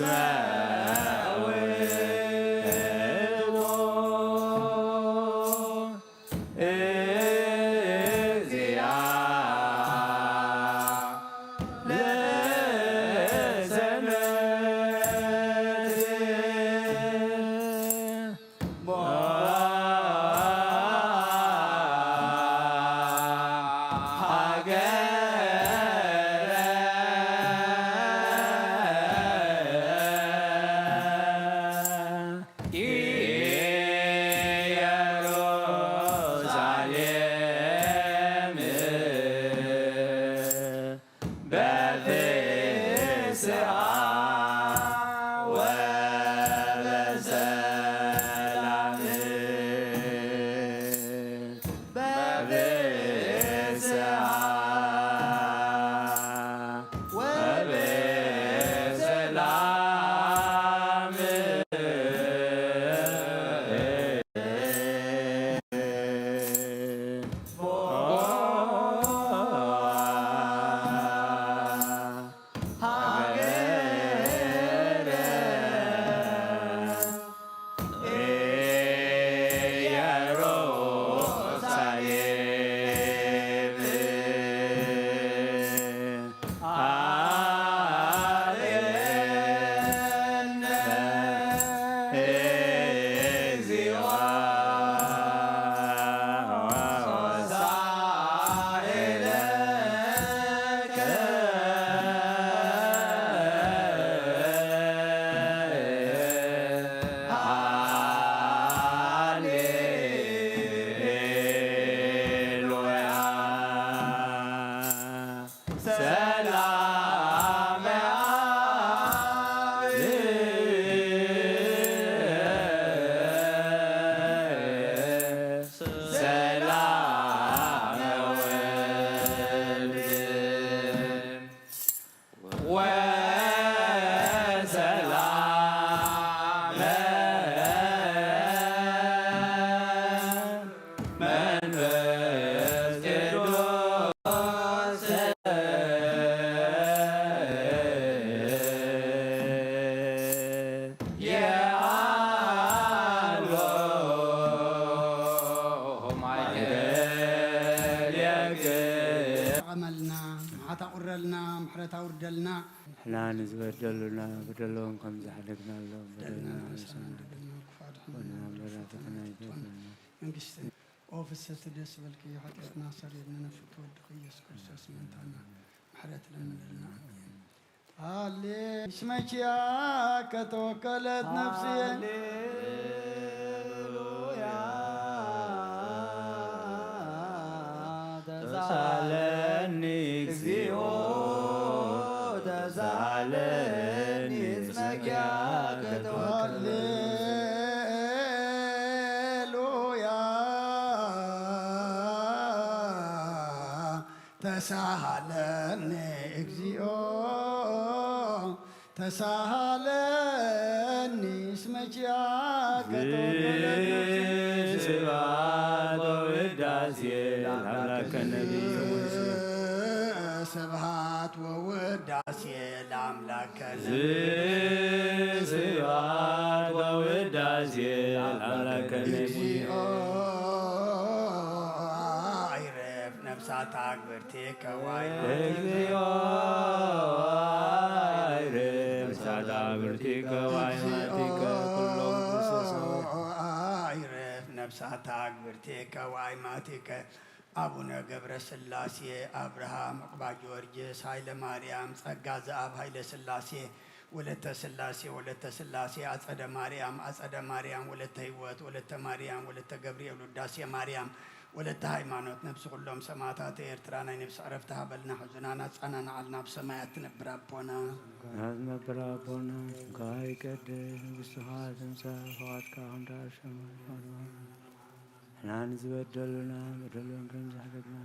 መውቱ እግዚአ ለሰንበት በፍስሓ ወበሰላም በፍስሓ ወበሰላም ልና ምሓት ኣቑረልና ምሕረት ኣውርደልና። ንሕና ንዝበደሉና በደሎም ከም ዝሓደግናሎም በደልና ንሕና ንሰምድ ድማ ክፉእ ኣድሕነና ወናም ብርሃን በራትኽና ፈተና ይፈትወና። መንግስትን ኦ ፍሰቲ ደስ በልኪ እዩ ሓጢኣትና ሰሪርኒ ነፍኪ ወድኺ ኢየሱስ ክርስቶስ መምታና ምሕረት ለምንልና ኣሜን። ሃሌ እስመኪያ ከተወከለት ነፍስየ ሃሌሉያ ተሳለኒ እግዚኦ ተሳለኒ እስመኪያ ከተወከለት ሃሌሉያ ተሳሃለኒ እግዚኦ ተሳሃለኒ እስመ ኪያከ ተወከለኒ ስብሐት ወውዳሴ ለአምላክነ ስብሐት ወውዳሴ ለአምላክነ ስብሐት ወውዳሴ ለአምላክነ እግዚኦ አይረፍ ነፍሳት አግብርቲከ ዋይ እግዚኦ አይረፍ ነፍሳት አግብርቲከ ወአይማቲከ ኩሎም ክርስቶስ አይረፍ ነፍሳት አግብርቲከ ወአይማቲከ አቡነ ገብረ ስላሴ አብርሃም ዕቁባ ጊዮርጊስ ኃይለ ማርያም ጸጋ ዘአብ ኃይለ ስላሴ ወለተ ስላሴ ወለተ ስላሴ አጸደ ማርያም አጸደ ማርያም ወለተ ህይወት ወለተ ማርያም ወለተ ገብርኤል ውዳሴ ማርያም ወለተ ሃይማኖት ነብሲ ኩሎም ሰማእታት ኤርትራ ናይ ነብሲ ዕረፍቲ ሃበልና ሕዙናን ኣጻናንዓልና ኣብ ሰማያት ትነብር ኣቦና ናት ነብር ኣቦና እንኳ ይቀድስ መንግስትኻ ትምጻእ ፈቃድካ ከምታ ኣብ ሰማይ ንሕና ንዝበደሉና በደሎም ከም ዝሕደግና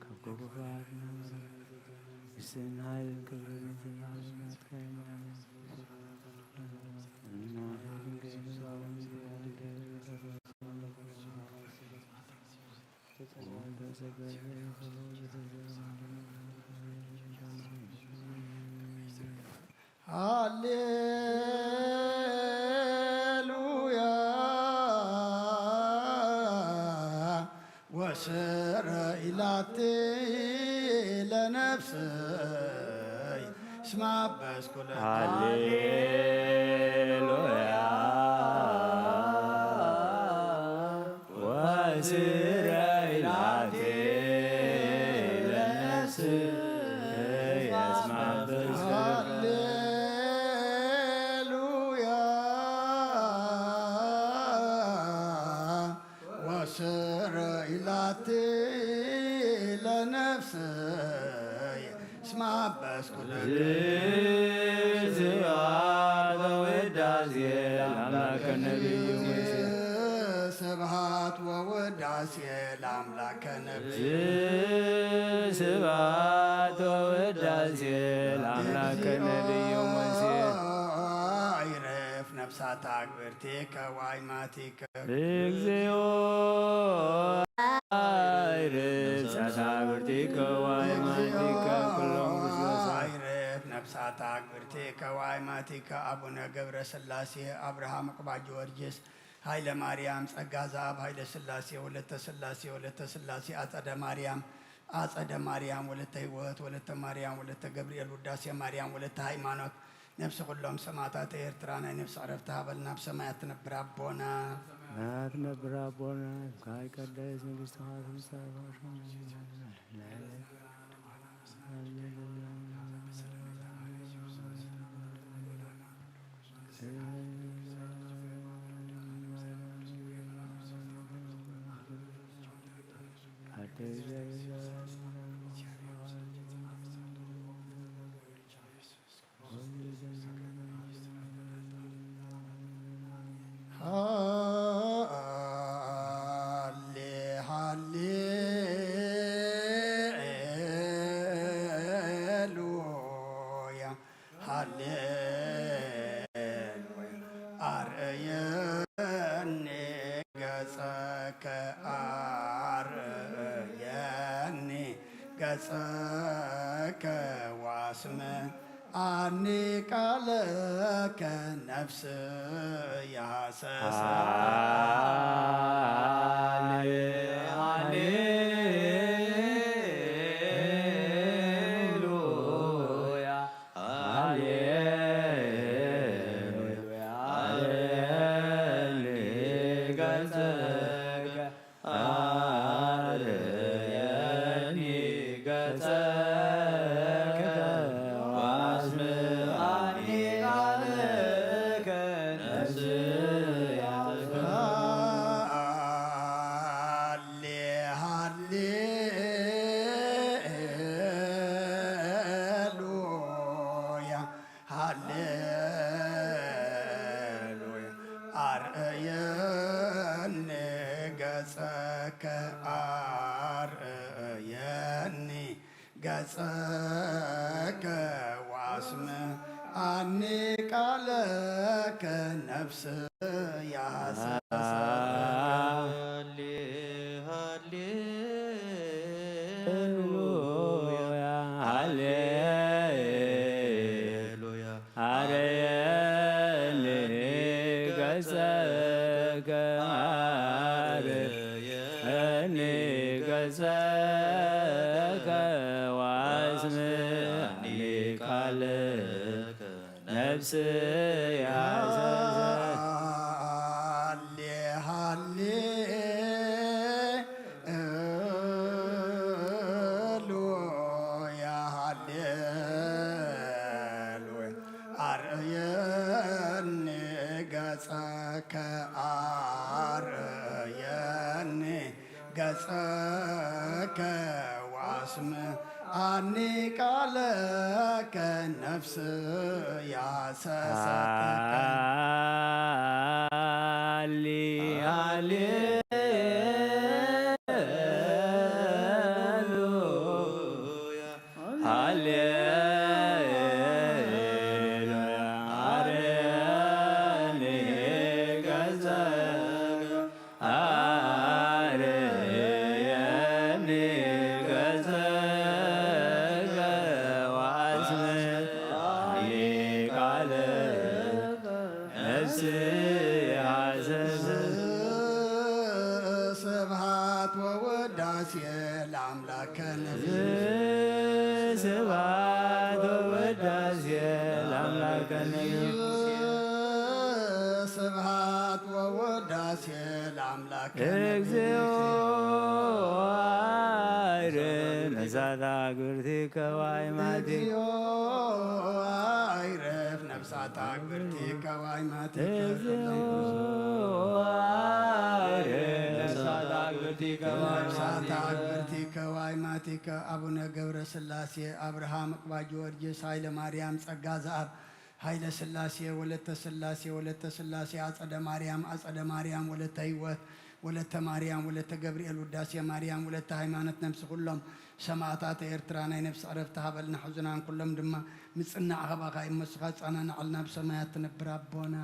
ካብ ክፉኣት ንስን ኃይልን ክብርን ናትካ ሃሌሉያ ወስረ ኢላቲ ለነፍስይ እስማ በስኩለ ሃሌሉያ ወስረ ኢላቲ ለነፍስይ እስማ በስኩለ ሃሌሉያ ወስረ ኢላቲ ለነፍስይ እስማ በስኩለ ስብሐት ወውዳሴ ለአምላከ ነቢዩ ሙሴ። ስብሐት ወውዳሴ ለአምላከ ነቢዩ ስብሐት ወውዳሴ ለአምላከ ነቢዩ ሙሴ። ይረፍ ነፍሳት አግብርቲከ ዋይማቲከ እግዚኦ። አይርፍ ሳሳብርቲከ ዋይማቲከ ኩሎም ክርስቶስ። አይርፍ ነፍሳት አግብርቲከ ዋይማቲከ አቡነ ገብረ ሥላሴ፣ አብርሃም፣ ቅባ ጊዮርጊስ፣ ኃይለ ማርያም፣ ጸጋ ዘአብ፣ ኃይለ ሥላሴ፣ ወለተ ሥላሴ፣ ወለተ ሥላሴ፣ አጸደ ማርያም፣ አጸደ ማርያም፣ ወለተ ሕይወት፣ ወለተ ማርያም፣ ወለተ ገብርኤል፣ ውዳሴ ማርያም፣ ወለተ ሃይማኖት፣ ነፍሲ ኩሎም ሰማዕታት ኤርትራ ናይ ነፍሲ ዕረፍቲ ሃበልና። ኣብ ሰማያት ትነብር ኣቦና። ሰማያት ትነብር ኣቦና፣ ይትካእ ይትቀደስ መንግስትኻ፣ ትምጻእ ፈቃድካ ሃሌ ሃሌሉያ ሃሌሉያ አርእየኒ ገጸከ አርእየኒ ገጸከ ዋስም አኒ ቃለከ ነፍስ ያሰሰ ሃሌሉያ ሃሌሉያ ሃሌሉያ ገጸከ አርእየኒ ገጸከ ወአስምዓኒ ቃልከ ነፍስየ ትፈርህ። ሃሌ ሃሌሉያ ሃሌሉያ አርእየኒ ገጸከ አርእየኒ ገጸከ ወአስምዓኒ ቃለከ ነፍስየ ሃሌ ሃሌሉያ ሃሌሉያ አርየኒ ገጸከ አርየኒ ገጸከ ወአስምዓኒ ቃለከ ነፍስየ ሃሌ ሃሌ ሃሌሉያ ሃሌሉያ አርእየኒ ገጸከ አርእየኒ ገጸከ ወአስምዓኒ ቃለከ ነፍስየ ሃሌ ሃሌ ሃሌሉያ ሃሌሉያ አርየኒ ገጸከ አርየኒ ገጸከ ወአስምዓኒ ስብሐት ወውዳሴ ለአምላክነ። ስብሐት ወውዳሴ ለአምላክነ። እግዚኦ አይርፍ ነፍሳት አግብርቲከ ወአይማቲከ። እግዚኦ አይርፍ ነፍሳት አግብርቲከ ወአይማቲከ። እግዚኦ አይርፍ ነፍሳት አግብርቲከ ነፍሳት ወአይማቲከ። አግብርቲከ ወአይማቲከ። አቡነ ገብረ ሥላሴ፣ አብርሃም፣ ዕቁባ ጊዮርጊስ፣ ኃይለ ማርያም፣ ጸጋ ዘአብ፣ ኃይለ ሥላሴ፣ ወለተ ሥላሴ፣ ወለተ ሥላሴ፣ አጸደ ማርያም፣ አጸደ ማርያም፣ ወለተ ሕይወት፣ ወለተ ማርያም፣ ወለተ ገብርኤል፣ ውዳሴ ማርያም፣ ወለተ ሃይማኖት፣ ነፍሲ ኩሎም ሰማዕታት ኤርትራ ናይ ነፍሲ ዕረፍቲ ሃበልና። ሕዙናን ኩሎም ድማ ምጽናዕ ካባኻ እዩ እሞ ንስኻ ኣጸናንዓልና፣ ኣብ ሰማያት ትነብር ኣቦና።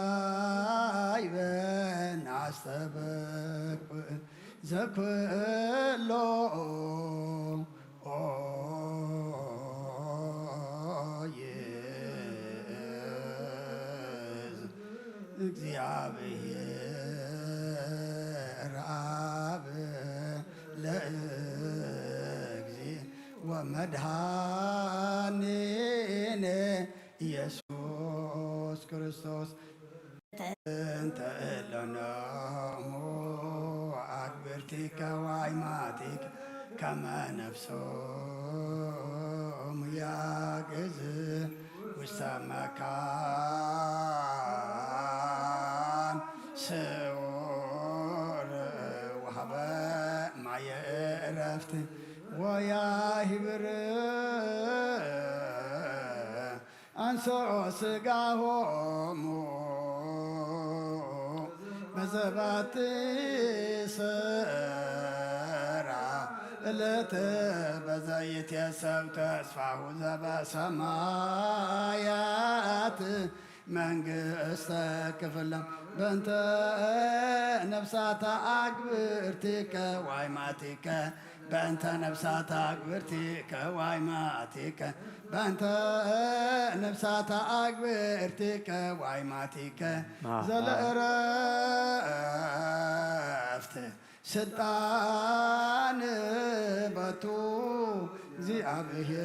ወካዕበ ናስተበቅዕ ዘኩሎ ይእዝ እግዚኣብሔር አብ ለእግዚ ወመድኃኒነ ኢየሱስ ክርስቶስ። እንተ እሎኖሙ አግብርቲከ ወአይማቲከ ከመ ነፍሶሙ ያግዝ ውስተ መካን ስውር ወሀበ ማየ ዕረፍት ወያሂብር አንሥኦ ሥጋሆሙ በዘባቲ ሰራ ዕለት በዘይትየሰብ ተስፋሁ ዘበሰማያት መንግሥተ ክፍሎም በእንተ ነፍሳታ አግብርቲከ ዋይማቲከ በእንተ ነፍሳት አግብርቲከ ዋይማቲከ በእንተ ነፍሳት አግብርቲከ ዋይማቲከ አሃ። ዘለእረፍት ስልጣን በቱ እግዚአብሔር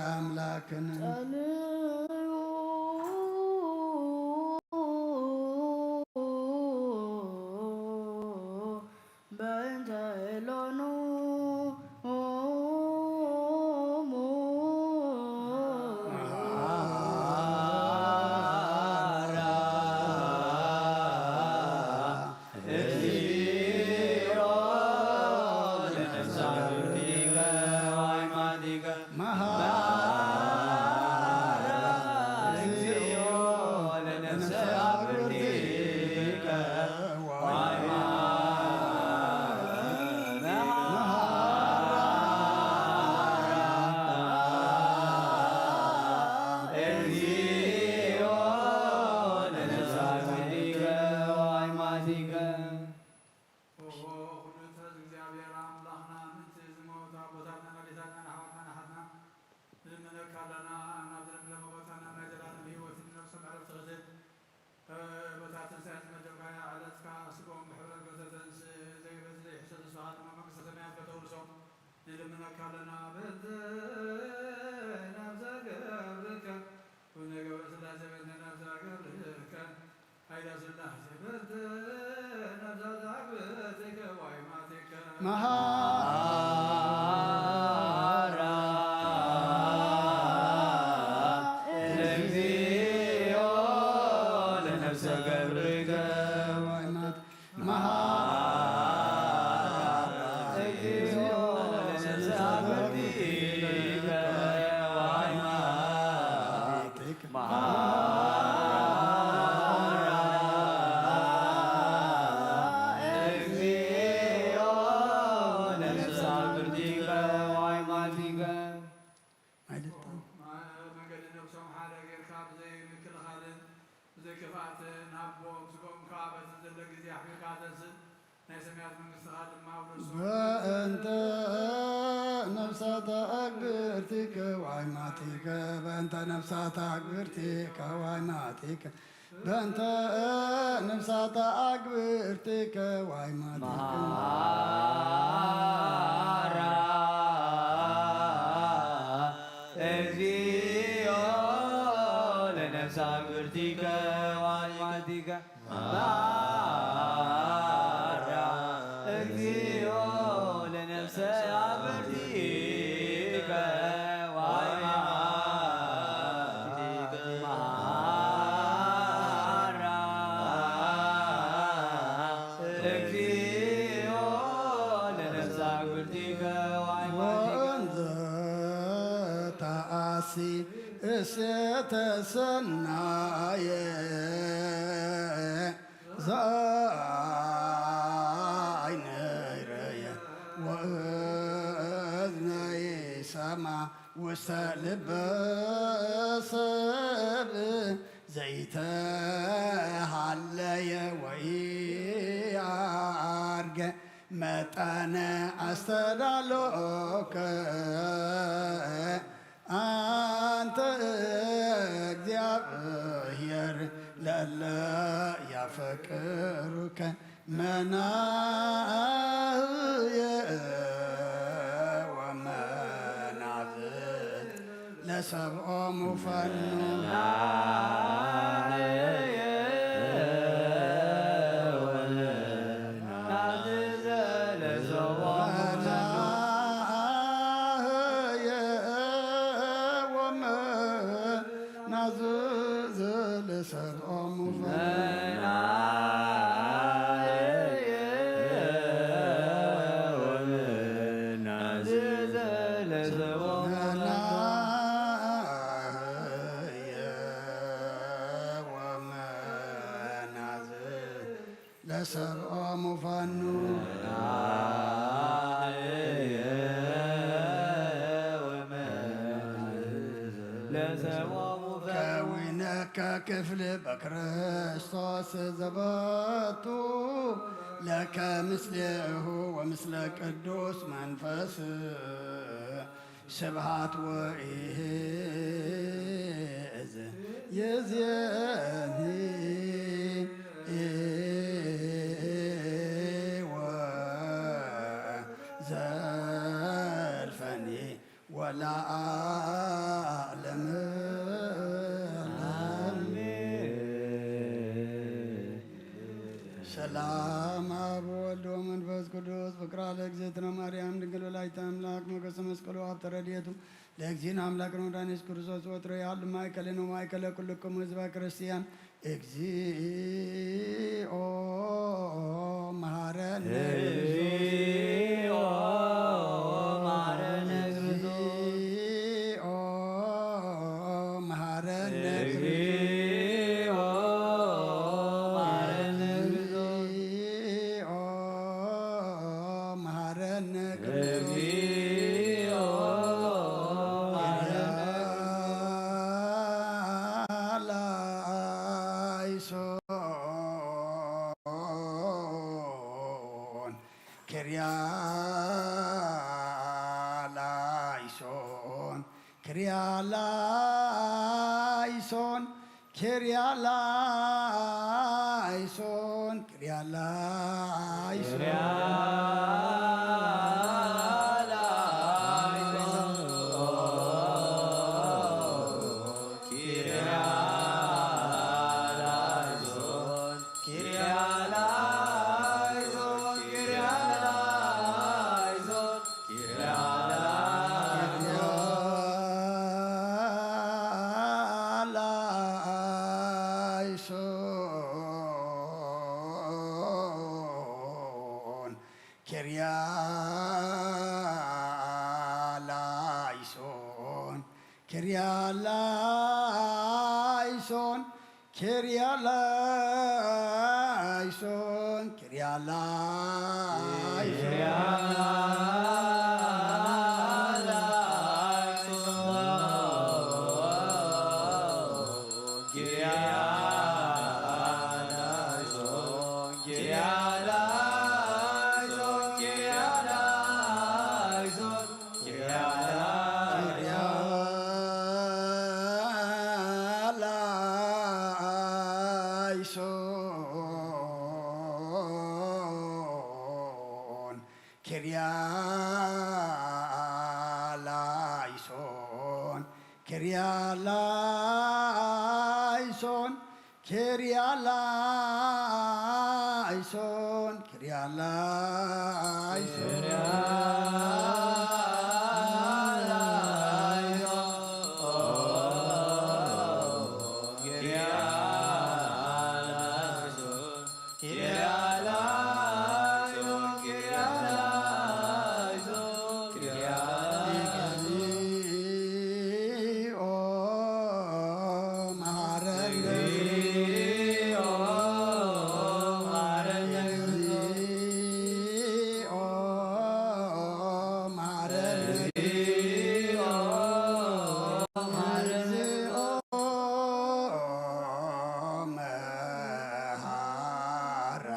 አምላክን ጸልዩ በእንተ እሎኑ ንልምነካ ኣለና። ናብ ዝለምለመ ቦታ ናብ ናይ ዘላለም ህይወት ንነብሶም ዕረፍቲ ክትህብ፣ በታ ትንሳኤ ዝመደብካያ ዕለት ከኣ ስግኦም ብሕብረት ገዘተንስ ዘይበዝሒ ይሕሰ ተስፋኻ ድማ መንግስተ ሰማያት ከተውርሶም ንልምነካ ኣለና። በእንተ ነፍሰ ገብርከ፣ ኩነ ገብረ ስላሴ በእንተ ነፍሰ ገብርከ፣ ኃይለ ሥላሴ በእንተ ነፍሰ ገብርከ ዋይማቲከ መሐራ እግዚኦ ለነፍሰ ገብርከ ዋይማት መሐራ እግዚኦ ለነፍሰ ገብርከ ዋይማት መሐራ እግዚኦ መንገዲ ነብሶም ሓደ ጌርካ ብዘይ ምክልኻልን ብዘይ ክፍኣትን ሃቦም፣ ስግኦም ከኣ በቲ ዘሎ ግዜ ኣሕቢርካ ተንስእ፣ ናይ ሰማያት መንግስትኻ ድማ ውረሶም። በእንተ ነፍሳተ ኣግብርቲከ ወኣይማቲከ፣ በእንተ ነፍሳተ ኣግብርቲከ ወኣይማቲከ፣ በእንተ ነፍሳተ ኣግብርቲከ ወኣይማቲከ። መሃራ እግዚኦ ለነፍሳተ ኣግብርቲከ ወኣይማቲከ። መሃራ እግዚኦ ለነፍሳተ ኣግብርቲከ ወኣይማቲከ። መሃራ እግዚኦ ለነፍሳተ ኣግብርቲከ ወኣይማቲከ። ወእንዘ ተኣሲ እሴተ ሰናየ ዘአይነይ ረየ ወእዝነይ ሰማ ውስተ ልበ ሰብ ዘይተሃለየ ወኢአርገ መጠነ ኣስተዳሎከ ኣንተ እግዚኣብሔር ለለ ያፈቅሩከ መናህየ ወመናዝ ለሰብኦሙ ፈኑ። መናህየ ወመናዝ ለሰብኦሙ ፈኑ። ለሰብኦሙ ፈኑ። ከዊነከ ክፍል በክርስቶስ ዘበቱ ለከ ምስሌሁ ወምስለ ቅዱስ መንፈስ ስብሃት ወኢዝ ይዜኒ ወዘልፈኒ ወለዓለመ ዓለመ። ሰላም አብ ወወልድ ወመንፈስ ቅዱስ ፍቅራ ለእግዝእትነ ማርያም ድንግል ወላዲተ አምላክ ሞገሰ መስቀሉ ሀብተ ረድኤቱ ለእግዚእነ አምላክነ ወመድኃኒነ ኢየሱስ ክርስቶስ ወትሮ ይሃሉ ማእከሌነ ወማእከለ ኩልክሙ ህዝበ ክርስቲያን። እግዚኦ መሐረነ ክርስቶስ። እግዚኦ መሐረነ ክርስቶስ። እግዚኦ መሐረነ ክርስቶስ። እግዚኦ መሐረነ ክርስቶስ። እግዚኦ መሐረነ ክርስቶስ። እግዚኦ መሐረነ ላይሶን ኪርያ ላይሶን ኪርያ ላይሶን ኪርያ ላይሶን ኪርያ ላይሶን። ላይሶን ኪርያ ላይሶን ኪርያ ላይሶን ኪርያ ላይሶን ኪርያ ላይሶን። ላይሶን፣ ኪርያ ላይሶን፣ ኪርያ ላይሶን፣ ኪርያ ላይሶን። እግዚኦ መሐረነ። እግዚኦ መሐረነ። እግዚኦ መሐራ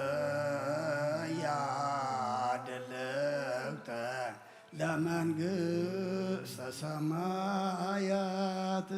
ወረሰያ ድልውተ ለመንግስተ ሰማያት።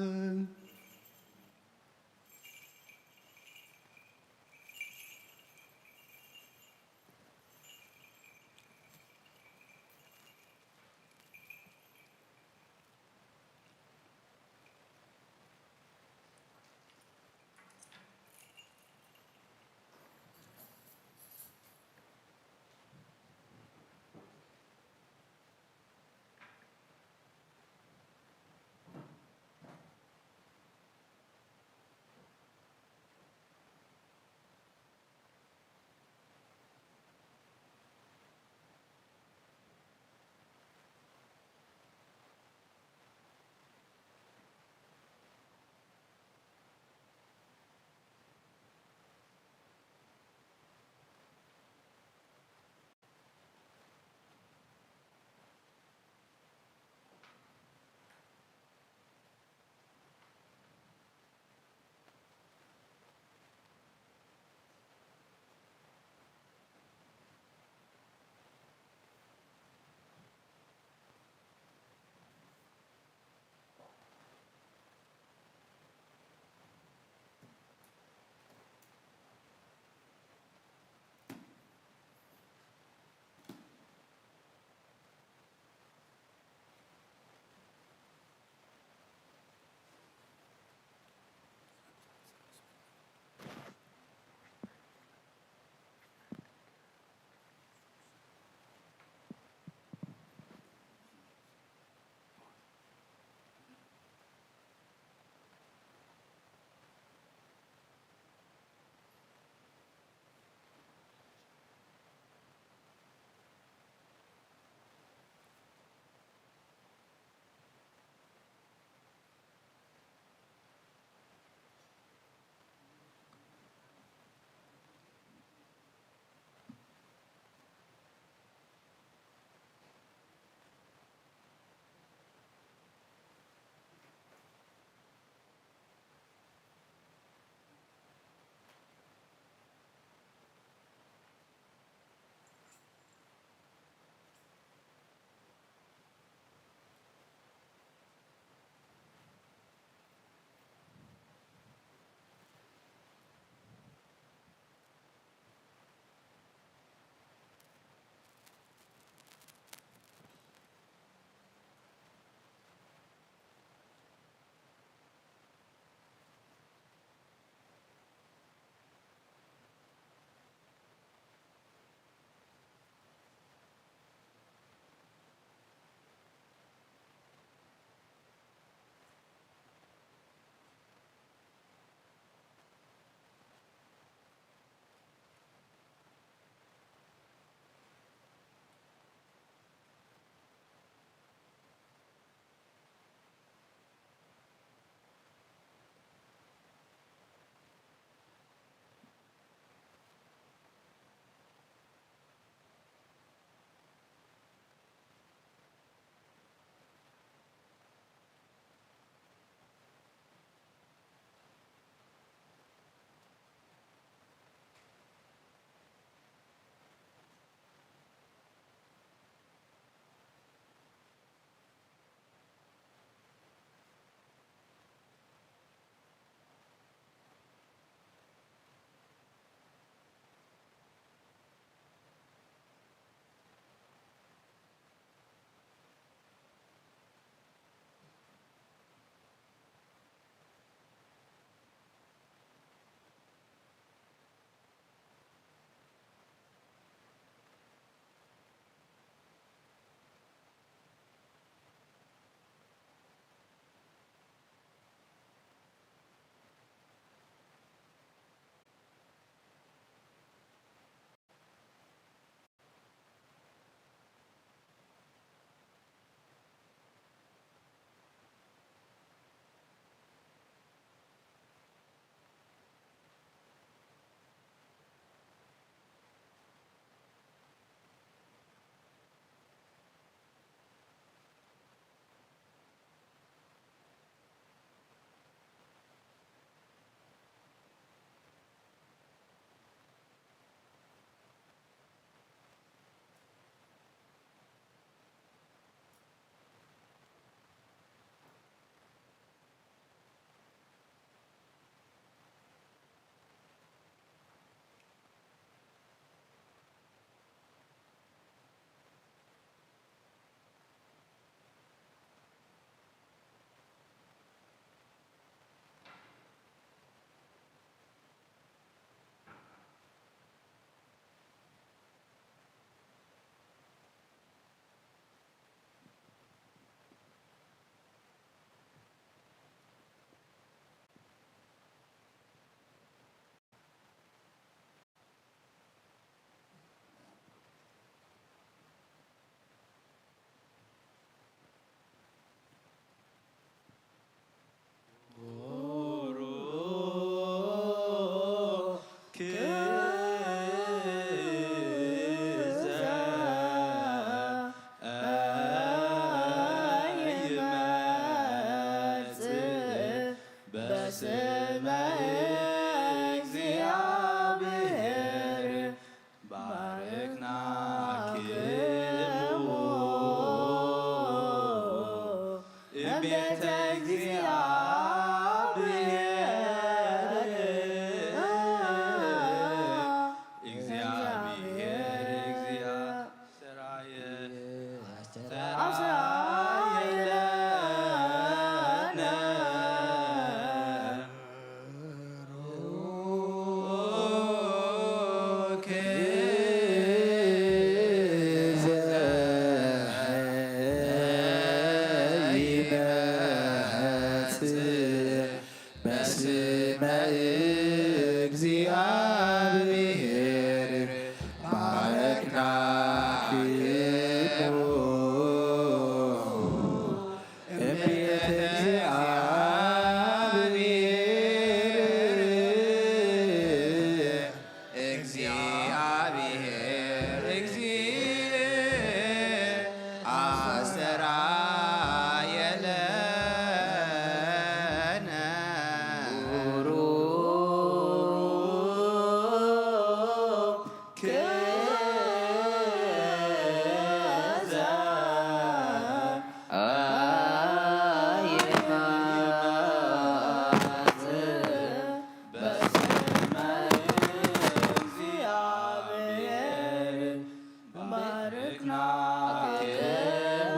ናክሙ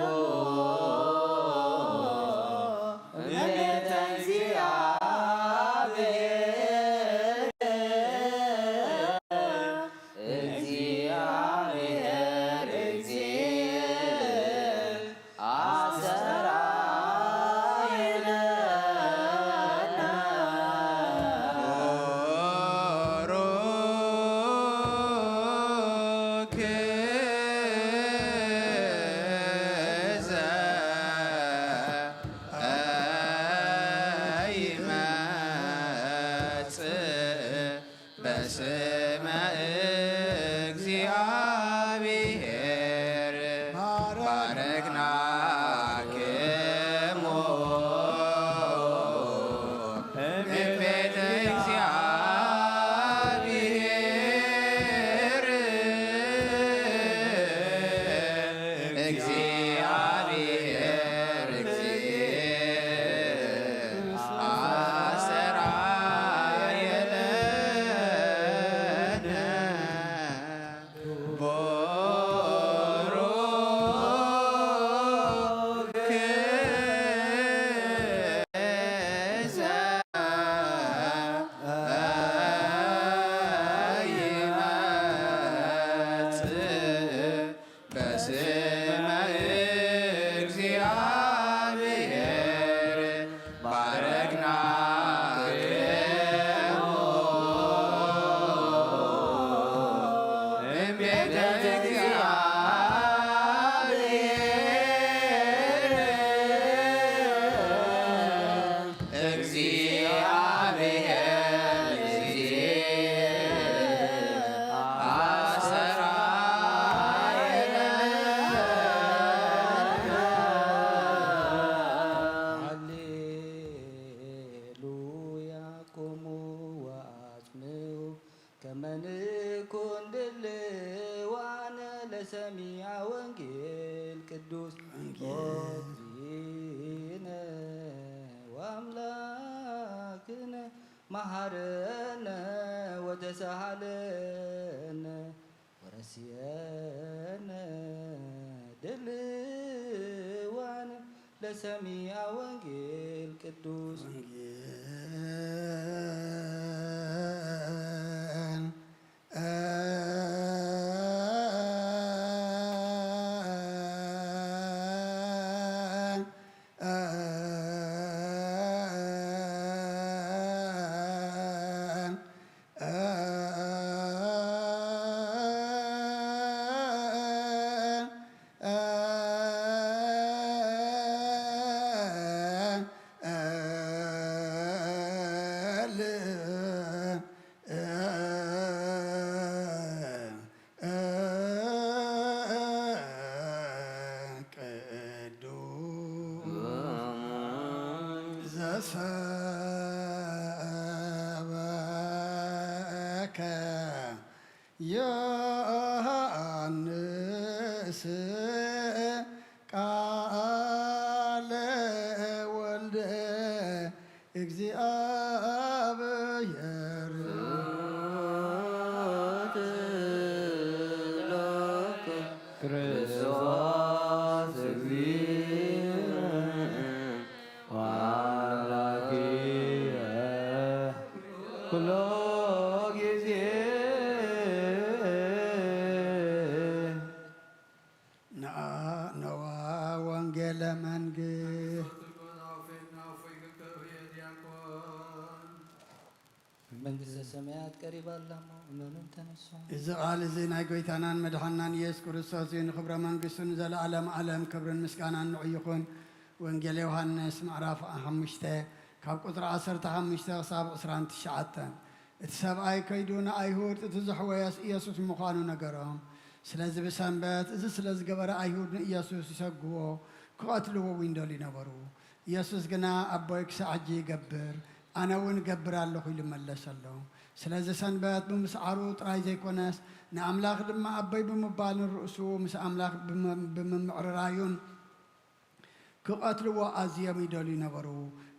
እምቤተ እግዚአብሔር፣ እግዚአብሔር እግዚእ አስተርአየነ። ቡሩክ ዘኢይመጽእ በስመ እግዚአብሔር ባረክናክሙ እምቤተ እግዚአብሔር። እግዚአብሔር እግዚእ አስተርአየነ። ቡሩክ ዘኢይመጽእ በስመ እግዚአብሔር ባረክናክሙ እምቤተ እግዚአብሔር። እግዚአብሔር እግዚእ አስተርአየነ። ሃሌሉያ። ቁሙ ወአጽምዑ ከመ ንኩን ድልዋነ ለሰሚዐ ወንጌል ቅዱስ። ወንጌል። ኦ እግዚእነ ወአምላክነ መሐረነ ወተሳሃለነ ወረስየነ ድልዋነ ለሰሚዐ ወንጌል ቅዱስ። ወንጌል። ቅዱስ ዘሰበከ ዮሐንስ ቃለ ወልደ እግዚአብሔር። ስብሐት ለከ ክርስቶስ እግዚእነ ወአምላክየ ኩሎ ጊዜ። ነዋ ነዋ ወንጌለ መንግስት። መንግስተ ሰማያት ቀሪባ ኣላ እሞ እመኑን ተነስሑ። እዚ ቃል እዚ ናይ ጎይታናን መድሓናን ኢየሱስ ክርስቶስ እዩ። ንኽብረ መንግስቱ ንዘለኣለም ዓለም ክብርን ምስጋናን ንዑ ይኹን። ወንጌል ዮሃንስ ምዕራፍ ሓሙሽተ ካብ ቁጽሪ ዓሰርተ ሓሙሽተ ክሳብ ዕስራን ትሽዓተን። እቲ ሰብኣይ ከይዱ ንኣይሁድ እቲ ዘሕወየስ ኢየሱስ ምዃኑ ነገሮም። ስለዚ ብሰንበት እዚ ስለ ዝገበረ ኣይሁድ ንኢየሱስ ይሰግዎ፣ ክቐትልዎ እውን ይደልዩ ነበሩ። ኢየሱስ ግና ኣቦይ ክሳዕ ሕጂ ይገብር፣ ኣነ እውን እገብር ኣለኹ ኢሉ መለሰሎም። ስለዚ ሰንበት ብምስዓሩ ጥራይ ዘይኮነስ ንኣምላኽ ድማ ኣቦይ ብምባልን ርእሱ ምስ ኣምላኽ ብም- ብምምዕርራዩን ክቐትልዎ ኣዝዮም ይደልዩ ነበሩ።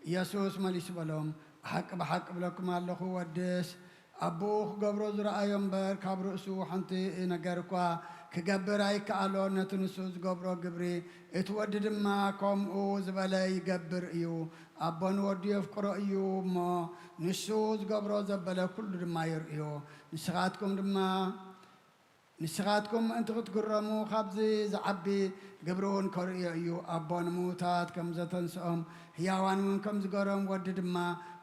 ኢየሱስ መሊሱ በሎም፣ ብሓቂ ብሓቂ እብለኩም ኣለኹ፣ ወድስ ኣቦኡ ክገብሮ ዝረኣዮ እምበር ካብ ርእሱ ሓንቲ ነገር እኳ ክገብር ኣይከኣሎን። ነቲ ንሱ ዝገብሮ ግብሪ እቲ ወዲ ድማ ከምኡ ዝበለ ይገብር እዩ። ኣቦ ንወዱ የፍቅሮ እዩ እሞ፣ ንሱ ዝገብሮ ዘበለ ኩሉ ድማ የርእዮ። ንስኻትኩም ድማ ንስኻትኩም ምእንቲ ክትግረሙ፣ ካብዚ ዝዓቢ ግብሪ እውን ከርእዮ እዩ። ኣቦ ንምዉታት ከም ዘተንስኦም፣ ህያዋን እውን ከም ዝገሮም፣ ወዲ ድማ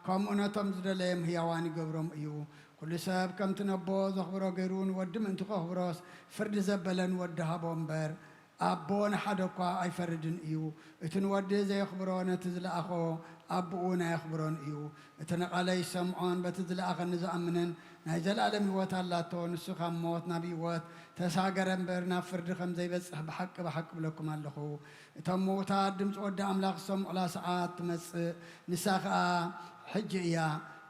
ከምኡ ነቶም ዝደለዮም ህያዋን ይገብሮም እዩ። ኩሉ ሰብ ከምቲ ነቦ ዘኽብሮ ገይሩ፣ ንወዲ ምእንቲ ከኽብሮስ፣ ፍርዲ ዘበለ ንወዲ ሃቦ እምበር፣ ኣቦ ንሓደ እኳ ኣይፈርድን እዩ። እቲ ንወዲ ዘየኽብሮ፣ ነቲ ዝለኣኾ ኣቦኡ እውን ኣየኽብሮን እዩ። እቲ ንቓለይ ዝሰምዖን በቲ ዝለኣኸኒ ዝኣምንን ናይ ዘለኣለም ህይወት ኣላቶ። ንሱ ካብ ሞት ናብ ህይወት ተሳገረ እምበር፣ ናብ ፍርዲ ከም ዘይበጽሕ ብሓቂ፣ ብሓቂ እብለኩም ኣለኹ። እቶም ምዉታት ድምጺ ወዲ ኣምላኽ ዝሰምዑላ ሰዓት ትመጽእ፣ ንሳ ኸኣ ሕጂ እያ።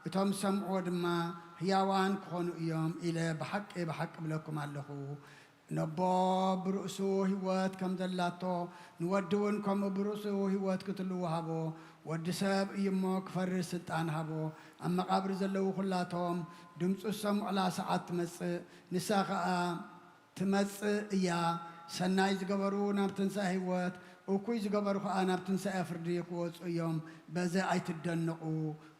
እቶም ዝሰምዕዎ ድማ ህያዋን ክኾኑ እዮም ኢለ ብሓቂ፣ ብሓቂ እብለኩም ኣለኹ። ነቦ ብርእሱ ህይወት ከም ዘላቶ፣ ንወዲ እውን ከምኡ ብርእሱ ህይወት ክትልዉ ሃቦ። ወዲ ሰብ እዩ እሞ ክፈርድ ስልጣን ሃቦ። ኣብ መቓብር ዘለዉ ኩላቶም ድምፁ ዝሰምዑላ ሰዓት ትመጽእ፣ ንሳ ኸኣ ትመጽእ እያ። ሰናይ ዝገበሩ ናብ ትንሳኤ ህይወት፣ እኩይ ዝገበሩ ኸኣ ናብ ትንሳኤ ፍርዲ ክወጹ እዮም። በዚ ኣይትደነቑ።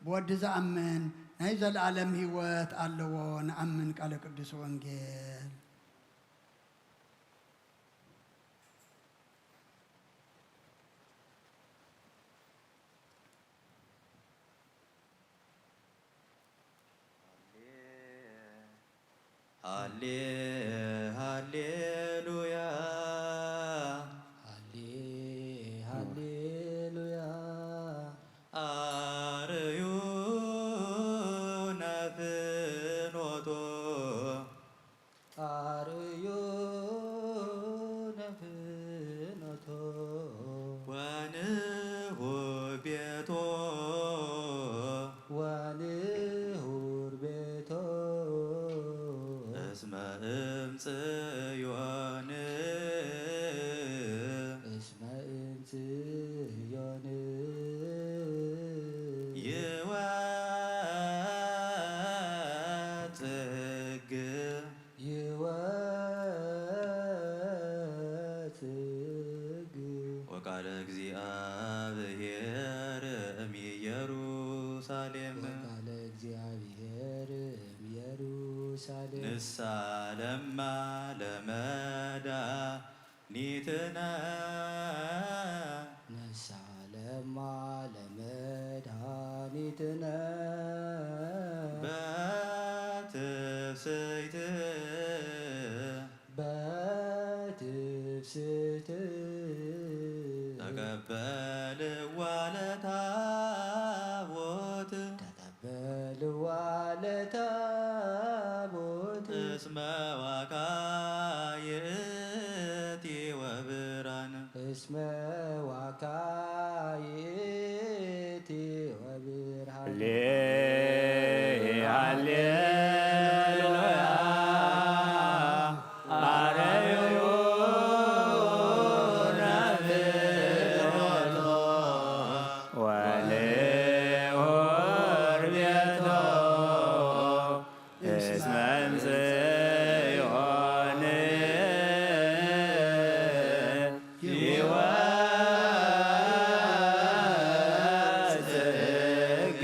ብወዲ ዝኣምን ናይ ዘለኣለም ህይወት ኣለዎ። ንኣምን። ቃለ ቅዱስ ወንጌል። ሃሌ ሃሌሉያ። ሃሌ ሃሌሉያ። ኣርዩነ ፍኖቶ። ኣርእዩነ ፍኖቶ። ወንሁር ቤቶ። ወንሁር ቤቶ። እስመ እምጽዮን። እስመ እምጽዮን። ይወጽእ ሕግ። ይወጽእ ሕግ። ወቃለ እግዚአብሔር እምኢየሩሳሌም። ወቃለ እግዚአብሔር እምኢየሩሳሌም። ንሳለማ ለመዳ ኒትነ። ንሳለማ ለመድኃኒትነ። በትፍስሕት። በትፍስሕት። ተቀበልዋ ለታቦት። ተቀበልዋ ለታቦት። እስመ ዋካ ይእቲ ወብርሃን። እስመ ዋካ ይእቲ ወብርሃን። ሃሌ ሃሌሉያ። አረዩ ነፍኖቶ ወንሁር ቤቶ። እስመ እምጽዮን ይወጽእ ሕግ።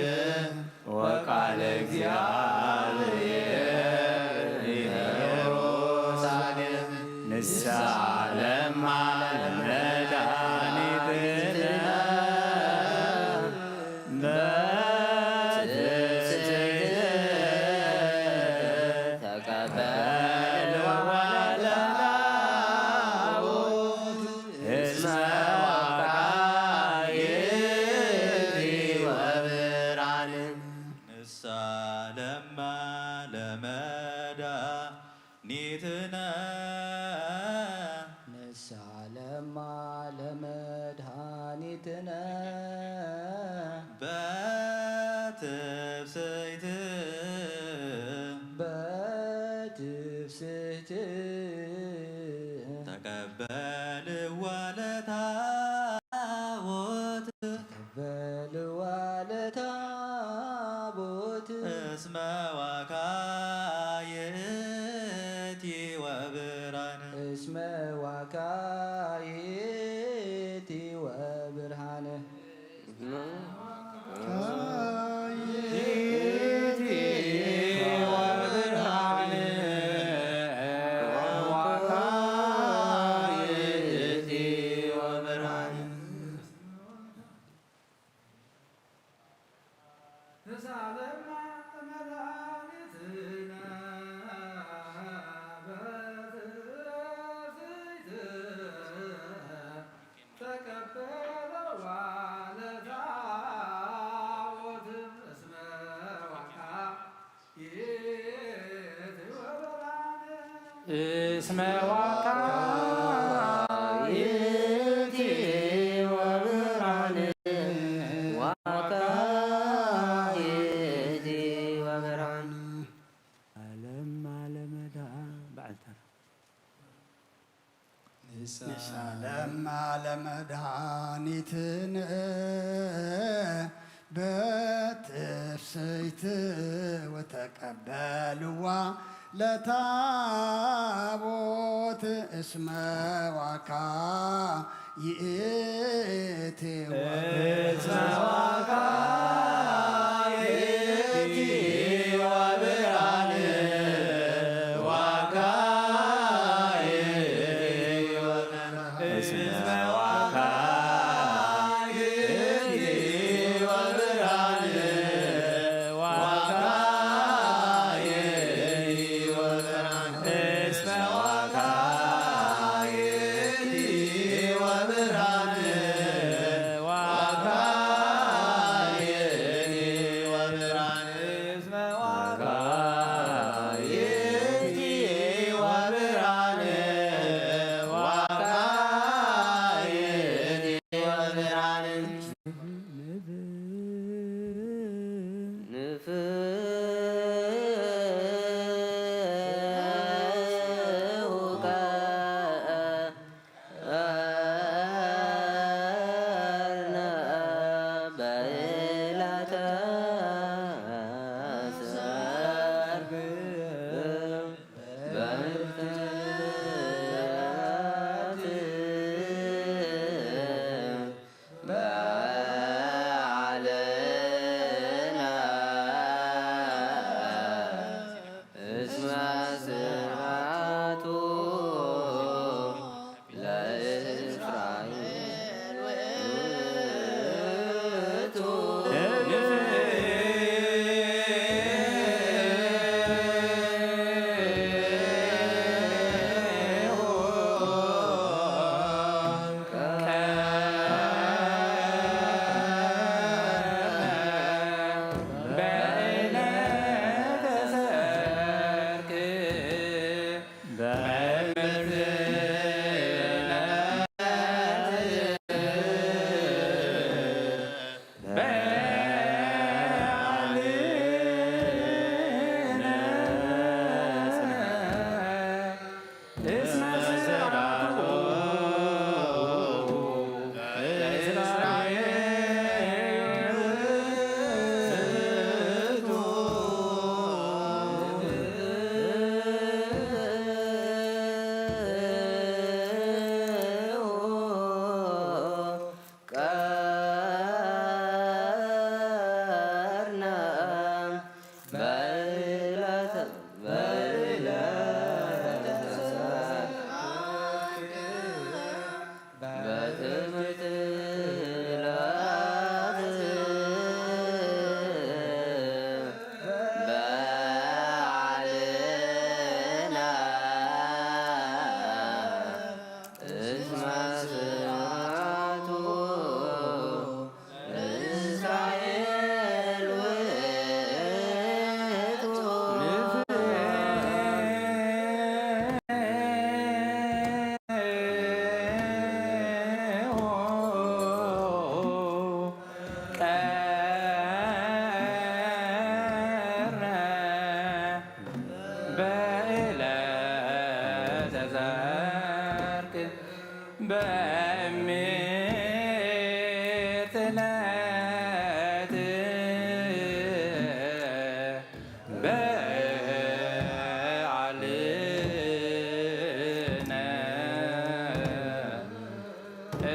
ወቃለ እግዚአብሔር ኢየሩሳሌም። ንሳለማ ለመድኃኒትነ። በትፍስሕት። ተቀበልዋ ለታቦት። እስመ ዋካ ይእቲ ወብርሃን። ንሳለማ ለመድኃኒትነ። ንሳለማ ለመድኃኒትነ። በትፍስሕት። በትፍስሕት። ተቀበልዋ ለታቦት። ተቀበልዋ ለታቦት። እስመ ዋካ ይእቲ ወብርሃን። ዋካይቲ ወብርሃን። እስመ ዋካይቲ ወብርሃን። ዋካይቲ ወብርሃን። ዓለም ዓለም ደኣ በዓል ተራ። ንሳለም ዓለም መድኃኒትነ በትፍስሕት ወተቀበልዋ ለታቦት እስመ ዋካ ይእቲ ወብርሃን። እስመ ዋካ ይእቲ ወብርሃን። ዋካ ይእቲ ወብርሃን። እስመ ዋካ ይእቲ ወብርሃን። ዋካ ይእቲ ወብርሃን። እስመ ዋካ ይእቲ ወብርሃን። ዋካ ይእቲ ወብርሃን። እስመ ዋካ ይእቲ ወብርሃን። ዋካ ይእቲ ወብርሃን። ንፍውካ እስመ ስብሐቱ ለእስራኤል ውእቱ።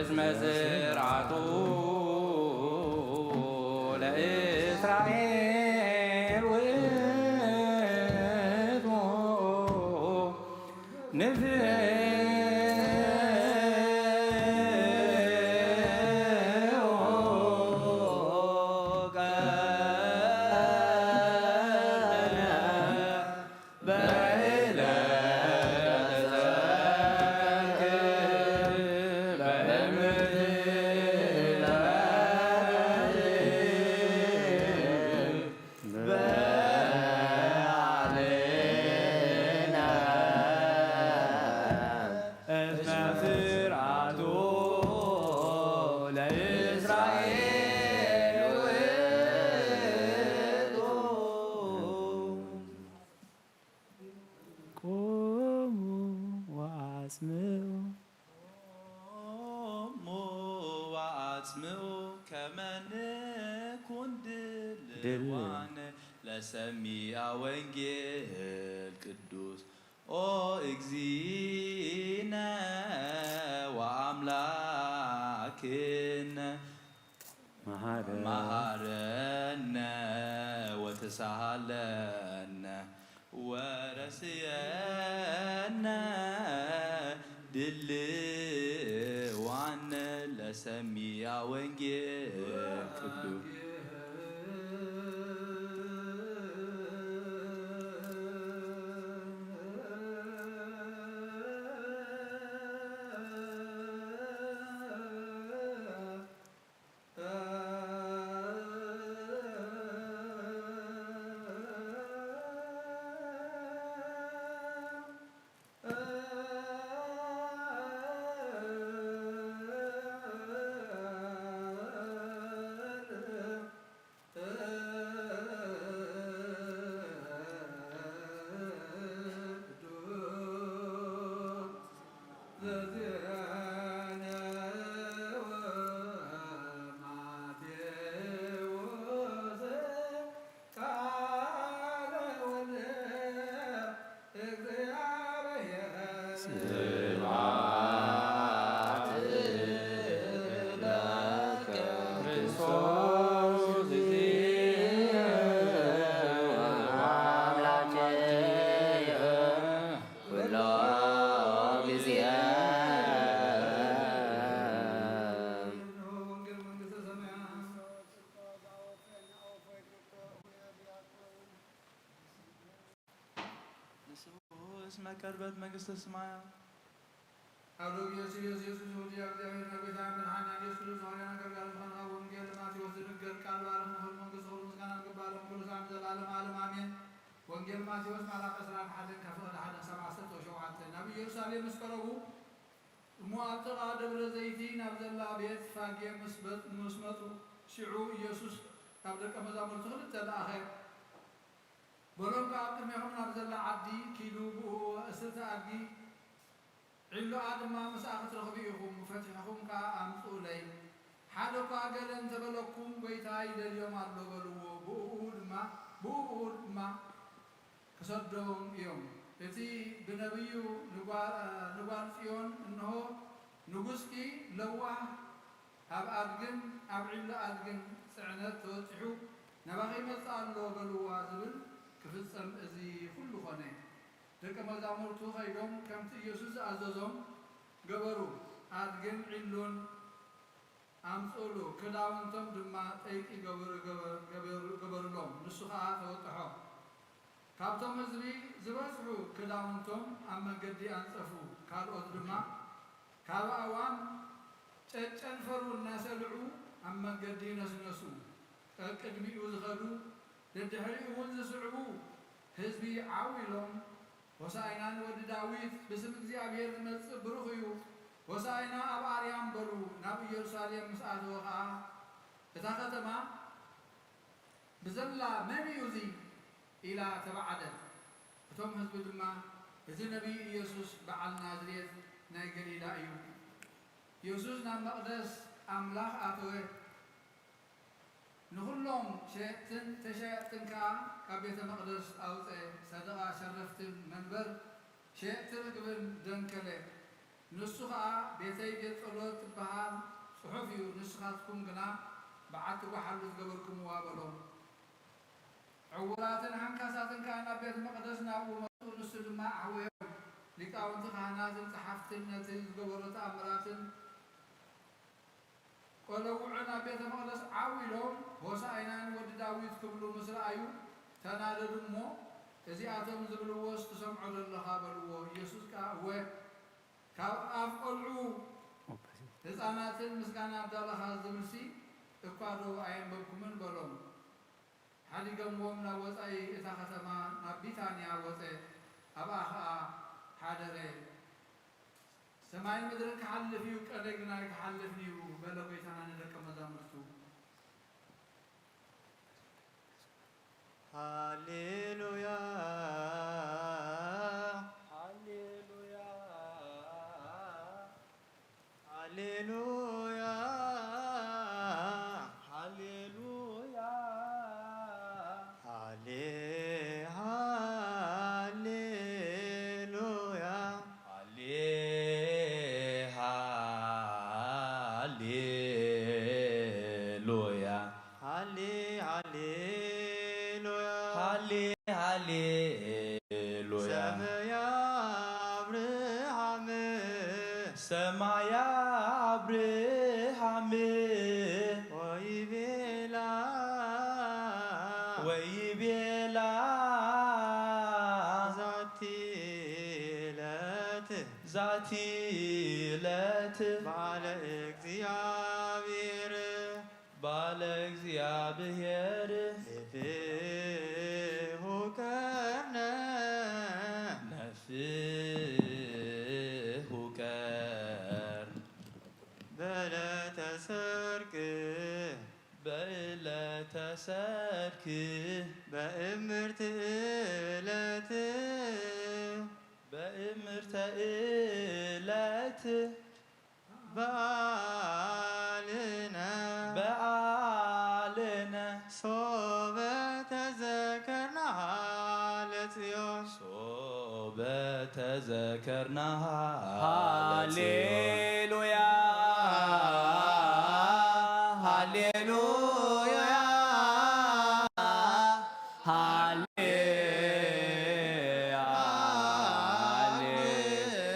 እስመ ስርዓቱ ለእስራኤል ውእቱ ንፍዑ ወአጽምዑ ከመ ንኩን ድልዋነ ለሰሚዐ ወንጌል ቅዱስ ኦ እግዚእነ ወአምላክነ መሃረነ ወተሳሃለነ ወረስየነ ድልዋነ ለሰሚዐ ወንጌል ቅዱስ ንስውስ መቀርበት መንግስተ ሰማያት። ኣብ ሎሚ ኢየሱስ ኢየሱስ ወዲ እግዚኣብሔር ናይ ጎይታ መድሓና ኢየሱስ ክርስቶስ ሃዋርያን ኣገልጋሊ ዝኾነ ካብ ወንጌል ማቴዎስ ዝንገር ቃል ባርኽ ንኽል መንግስቲ ክብሪ ምስጋና ንግባሎም ኩሉ ሰዓት ንዘለዓለም ዓለም ኣሜን። ወንጌል ማቴዎስ ምዕራፍ ዕስራን ሓደን ካብ ፍቕዲ ሓደ ክሳብ ዓሰርተ ሸውዓተ። ናብ ኢየሩሳሌም ምስ ቀረቡ እሞ ኣብ ጥቓ ደብረ ዘይቲ ናብ ዘላ ቤት ፋጌ ምስ በ- ምስ መጹ ሽዑ ኢየሱስ ካብ ደቀ መዛሙርቱ ክልተ ለኣኸ። በሎም ከኣ ኣብ ቅድሜኹም ናብ ዘላ ዓዲ ኪዱ ብእኡ እስርቲ ኣድጊ ዒሎኣ ድማ ምስኣ ክትረኽቡ ኢኹም፣ ፈቲሕኹም ከኣ ኣምጽኡለይ። ሓደ እኳ ገለ እንተ በለኩም፣ ጐይታ ይደልዮም ኣሎ በልዎ፣ ብእኡ ድማ ብእኡ ድማ ክሰዶም እዮም። እቲ ብነብዩ ንጓል ጽዮን፣ እንሆ፣ ንጉስኪ ለዋህ ኣብ ኣድግን ኣብ ዒሎ ኣድግን ጽዕነት ተወጢሑ ናባኺ ይመጽእ ኣሎ በልዋ ዝብል ክፍጸም እዚ ኹሉ ኾነ። ደቀ መዛሙርቱ ኸይዶም ከምቲ ኢየሱስ ዝኣዘዞም ገበሩ። ኣድግን ዒሎን ኣምጽኡሉ፣ ክዳውንቶም ድማ ጠይቂ ገበሩ ገበሩሎም፣ ንሱ ኸኣ ተወጥሖ። ካብቶም ህዝቢ ዝበዝሑ ክዳውንቶም ኣብ መገዲ ኣንጸፉ፣ ካልኦት ድማ ካብ ኣእዋም ጨጨንፈሩ እናሰልዑ ኣብ መገዲ ነስነሱ። ቀቅድሚኡ ዝኸዱ ደድሕሪኡ እውን ዝስዕቡ ህዝቢ ዓው ኢሎም፣ ሆሳእና ንወዲ ዳዊት፣ ብስም እግዚኣብሄር ዝመጽእ ብሩኽ እዩ፣ ሆሳእና ኣብ ኣርያም በሉ። ናብ ኢየሩሳሌም ምስ ኣተወ ኸኣ እታ ኸተማ ብዘላ መን እዩ እዚ? ኢላ ተባዓደት። እቶም ህዝቢ ድማ እዚ ነቢይ ኢየሱስ በዓል ናዝሬት ናይ ገሊላ እዩ። ኢየሱስ ናብ መቕደስ ኣምላኽ ኣተወ። ንኹሎም ሸየጥትን ተሻየጥትን ከኣ ካብ ቤተ መቕደስ ኣውጸ። ሰደቓ ሸረፍትን መንበር ሸየጥቲ ርግብን ደንከለ። ንሱ ኸኣ ቤተይ ቤት ጸሎት ትበሃል ጽሑፍ እዩ፣ ንስኻትኩም ግና በዓቲ ጓሓሉ ዝገበርኩምዋ በሎም። ዕዉራትን ሓንካሳትን ከኣ ናብ ቤተ መቕደስ ናብኡ መጹ፣ ንሱ ድማ ኣሕወዮም። ሊቃውንቲ ካህናትን ጸሓፍትን ነቲ ዝገበሮ ተኣምራትን ቆለውዑ ናብ ቤተ መቕደስ ዓው ኢሎም ሆሳዕና ንወዲ ዳዊት ክብሉ ምስ ረኣዩ ተናደዱ እሞ፣ እዚኣቶም ዝብልዎስ ትሰምዖ ዶ ኣለኻ? በልዎ። ኢየሱስ ከኣ እወ፣ ካብ ኣፍ ቈልዑ ህፃናትን ምስጋና ኣዳለኻ ዝብልሲ እኳ ዶ ኣየንበብኩምን? በሎም። ሓዲጎምዎም ናብ ወፃኢ እታ ከተማ ናብ ቢታንያ ወፀ፣ ኣብኣ ኸዓ ሓደረ። ሰማይን ምድርን ክሓልፍ እዩ፣ ቃለይ ግና ኣይክሓልፍን እዩ በለ ጐይታና ንደቀ መዛሙርቱ። ሃሌሉያ፣ ሃሌሉያ፣ ሃሌሉያ፣ ሃሌሉያ፣ ሃሌ፣ ሃሌሉያ፣ ሃሌ፣ ሃሌሉያ፣ ሃሌ፣ ሃሌሉያ፣ ሃሌ፣ ሃሌሉያ። ሰመያ አብርሃም፣ ሰማያ አብርሃም፣ ወይቤላ፣ ወይቤላ፣ ዛቲ ዕለት፣ ዛቲ ዕለት፣ ባለ እግዚአብሔር፣ ባለ እግዚአብሔር፣ ነፍሑ ቀርነ፣ ነፍሑ ቀር፣ በዕለተ ሰርክ፣ በዕለተ ሰርክ፣ በእምርት ዕለት፣ በእምርተ ዕለት፣ በዓልነ፣ በዓልነ፣ ሶበ ተዘከርናሃ ለጽዮን፣ ሶበ ተዘከርናሃ ለጽዮን። ሃሌሉያ፣ ሃሌሉያ፣ ሃሌ፣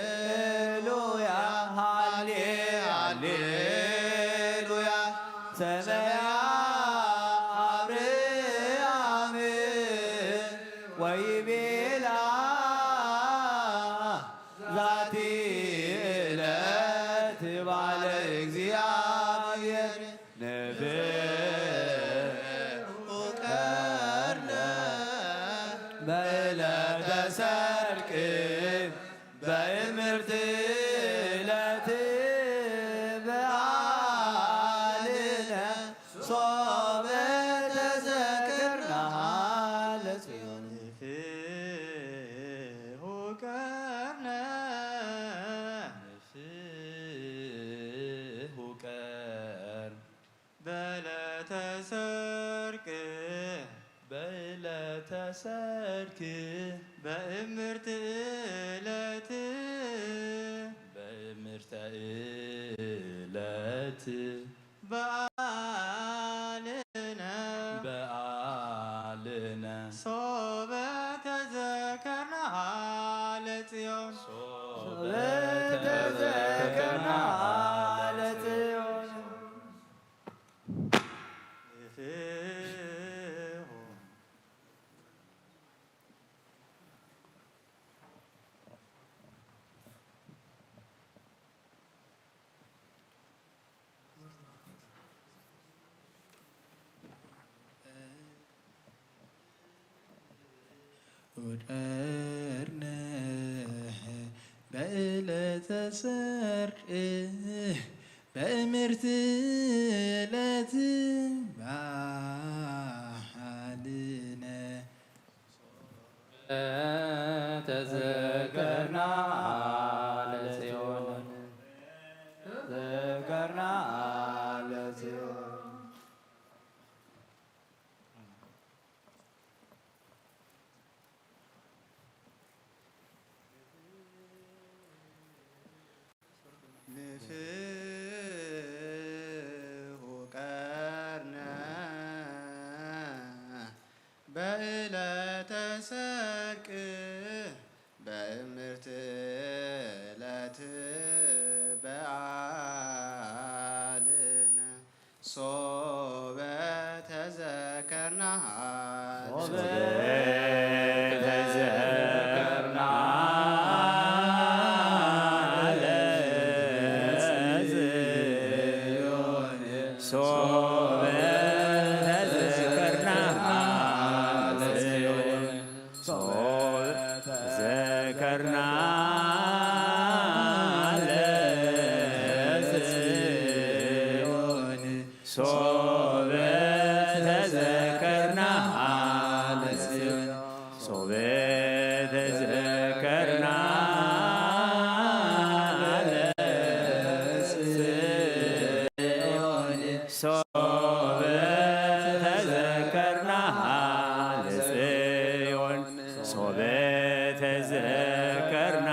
ሃሌሉያ፣ ሃሌ፣ ሃሌሉያ። ሰመያ አብርሃም ወይቤላ ዛቲ ዕለት ባለ እግዚአብሔር ነፍሑ ቀርነ በዕለተ ሰርክ በእምርት ዕለት በዓልነ ሶበ ተዘከርናሃ ለጽዮን። ነፍሑ ቀርነ፣ ነፍሑ ቀር፣ በዕለተ ሰርክ፣ በዕለተ ሰርክ፣ በእምርት ዕለት፣ በእምርተ ዕለት፣ በዓልነ፣ በዓልነ፣ ሶበ ተዘከርናሃ ለጽዮን፣ ሶበ ተዘከርናሃ ለጽዮን። ወቀርነ በዕለተ ሰርክ በእምርት ዕለት በዓልነ ተዘከርና ለጽዮን፣ ተዘከርና ለጽዮን። ንፍሑ ቀርነ በዕለተ ሰርቅ በእምርት ዕለት በዓልነ ሶበ ተዘከርና ሶበ ተዘከርና ለጽዮን ሶበ ተዘከርና ለጽዮን ሶበ ተዘከርና ለጽዮን ሶበ ተዘከርና ለጽዮን ሶበ ተዘከርና ለጽዮን ሶበ ተዘከርና ለጽዮን ሶበ ተዘከርና ለጽዮን ሶበ ተዘከርና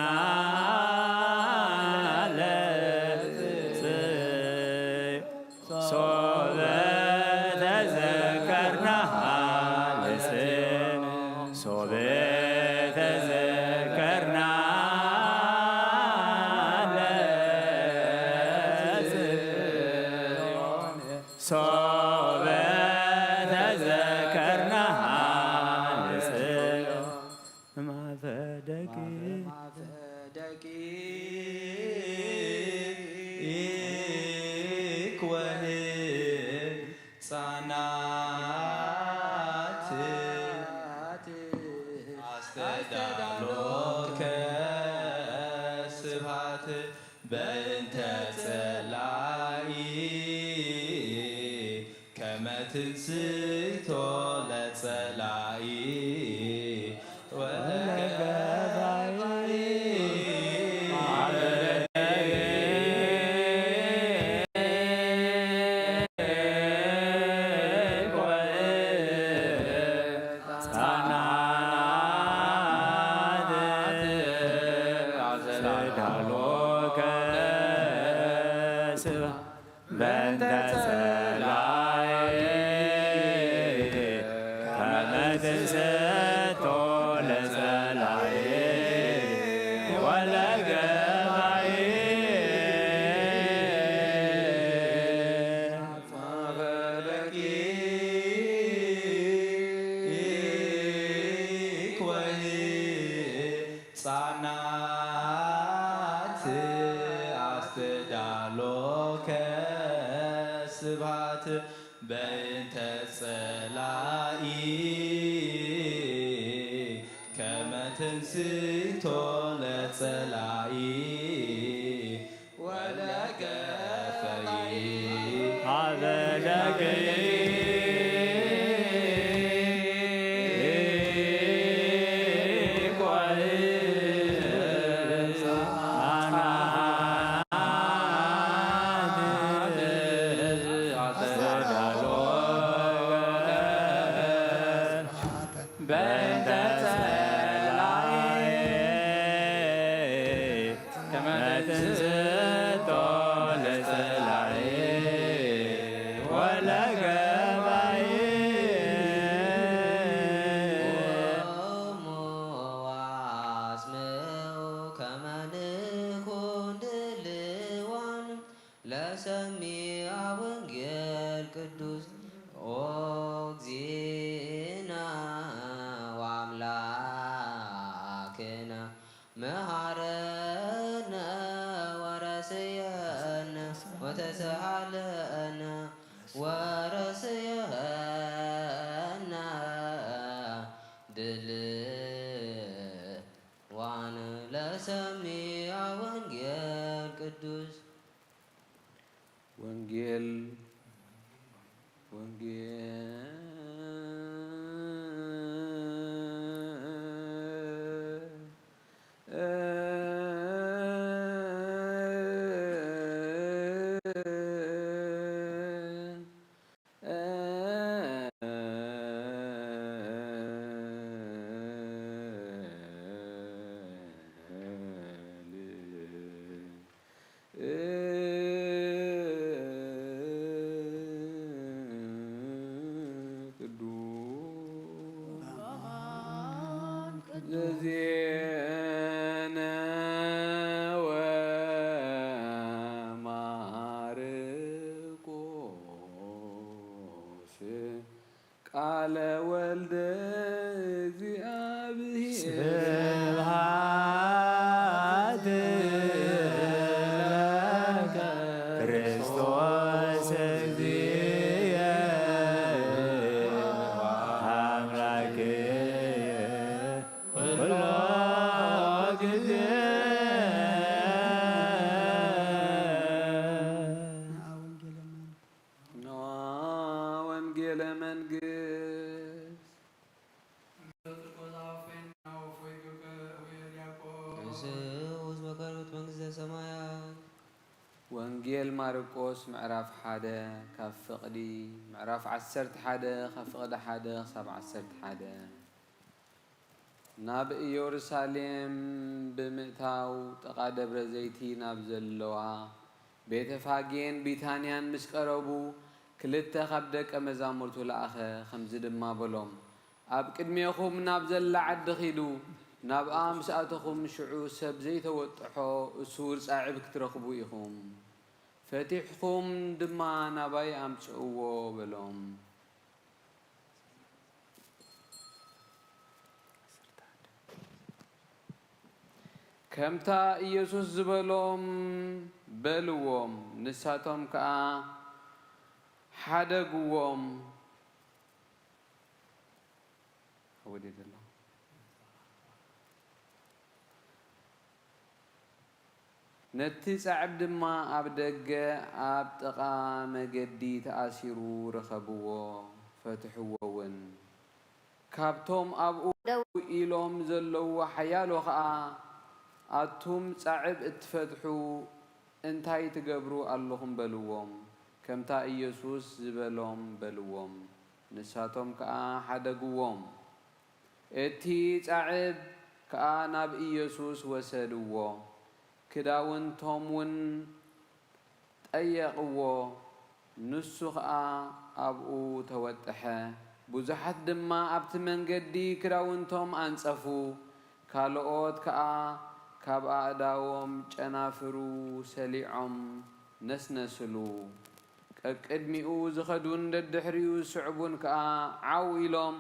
ለጽዮን ሶበ ተዘከርና ለጽዮን ሶበ ተዘከርና ለጽዮን እማፈደቂ ደቂቅ ወህፃናት አስተዳሎከ ስብሐት በእንተ ጸላኢ ከመ ትንስቶ ለጸላኢ ወለገባኢ በእንተ ጸላኢ ከመ ትንስቶ ለጸላኢ ወለገባኢ። ጻናት አስተዳሎከ ስብሐት በእንተ ጸላኢ ከመ ትንስቶ ለጸላኢ ወለገባኢ አበዳገ በእንተ ጸላኢ ከመ ትንስቶ ለጸላኢ ወለገባኢ። ኦሙ ወአስምዑ ከመ ንኩን ድልዋን ለሰሚዐ ወንጌል ቅዱስ። ኦ እግዚእነ ወአምላክነ መሐረነ ወረስየነ ወተስሃለነ ወረስየነ ድልዋን ለሰሚዐ ወንጌል ቅዱስ። ወንጌል ወንጌል ቃለ ወልደ እግዚኣብሔር። ስብሐት ለከ ክርስቶስ እግዚእ ወአምላክየ ኩሎ ግዜ። ኖ ወንጌለ መንግስት። ንስኡ ውስጥ በከርብት መንግስተ ሰማያት። ወንጌል ማርቆስ ምዕራፍ ሓደ ካብ ፍቕዲ ምዕራፍ ዓሰርተ ሓደ ካብ ፍቕዲ ሓደ ክሳብ ዓሰርተ ሓደ። ናብ ኢየሩሳሌም ብምእታው ጥቓ ደብረ ዘይቲ ናብ ዘለዋ ቤተ ፋጌን ቢታንያን ምስ ቀረቡ፣ ክልተ ካብ ደቀ መዛሙርቱ ለኣኸ፣ ከምዚ ድማ በሎም፣ ኣብ ቅድሜኹም ናብ ዘላ ዓዲ ኺዱ፣ ናብኣ ምስ ኣተኹም፣ ሽዑ ሰብ ዘይተወጥሖ እሱር ጻዕብ ክትረኽቡ ኢኹም። ፈቲሕኩም ድማ ናባይ ኣምጽእዎ በሎም። ከምታ ኢየሱስ ዝበሎም በልዎም። ንሳቶም ከኣ ሓደግዎም። ነቲ ጻዕብ ድማ ኣብ ደገ ኣብ ጥቓ መገዲ ተኣሲሩ ረኸብዎ፣ ፈትሕዎ እውን። ካብቶም ኣብኡ ደው ኢሎም ዘለዉ ሓያሎ ኸኣ፣ ኣቱም ጻዕብ እትፈትሑ፣ እንታይ ትገብሩ ኣለኹም? በልዎም። ከምታ ኢየሱስ ዝበሎም በልዎም። ንሳቶም ከኣ ሓደግዎም። እቲ ጻዕብ ከኣ ናብ ኢየሱስ ወሰድዎ፣ ክዳውንቶም እውን ጠየቕዎ፣ ንሱ ኸኣ ኣብኡ ተወጥሐ። ብዙሓት ድማ ኣብቲ መንገዲ ክዳውንቶም ኣንጸፉ፣ ካልኦት ከኣ ካብ ኣእዳዎም ጨናፍሩ ሰሊዖም ነስነስሉ። ቀቅድሚኡ ዝኸዱን ደድሕሪኡ ዝስዕቡን ከኣ ዓው ኢሎም፣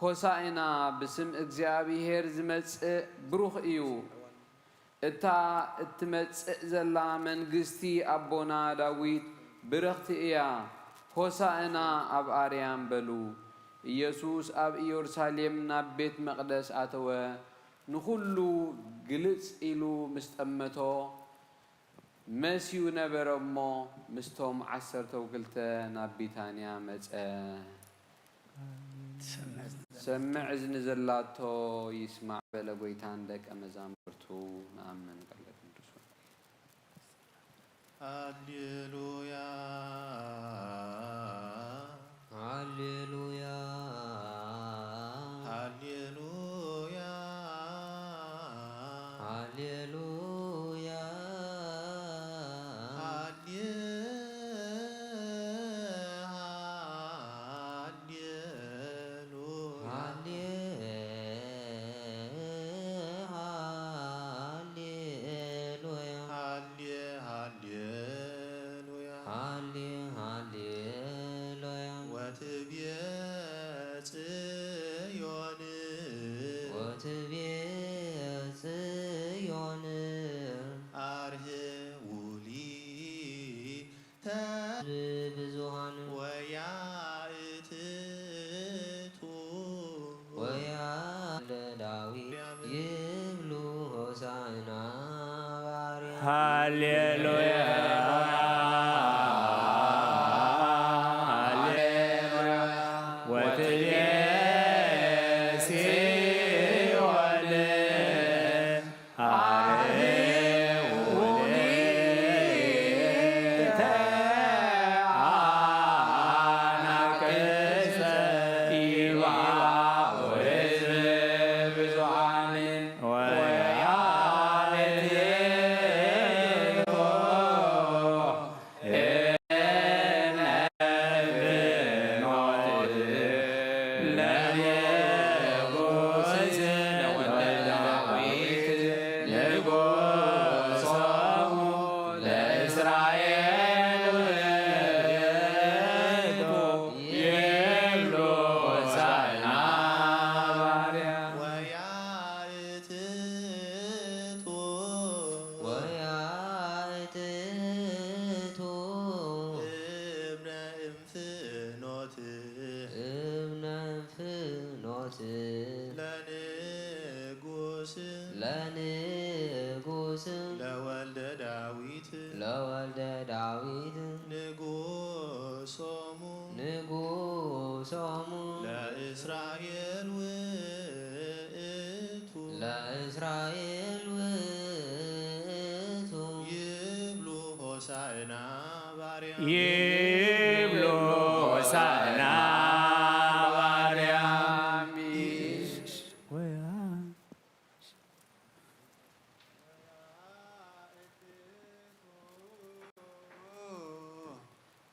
ሆሳእና! ብስም እግዚኣብሄር ዝመጽእ ብሩኽ እዩ። እታ እትመጽእ ዘላ መንግስቲ ኣቦና ዳዊት ብርኽቲ እያ፣ ሆሳእና ኣብ ኣርያም በሉ። ኢየሱስ ኣብ ኢየሩሳሌም ናብ ቤት መቕደስ ኣተወ፣ ንኹሉ ግልጽ ኢሉ ምስ ጠመቶ፣ መስዩ ነበረ እሞ፣ ምስቶም ዓሰርተው ክልተ ናብ ቢታንያ መጸ። ሰምዕ እዝኒ ዘላቶ ይስማዕ በለ ጐይታ ንደቀ መዛሙርቱ። ንኣምን። ቃለ ቅዱስ ወንጌል። ሃሌሉያ ሃሌሉያ ሃሌሉያ ሃሌሉያ ሃሌ ሃሌሉያ ሃሌ ሃሌሉያ ሃሌ ሃሌሉያ ሃሌ ሃሌሉያ ወትቤ ጽዮን ወትቤ ጽዮን አርህውሊ ብዙሃን ወያእትቱ ወያ ለዳዊት ይብሉ ሆሳዕና ባርያ ሃሌሉያ ሃሌሉያ ወትቤ ጽዮን አርህውኒ ተአናቅጸ ይባኡ ሕዝብ ብዙኃን ወያእትቱ ንጉሶሙ ንጉሶሙ ለእስራኤል ውእቱ ለእስራኤል ውእቱ ይብሉ ሆሳዕና ባርያም ይብሉ ሆሳዕና ባርያም።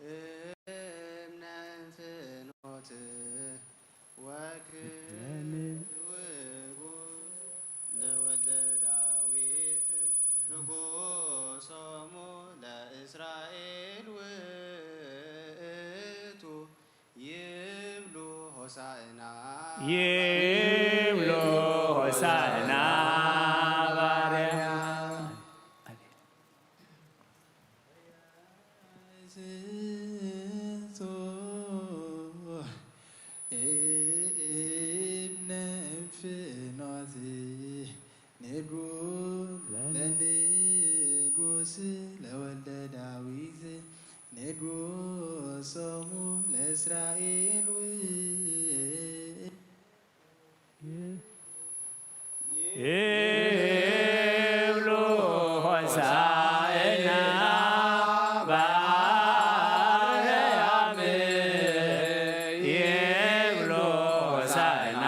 እምነ ፍኖት ወክብር ውጉዝ ለወልደ ዳዊት ንጉሶሙ ለእስራኤል ውእቱ ይብሉ ሆሳዕና ይብሉ ሆሳዕና ባርያም። እብነ ፍኖት ንጉስ ለንጉስ ለወልደ ዳዊት ንጉሶሙ ለእስራኤል ውእቱ ይብሉ ሆሳዕና በአርያም ይብሉ ሆሳዕና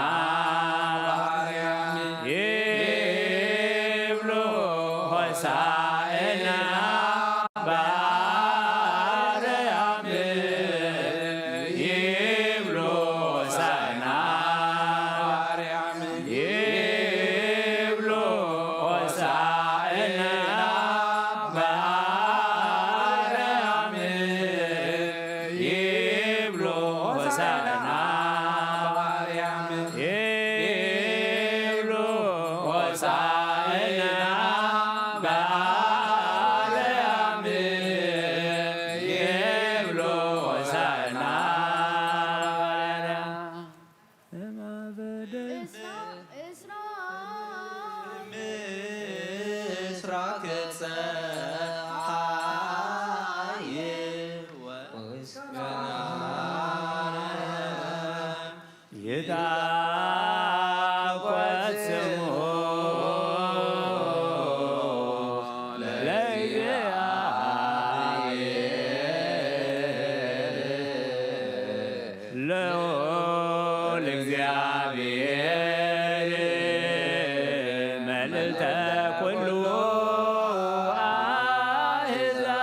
በአርያም ይብሉ ሆሳዕና በአርያም ይብሉ ሆሳዕና በአርያም ይብሉ ሆሳዕና በአርያም ይብሉ ሆሳዕና በአርያም ይብሉ ሆሳዕና በአርያም ይብሉ ሆሳዕና በአርያም። እስራ እስራ ምስራቅ ፀሐይ ወእስከ ይትሐጎስ ስሙ ለእግዚአብሔር። ልዑል እግዚአብሔር መልዕልተ ኩሉ አሕዛብ።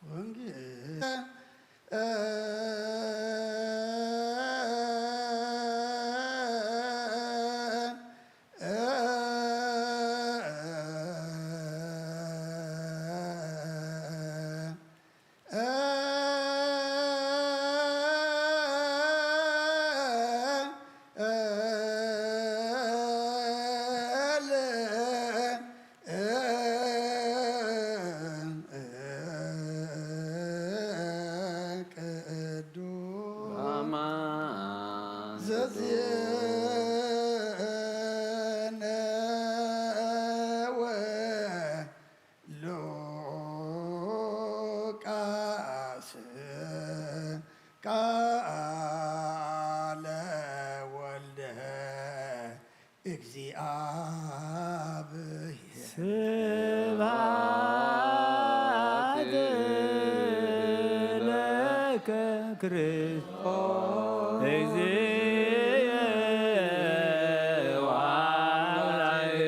ወንጌል ቅዱስ ዘዜነ ወሉቃስ ቃለ ወልደ እግዚኣብሔር። ስብሐት ለከ ክርስቶስ እግዚእ ወአምላክየ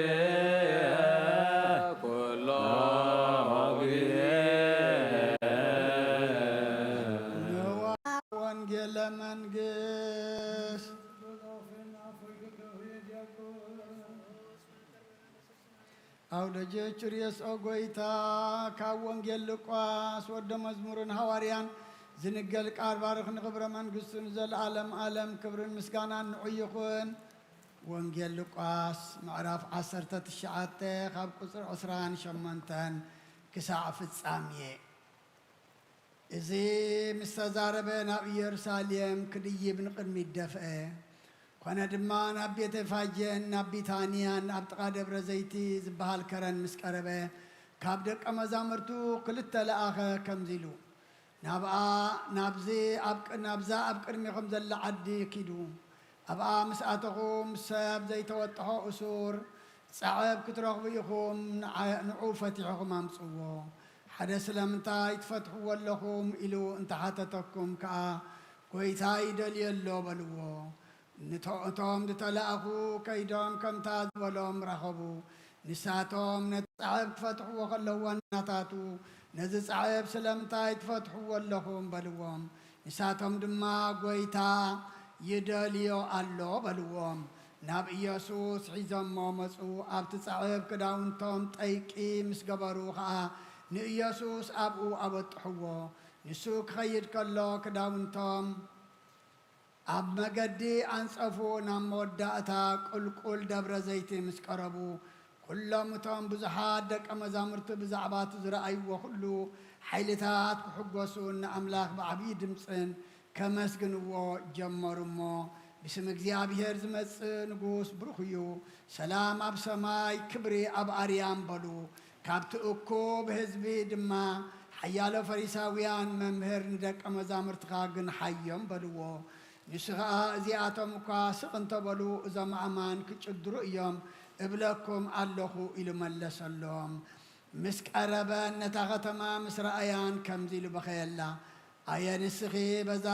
ኩሎ ግዜ። ወንጌለ መንግስት። አውደጀ ችርየስ ኦ ጎይታ፣ ካብ ወንጌል ሉቃስ ወደ መዝሙርን ሃዋርያን ዝንገል ቃል ባርኽ፣ ንኽብረ መንግስቱ ንዘለዓለም ዓለም ክብርን ምስጋናን ንዑ ይኹን። ወንጌል ሉቃስ ምዕራፍ ዓሰርተ ትሽዓተ ካብ ቁጽሪ ዕስራን ሸሞንተን ክሳዕ ፍጻሜ። እዚ ምስ ተዛረበ ናብ ኢየሩሳሌም ክድይብ ንቕድሚት ደፍአ። ኮነ ድማ ናብ ቤተ ፋጀን ናብ ቢታንያን ኣብ ጥቓ ደብረ ዘይቲ ዝበሃል ከረን ምስ ቀረበ ካብ ደቀ መዛሙርቱ ክልተ ለኣኸ ከምዚ ኢሉ፣ ናብኣ ናብዚ ኣብ ቅ- ናብዛ ኣብ ቅድሚኹም ዘላ ዓዲ ኪዱ። ኣብኣ ምስ ኣተኹም ሰብ ዘይተወጥሖ እሱር ጸዕብ ክትረኽቡ ኢኹም፣ ንዓ- ንዑ ፈቲሕኹም ኣምጽዎ። ሓደ ስለምንታይ ትፈትሕዎ ኣለኹም ኢሉ እንተሓተተኩም ከኣ፣ ጎይታ ይደልዮ ኣሎ በልዎ። ንቶ- እቶም ዝተላእኹ ከይዶም ከምታ ዝበሎም ረኸቡ። ንሳቶም ነቲ ጻዕብ ክፈትሕዎ ከለዉ ዋናታቱ፣ ነዚ ጻዕብ ስለምንታይ ትፈትሕዎ ኣለኹም በልዎም። ንሳቶም ድማ ጎይታ ይደልዮ ኣሎ በልዎም። ናብ ኢየሱስ ሒዞሞ መጹ። ኣብቲ ጻዕብ ክዳውንቶም ጠይቂ ምስ ገበሩ ኸኣ ንኢየሱስ ኣብኡ ኣበጥሕዎ። ንሱ ክኸይድ ከሎ ክዳውንቶም ኣብ መገዲ ኣንጸፉ። ናብ መወዳእታ ቁልቁል ደብረ ዘይቲ ምስ ቀረቡ፣ ኩሎም እቶም ብዙሓት ደቀ መዛሙርቲ ብዛዕባ እቲ ዝረኣይዎ ኩሉ ሓይልታት ክሕጎሱን ንኣምላኽ ብዓብዪ ድምጽን ከመስግንዎ ጀመሩ እሞ፣ ብስም እግዚኣብሔር ዝመጽእ ንጉስ ብሩኽ እዩ፣ ሰላም ኣብ ሰማይ ክብሪ ኣብ ኣርያም በሉ። ካብቲ እኩብ ህዝቢ ድማ ሓያሎ ፈሪሳውያን፣ መምህር ንደቀ መዛሙርትኻ ግንሓዮም በልዎ። ንሱ ኸኣ እዚኣቶም እኳ ስቕ እንተበሉ እዞም ኣእማን ክጭድሩ እዮም እብለኩም ኣለኹ ኢሉ መለሰሎም። ምስ ቀረበን ነታ ኸተማ ምስ ረኣያን ከምዚ ኢሉ በኸየላ። ኣየ ንስኺ በዛ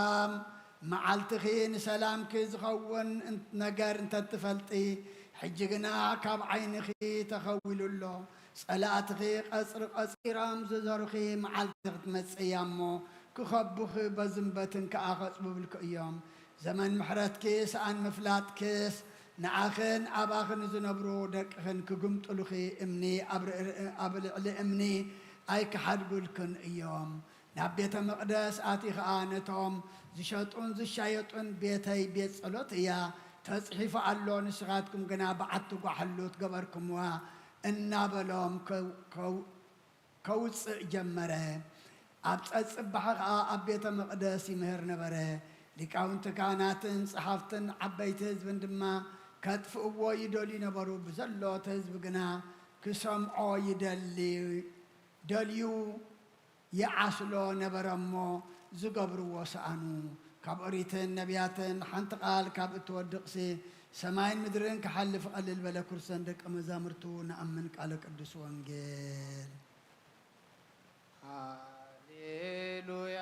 መዓልትኺ ንሰላምኪ ዝኸውን እን- ነገር እንተትፈልጢ፣ ሕጂ ግና ካብ ዓይንኺ ተኸዊሉ ኣሎ። ጸላእትኺ ቀጽሪ ቀጺሮም ዝዘሩኺ መዓልቲ ክትመጽእ እያ እሞ፣ ክኸቡኺ በዝን በትን ከኣ ከጽብብልኪ እዮም። ዘመን ምሕረትኪ ሰኣን ምፍላጥክስ፣ ንዓኽን ኣባኺ ንዝነብሩ ደቅኽን ክግምጥሉኺ፣ እምኒ ኣብ ርእ- ኣብ ልዕሊ እምኒ ኣይክሓድጉልክን እዮም። ናብ ቤተ መቕደስ ኣትዪ ኸኣ ነቶም ዝሸጡን ዝሻየጡን፣ ቤተይ ቤት ጸሎት እያ፣ ተጽሒፉ ኣሎ፣ ንስኻትኩም ግና በዓቲ ጓሓሉት ገበርኩምዋ እናበሎም ከው- ከው- ከውጽእ ጀመረ። ኣብ ጸጽባሕ ኸኣ ኣብ ቤተ መቕደስ ይምህር ነበረ። ሊቃውንቲ ካህናትን ጸሓፍትን ዓበይቲ ህዝብን ድማ ከጥፍእዎ ይደልዩ ነበሩ። ብዘሎ እቲ ህዝቢ ግና ክሰምዖ ይደሊ ደልዩ ይዓስሎ ነበረ እሞ ዝገብርዎ ሰኣኑ። ካብ ኦሪትን ነቢያትን ሓንቲ ቃል ካብ እትወድቕሲ ሰማይን ምድርን ክሓልፍ ቀልል በለ። ኩርሰን ደቀ መዛሙርቱ ንኣምን ቃለ ቅዱስ ወንጌል። ሃሌሉያ፣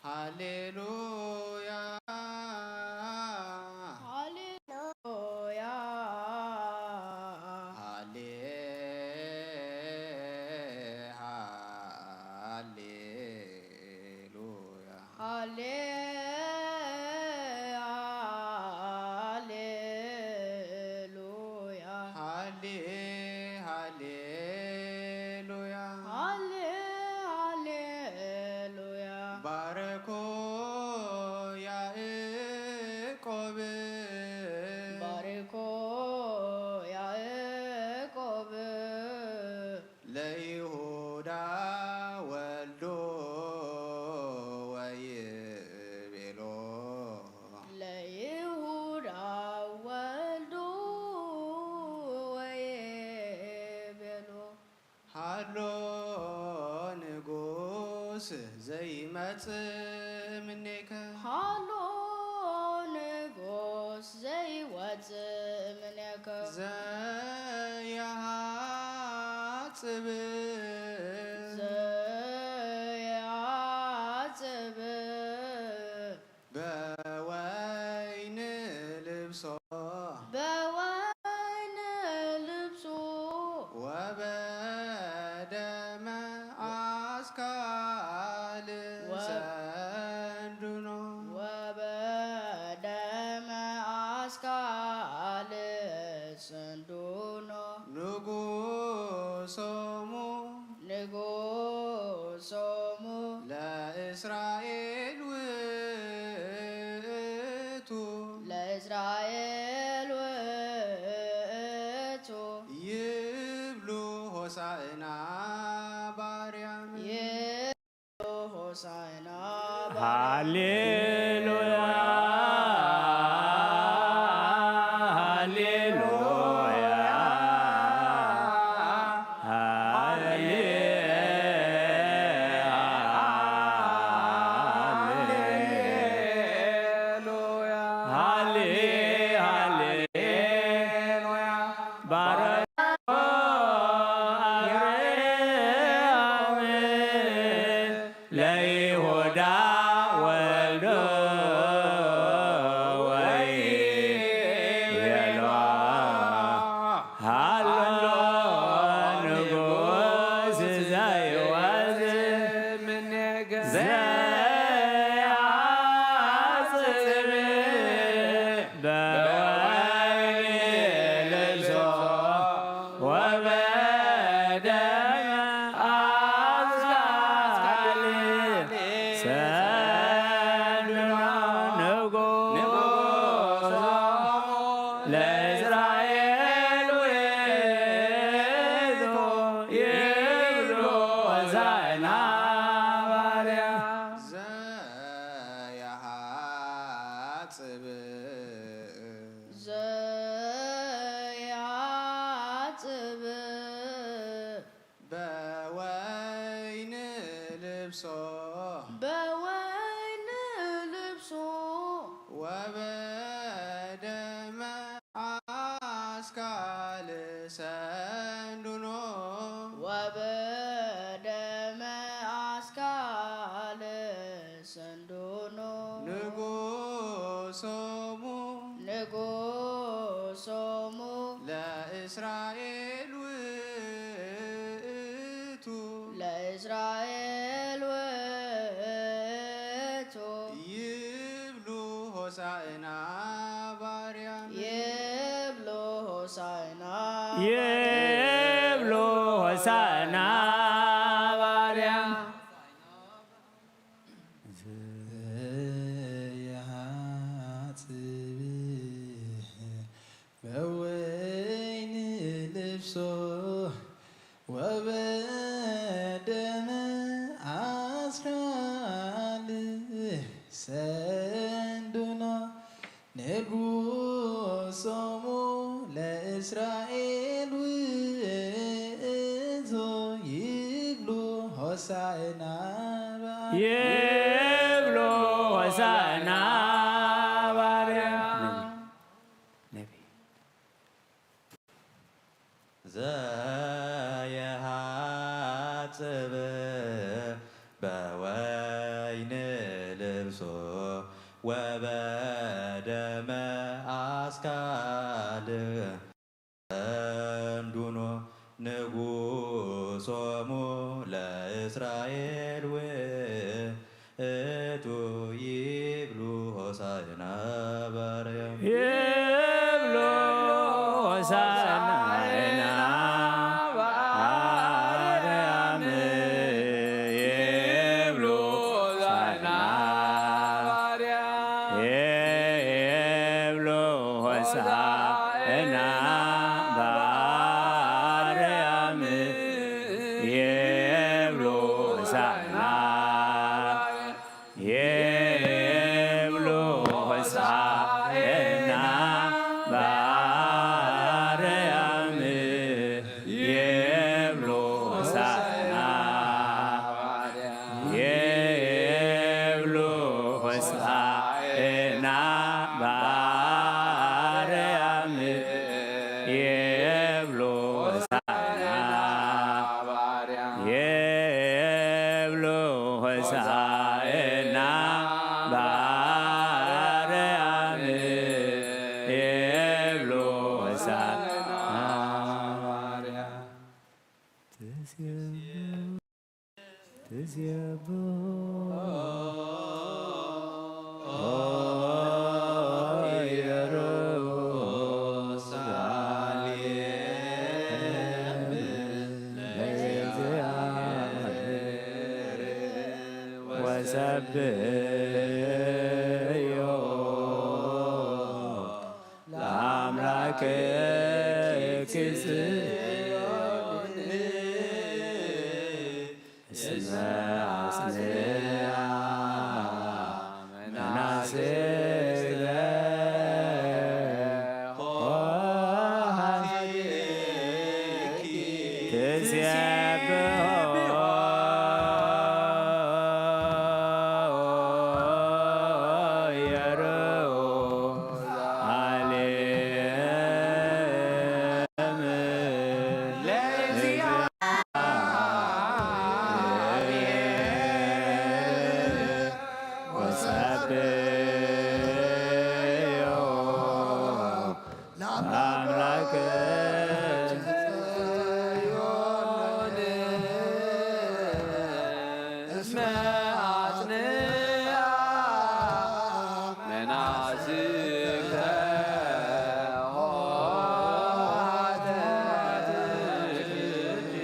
ሃሌሉያ፣ ሃሌሉያ። ሃሌ ሃሌሉያ። ሃሌ ሃሌሉያ። ሃሌ ሃሌሉያ። ባርኮ ያዕቆብ። ባርኮ ያዕቆብ። ለይሁዳ ወልዶ ወይቤሎ። ለይሁዳ ወልዶ ወይቤሎ። ሃሎ ንጉስ ዘይመጽእ እምኔከ። ሃሎ ንጉስ ዘይወጽእ እምኔከ። ዘየሃጽብ። ዘየሃጽብ። በወይን ልብሶ። በወይን ልብሶ። ወበደመ አስካል ወ- ሰንዱኖ። ወበደመ አስካል ሰንዱኖ። ንጉሶሙ። ንጉሶሙ። ለእስራኤል ውእቱ። ለእስራኤል ውእቱ። ይብሉ ሆሳዕና ባርያም። ይብሉ ሆሳዕና ባርያም። ሃሌሉያ፣ ሃሌሉያ፣ ሃሌ-፣ ሃሌ-፣ ሃሌ-፣ ባረ-፣ ለይሁዳ ወልዶ ወይቤሎ፣ ሃሎ ንጉስ ዘይወጽእ እምኔከ። ዘየሃጽብ በወይን ልብሶ ወበደመ አስካል ሰንዱኖ። ንጉሶሙ ለእስራኤል ውእቱ ይብሉ ሆሳዕና ባርያም። ዘየሃጽብ። ዘየሃጽብ። በወይን ልብሶ። በወይን ልብሶ። ወበደመ አስካል ሰንዱኖ። ወበደመ አስካል ሰንዱኖ። ንጉሶሙ። ንጉሶሙ። ለእስራኤል ውእቱ። ለእስራኤል ውእቱ። ይብሉ ሆሳዕና ባርያም። ይብሉ ሆሳዕና ባርያም። ይብሉ ሆሳዕና ባርያም። ዘየሃጽብ በወይን ልብሶ ወበደመ አስካል ሰንዱኖ። ንጉሶሙ ለእስራኤል ውእቱ ይብሉ ሆሳዕና ባርያም። ይብሉ ሆሳዕና ባርያም። ነቢ። ዘየሃጽብ በወይን ልብሶ ወበደመ አስካል ሰንዱኖ። ንጉሶሙ ለእስራኤል ውእቱ ሆሳዕና ባርያም ይብሉ ሆሳዕና ባርያም ይብሉ ሆሳዕና ባርያም ይብሉ ሆሳዕና ባርያም ይብሉ ሆሳዕና ይብሉ ሆሳዕና ባርያም ይብሉ ሆሳዕና ይብሉ ሆሳዕና ባርያም ይብሉ ሆሳዕና ይብሉ ሆሳዕና ባርያም ይብሉ ሆሳዕና። ትሴብሖ ኢየሩሳሌም ለእግዚአብሔር ወሰብሕዮ ለአምላክኪ ጽዮን። እስመ አጽንዓ መናስክተ ኆኃቲኪ። ትሴብሖ ኢየሩሳሌም ለእግዚአብሔር ወሰብሕዮ ለአምላክ ጽዮን እስመ አጽንዓ መናስክተ ኆኃቲኪ።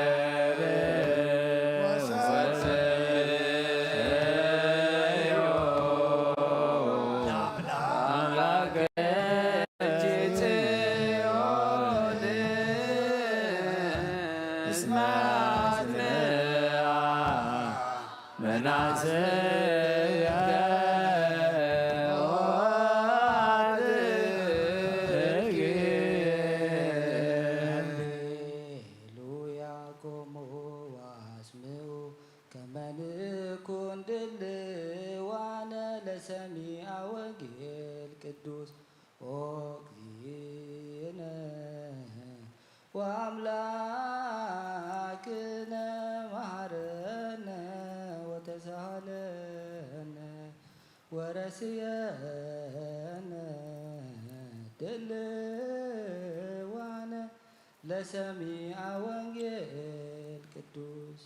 ለእግዚአብሔር ወሰብሕዎ ለአምላክኪ ጽዮን እስመ አጽንዓ መናስክተ ኆኃቲኪ። ወአምላክነ መሐረነ ወተሳሃለነ ወረስየነ ድልዋነ ለሰሚዐ ወንጌል ቅዱስ።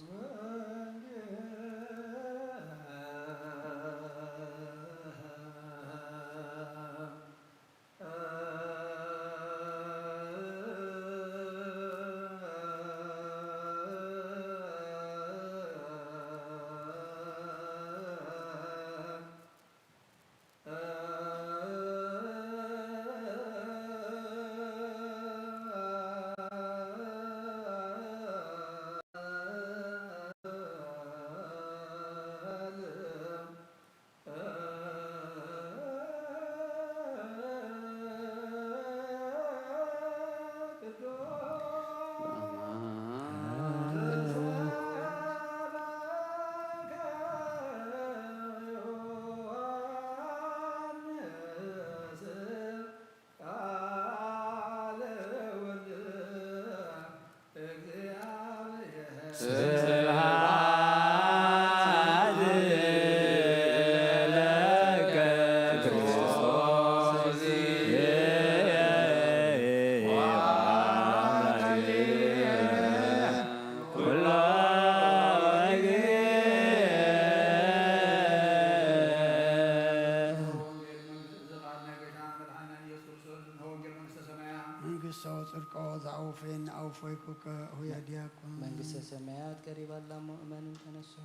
መንግስተ ሰማያት ቀሪባላ፣ እሞ እመንን ተነስሑ።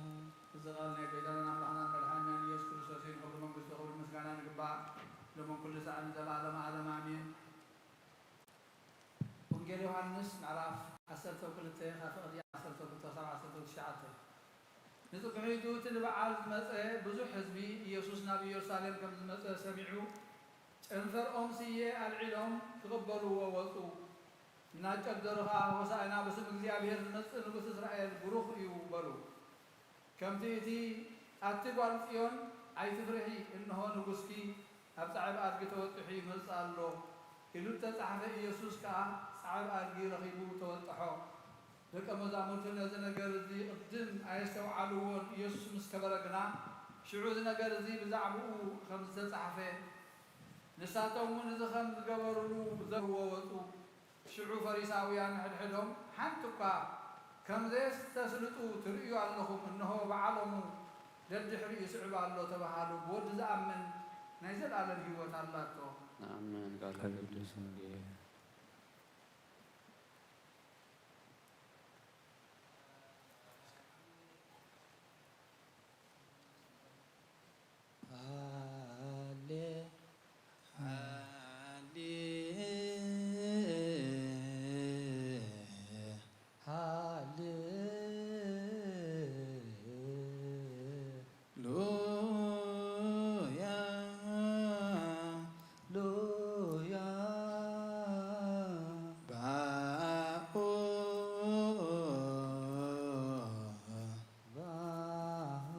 እዚ ቃል ናይ ጎይታናን ኣምላኽናን መድሓኒናን ኢየሱስ ክርስቶስ እዩ። ንኽብሪ መንግስቱ ክብሪ ምስጋና ንግባእ፣ ሎምን ኩሉ ሰዓትን ዘልኣለመ ዓለም ኣሜን። ወንጌል ዮሃንስ ምዕራፍ ዓሰርተ ክልተ ካብ ፍቕዲ ዓሰርተ ክልተ ክሳብ ዓሰርተ ትሽዓተ። ንጽብሒቱ እቲ ንበዓል ዝመጸ ብዙሕ ህዝቢ ኢየሱስ ናብ ኢየሩሳሌም ከም ዝመጸ ሰሚዑ፣ ጨንፈር ኦም ስየ ኣልዒሎም ክቕበልዎ ወጹ። እናጨደሩ ኸኣ፣ ሆሳዕና፣ ብስም እግዚኣብሔር ዝመጽእ ንጉስ እስራኤል ብሩኽ እዩ፣ በሉ። ከምቲ እቲ ኣቲ ጓል ጽዮን፣ ኣይትፍርሒ፣ እንሆ ንጉስኪ ኣብ ጻዕብ ኣድጊ ተወጢሑ ይመጽእ ኣሎ ኢሉ እተጻሕፈ፣ ኢየሱስ ከኣ ጻዕብ ኣድጊ ረኺቡ ተወጥሖ። ደቀ መዛሙርቱ ነዚ ነገር እዚ ቅድም ኣየስተውዓልዎን። ኢየሱስ ምስ ከበረ ግና፣ ሽዑ እዚ ነገር እዚ ብዛዕባኡ ከም ዝተጻሕፈ፣ ንሳቶም እውን እዚ ከም ዝገበሩሉ ዘርዎ ወጹ። ሽዑ ፈሪሳውያን ሕድሕዶም፣ ሓንቲ እኳ ከም ዘየስተስልጡ ትርእዩ ኣለኹም፣ እንሆ በዓሎሙ ደድሕሪኡ ይስዕብ ኣሎ ተባሃሉ። ብወዲ ዝኣምን ናይ ዘለኣለም ህይወት ኣላቶ። ኣሜን። ቃል ቅዱስ ወንጌል። ሃሌ ሃሌ ሃሌ ሉያ ሉያ ባኦ ባኦ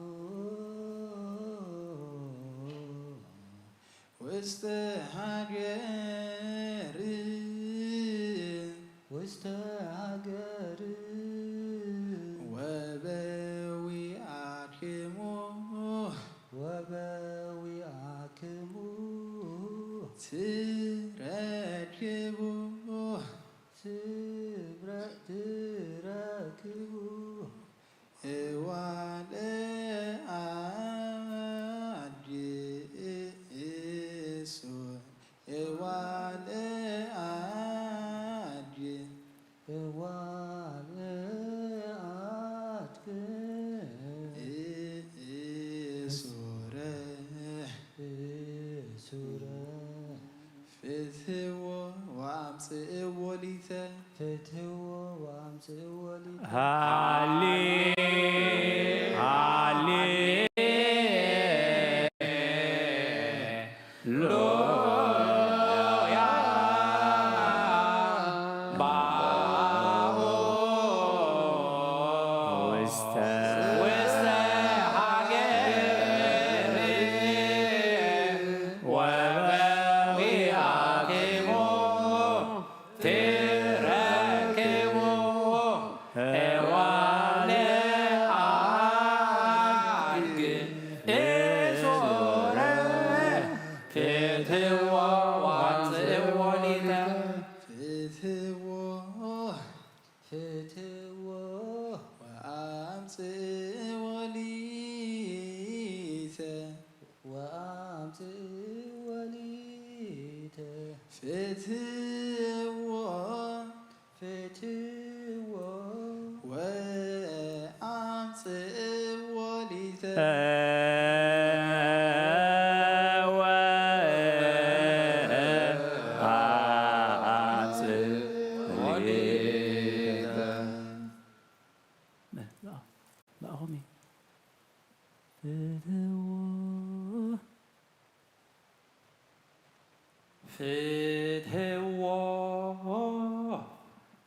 ውስተ ሃገር ውስተ ሃገር ወበዊአክሙ ወበዊአክሙ ትረክቡ ትብረ- ትረክቡ እዋለ ኣድጊ እሱር እዋለ ኣድጊ እዋለ ኣድጊ እሱረ እሱረ ፍትሕዎ ወአምጽእዎ ሊተ ፍትሕዎ ወአምጽእዎ ሊተ ሃሌ ሃሌ ሉያ ባኦ ውስተ ውስተ ሃገር ወበዊአክሙ ትረክ ፍትዎ ፍትዎ ወአምጽእዎ ሊተ ወአምጽእዎ ሊተ ፍትዎ ፍትዎ ወአምጽእዎ ሊተ ወአምጽእዎ ሊተ። በኣኹም እዩ። ፍትዎ ፍትዎ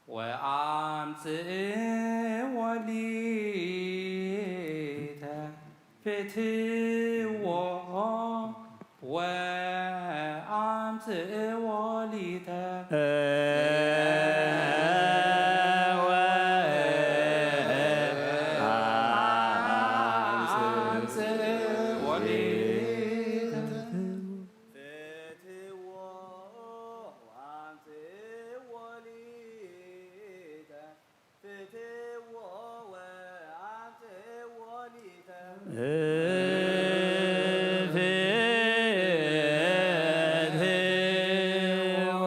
ወአምጽእዎ ሊተ። ፍትዎ ወአምጽእዎ ሊተ። ወአምጽእዎ ሊተ። ፍትዎ ወአምጽእዎ ሊተ። ፍትዎ ወአምጽእዎ ሊተ። ፍትዎ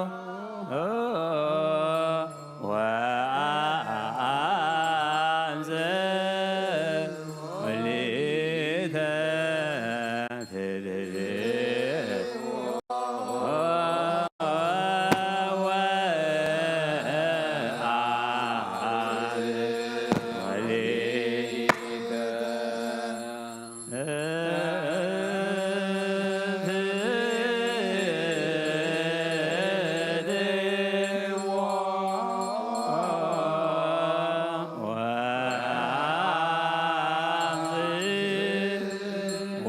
ወአምጽእዎ ሊተ።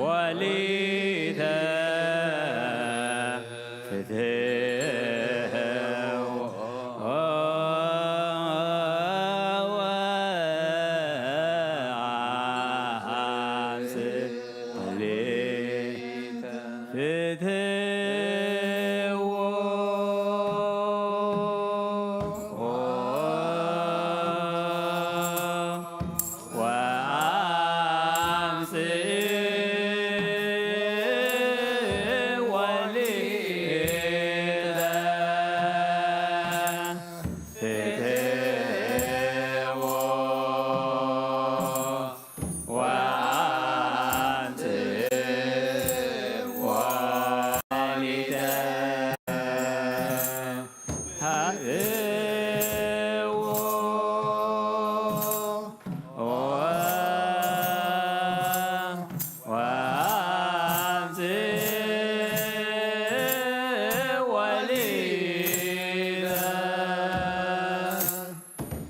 ወሊተ ፍትሕ ወአንጽ ወሊተ ፍትዎ ወአምጽእ ወሊተ ፍትዎ ወአምጽእ ወሊተ ሃብዎ ወአምጽእ ወሊተ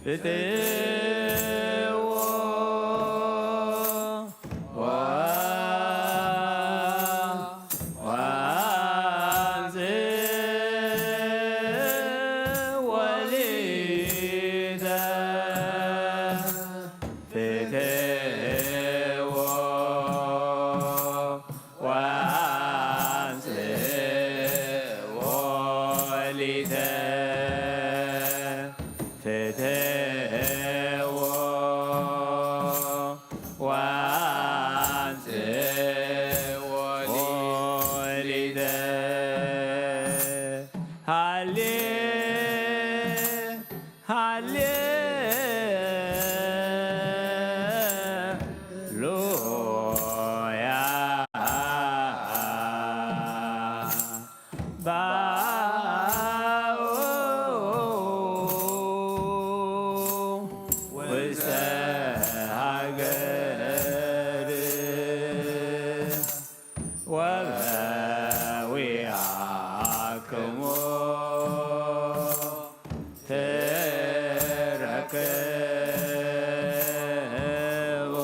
ፍትዎ ወ- ወአምጽእ ወሊተ ፍትዎ ወአምጽእ ወሊተ ፍትዎ ወአምጽእ ወሊተ ሃሌ ሃሌ ሉያ ባኡ ውስተ ሃገር ወበዊአክሙ ትረክቡ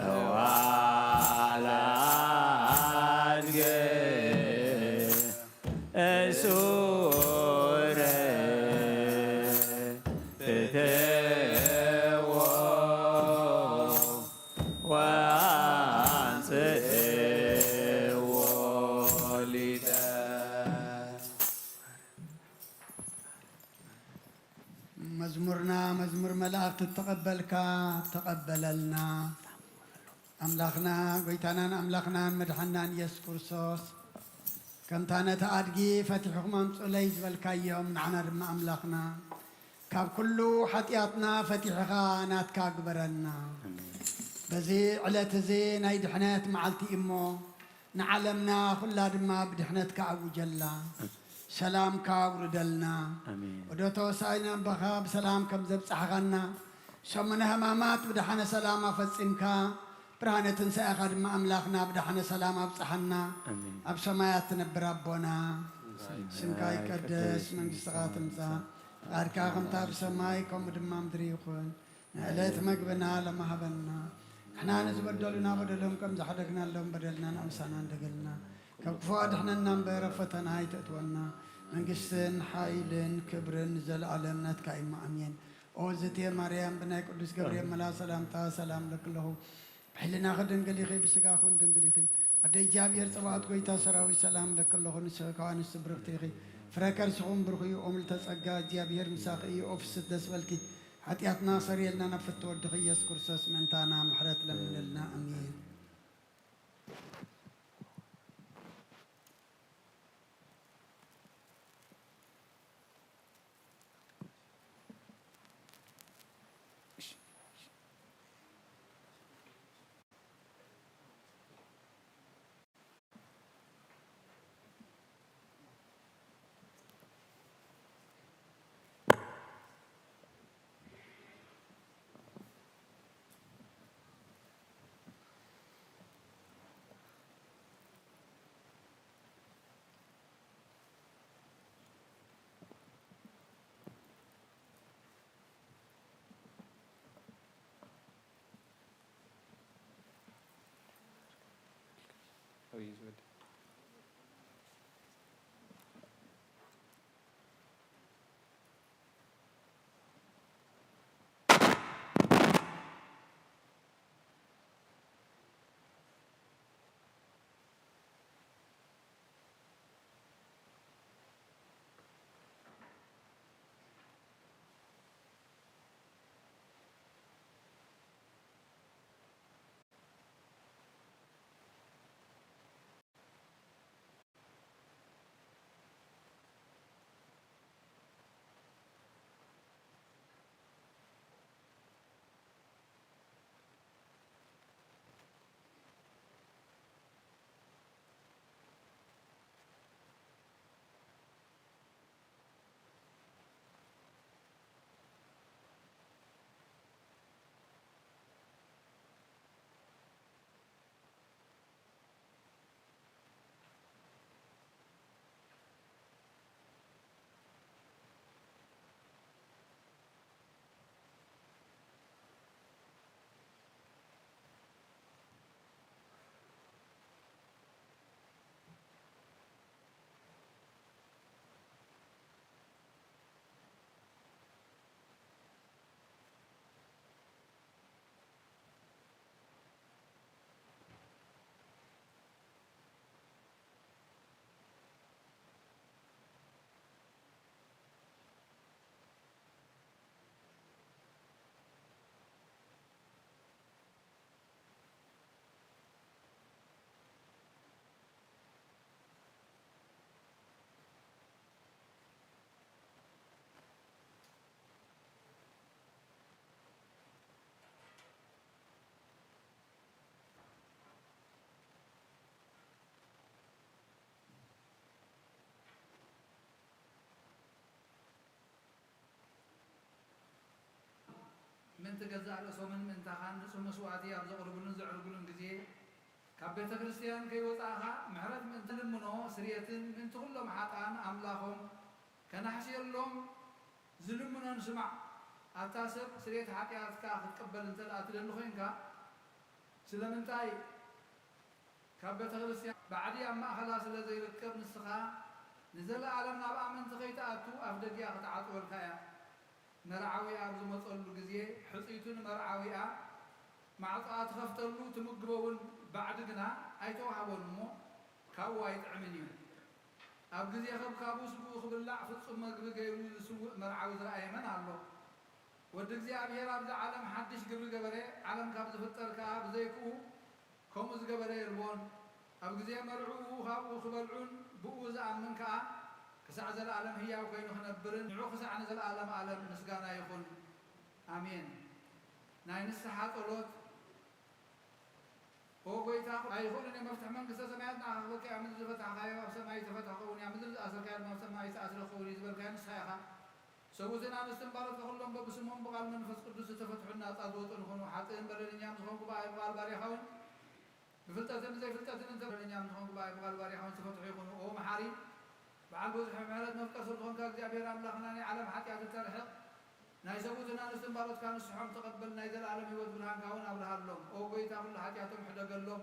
እዋላ አድግ እሱረ ፍትዎ ወአንጽእዎ ሊተ መዝሙርና መዝሙር መላእኽቲ እተቐበልካ ተቐበለልና። ኣምላኽና፣ ጎይታናን ኣምላኽናን መድሓናን ኢየሱስ ክርስቶስ፣ ከምታ ነቲ ኣድጊ ፈቲሕኹም ኣምጹለይ ዝበልካዮም፣ ንዓና ድማ ኣምላኽና፣ ካብ ኩሉ ሓጢኣትና ፈቲሕኻ ናትካ ግበረና። ኣሜን። በዚ ዕለት እዚ ናይ ድሕነት መዓልቲ እዩ እሞ፣ ንዓለምና ኩላ ድማ ብድሕነትካ ኣውጀላ። ሰላምካ ኣውርደልና። ኣሜን። ወዶቶ ሳይና እምበኻ ብሰላም ከም ዘብጻሕኻና፣ ሰሙነ ሕማማት ብደሓነ ሰላም ኣፈጺምካ፣ ብርሃነ ትንሳኤኻ ድማ ኣምላኽና ብደሓነ ሰላም ኣብጽሓና። ኣሜን። ኣብ ሰማያት ትነብር ኣቦና፣ ስምካ ይቀደስ፣ መንግስትኻ ትምጻእ፣ ፍቓድካ ከምታ ብሰማይ ከምኡ ድማ ምድሪ ይኹን። ንዕለት መግብና ሎሚ ሃበና። ንሕና ንዝበደሉና በደሎም ከም ዝሓደግናሎም በደልና ንኣምሳና እንደገልና። ካብ ክፉ ኣድሕነና እምበር ኣብ ፈተና ኣይተእትወና። መንግስትን ሓይልን ክብርን ንዘለኣለም ናትካ እዩ እሞ ኣሜን። ኦ ዝቴ ማርያም ብናይ ቅዱስ ገብርኤል መልኣኽ ሰላምታ ሰላም እለኪ ኣለኹ። ብሕልናኺ ድንግል ኢኺ፣ ብስጋኺ እውን ድንግል ኢኺ። ኣደ እግዚኣብሔር ጸባኦት ጎይታ ሰራዊት ሰላም እለኪ ኣለኹ። ንስኺ ካብ ኣንስቲ ብርኽቲ ኢኺ። ፍረ ከርስኺ እውን ብሩኽ እዩ። ኦ ምልዕተ ጸጋ እግዚኣብሔር ምሳኺ እዩ። ኦ ፍስሕቲ ደስ በልኪ። ሓጢኣትና ሰሪየልና ናብ ፍትወ ወድኺ ኢየሱስ ክርስቶስ ምእንታና ምሕረት ለምንልና። ኣሜን። ምእንቲ ገዛእ ርእሶምን ምእንታኻን ንጹህ መስዋእቲ ኣብ ዘቕርብሉን ዘዕርግሉን ግዜ፣ ካብ ቤተ ክርስቲያን ከይወጻእኻ ምሕረት ምእንቲ ልምኖ ስርየትን ምእንቲ ኩሎም ሓጥኣን ኣምላኾም ከናሕስየሎም ዝልምኖን ስማዕ። ኣታ ሰብ ስርየት ሓጢኣትካ ክትቅበል እንተ ደኣ ትደሊ ኮይንካ፣ ስለምንታይ ካብ ቤተ ክርስቲያን ባዕዲ ኣብ ማእኸላ ስለ ዘይርከብ፣ ንስኻ ንዘለኣለም ናብ ኣመንቲ ከይትኣቱ ኣፍ ደጊኣ ክትዓጽወልካ እያ። መርዓዊኣ ኣብ ዝመጸሉ ግዜ፣ ሕጽይቱ ንመርዓዊኣ ማዕጾኣ ትኸፍተሉ፣ ትምግቦ እውን ባዕዲ ግና ኣይተዋህቦን እሞ፣ ካብኡ ኣይጥዕምን እዩ። ኣብ ግዜ ከብካቡ ስግኡ ክብላዕ ፍጹም መግቢ ገይሩ ዝስውእ መርዓዊ ዝረኣየ መን ኣሎ? ወዲ እግዚኣብሔር ኣብዚ ዓለም ሓድሽ ግብሪ ገበረ፣ ዓለም ካብ ዝፍጠር ከኣ ብዘይክኡ ከምኡ ዝገበረ የልቦን። ኣብ ግዜ መርዕኡ ካብኡ ክበልዑን ብኡ ዝኣምን ከኣ ክሳዕ ዘለኣለም ህያው ኮይኑ ክነብርን ንዑ ክሳዕ ንዘለኣለም ኣለም ምስጋና ይኹን። ኣሜን። ናይ ንስሓ ጸሎት። ኦ ጎይታ ኣይኹንን እየ፣ መፍትሕ መንግስተ ሰማያት ንዓኻ ክበካ እያ። ምድሪ ዝፈታሕካዮ ኣብ ሰማይ ዝተፈትሐ ክኸውን እያ፣ ምድሪ ዝኣሰርካዮ ድማ ኣብ ሰማይ ዝተኣስረ ክኸውን እዩ ዝበልካዮ ንስኻ ኢኻ። ሰብኡትን ኣንስትን ባሮትካ ኩሎም በብስሞም ብቓል መንፈስ ቅዱስ ዝተፈትሑን ናጻ ዝወጹ ንኹኑ። ሓጥእን በደለኛን ዝኾንኩ ብኣይ ብቓል ባሪያኻ እውን ብፍልጠትን ብዘይፍልጠትን እንተ በደለኛን ዝኾንኩ ብኣይ ብቓል ባሪያኻ እውን ዝተፈትሑ ይኹኑ። ኦ መሓሪ በዓል ብዙሕ ምሕረት መፍቀር ሰብ ዝኾንካ እግዚኣብሔር ኣምላኽና ናይ ዓለም ሓጢኣት እተርሕቕ ናይ ሰብኡትን ኣንስትን ባሮትካ ንስሖም ተቐበል፣ ናይ ዘለኣለም ህይወት ብርሃንካ እውን ኣብርሃሎም። ኦ ጎይታ ኩሉ ሓጢኣቶም ሕደገሎም።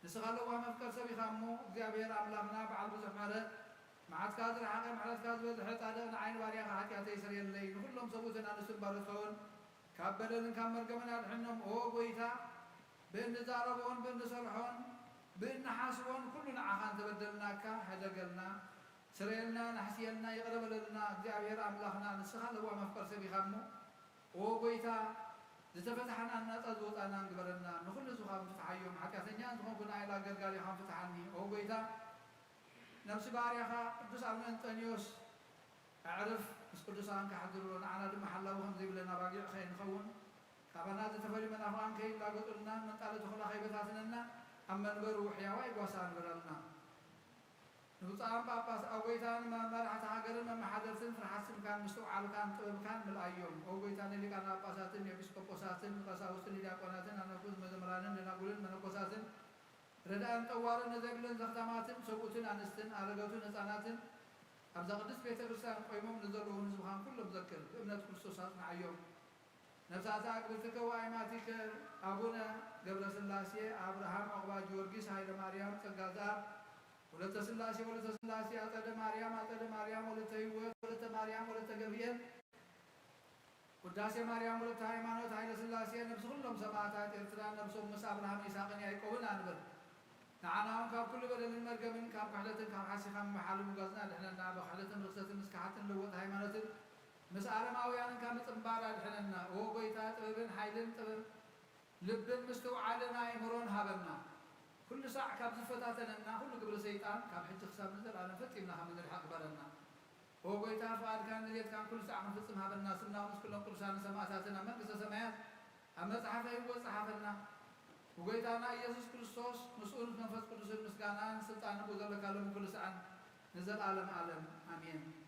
ንስኻ ለዋህ መፍቀር ሰብ ኢኻ እሞ እግዚኣብሔር ኣምላኽና በዓል ብዙሕ ምሕረት መዓትካ ዝረሓቐ ምሕረትካ ዝበዝሐ ጻድቕ ንዓይ ንባርያኻ ሓጢኣተይ ስርየለይ። ንኹሎም ሰብኡትን ኣንስትን ባሮትካ እውን ካብ በደልን ካብ መርገምን ኣድሕኖም። ኦ ጎይታ ብእንዛረቦን ብእንሰርሖን ብእንሓስቦን ኩሉ ንዓኻ እንተበደልናካ ሕደገልና፣ ስረየልና፣ ናሕስየልና፣ ይቕረ በለልና። እግዚኣብሔር ኣምላኽና ንስኻ ለዋህ መፍቀር ሰብ ኢኻ እሞ ኦ ጎይታ ዝተፈታሕናን ናጻ ዝወጻናን ግበረና። ንኹሉ ህዝብኻ ፍትሓዮም፣ ሓጢኣተኛ እንተኾንኩ ንኣይ ኣገልጋሊኻ ፍትሓኒ። ኦ ጎይታ ነብሲ ባርያኻ ቅዱስ ኣቡነ እንጠንዮስ ኣዕርፍ ምስ ቅዱሳን ካሕድሮ ንዓና ድማ ሓላዊ ከም ዘይብለና ባጊዕ ከይንኸውን ካባና ዝተፈልዩ መናፍቓን ከይላገጡልና መንጣለ ተኹላ ከይበታትነና ኣብ መንበሩ ሕያዋይ ጓሳ ንበረልና። ንብፁዓን ጳጳስ፣ ኦ ጐይታ፣ ንመራሕቲ ሃገርን መመሓደርትን ፍርሓት ስምካን ምስትውዓልካን ጥበብካን ምልኣዮም። ኦ ጐይታ፣ ንሊቃነ ጳጳሳትን ንኤጲስቆጶሳትን ንቀሳውስትን ንዲያቆናትን ኣናብስት መዘምራንን ደናጉልን መነኮሳትን ረዳእን ጠዋርን ንዘይብለን ዘኽታማትን ሰብኡትን ኣንስትን ኣረገቱን ህፃናትን ኣብዛ ቅድስት ቤተ ክርስቲያን ቆይሞም ንዘለዉ ህዝብኻን ኩሎም ዘክር። ብእምነት ክርስቶስ ኣጽንዓዮም። ነፍሳተ ኣግብርትከ ወኣይማቲከ ኣቡነ ገብረ ስላሴ፣ ኣብርሃም፣ ዑቕባ ጊዮርጊስ፣ ሃይለ ማርያም፣ ጸጋ ዘኣብ፣ ወለተ ስላሴ፣ ወለተ ስላሴ፣ ኣጸደ ማርያም፣ ኣጸደ ማርያም፣ ወለተ ህይወት፣ ወለተ ማርያም፣ ወለተ ገብርኤል፣ ውዳሴ ማርያም፣ ወለተ ሃይማኖት፣ ሃይለ ስላሴ፣ ነፍሲ ኩሎም ሰማዕታት ኤርትራ ነፍሶም ምስ ኣብርሃም ይስሐቅን ያዕቆብን ኣንብር። ንዓና እውን ካብ ኩሉ በደልን መርገምን ካብ ክሕደትን ካብ ሓሲኻን ምሓልን ምጓዝን ኣድሕነና። ብክሕደትን ርኽሰትን ምስካሓትን ለወጥ ሃይማኖትን ምስ ኣረማውያንን ካብ ምጽንባር ኣድሕነና። ኦ ጐይታ፣ ጥበብን ሓይልን ጥበብ ልብን ምስትውዓልን ኣእምሮን ሃበና። ኩሉ ሳዕ ካብ ዝፈታተነና ኩሉ ግብሪ ሰይጣን ካብ ሕጂ ክሳብ ንዘለኣለም ፈጺምና ከም እንርሕቕ ግበረና። ኦ ጐይታ፣ ፍቓድካን ድሌትካን ኩሉ ሳዕ ክንፍጽም ሃበና። ስምና ምስ ኩሎም ቅዱሳንን ሰማእታትን ኣብ መንግስተ ሰማያት ኣብ መጽሓፈ ህይወት ጸሓፈና። ብጐይታና ኢየሱስ ክርስቶስ ምስኡን ምስ መንፈስ ቅዱስን ምስጋናን ስልጣንን ብኡ ዘለካ ሎሚ ኩሉ ሰዓን ንዘለኣለም ዓለም ኣሜን።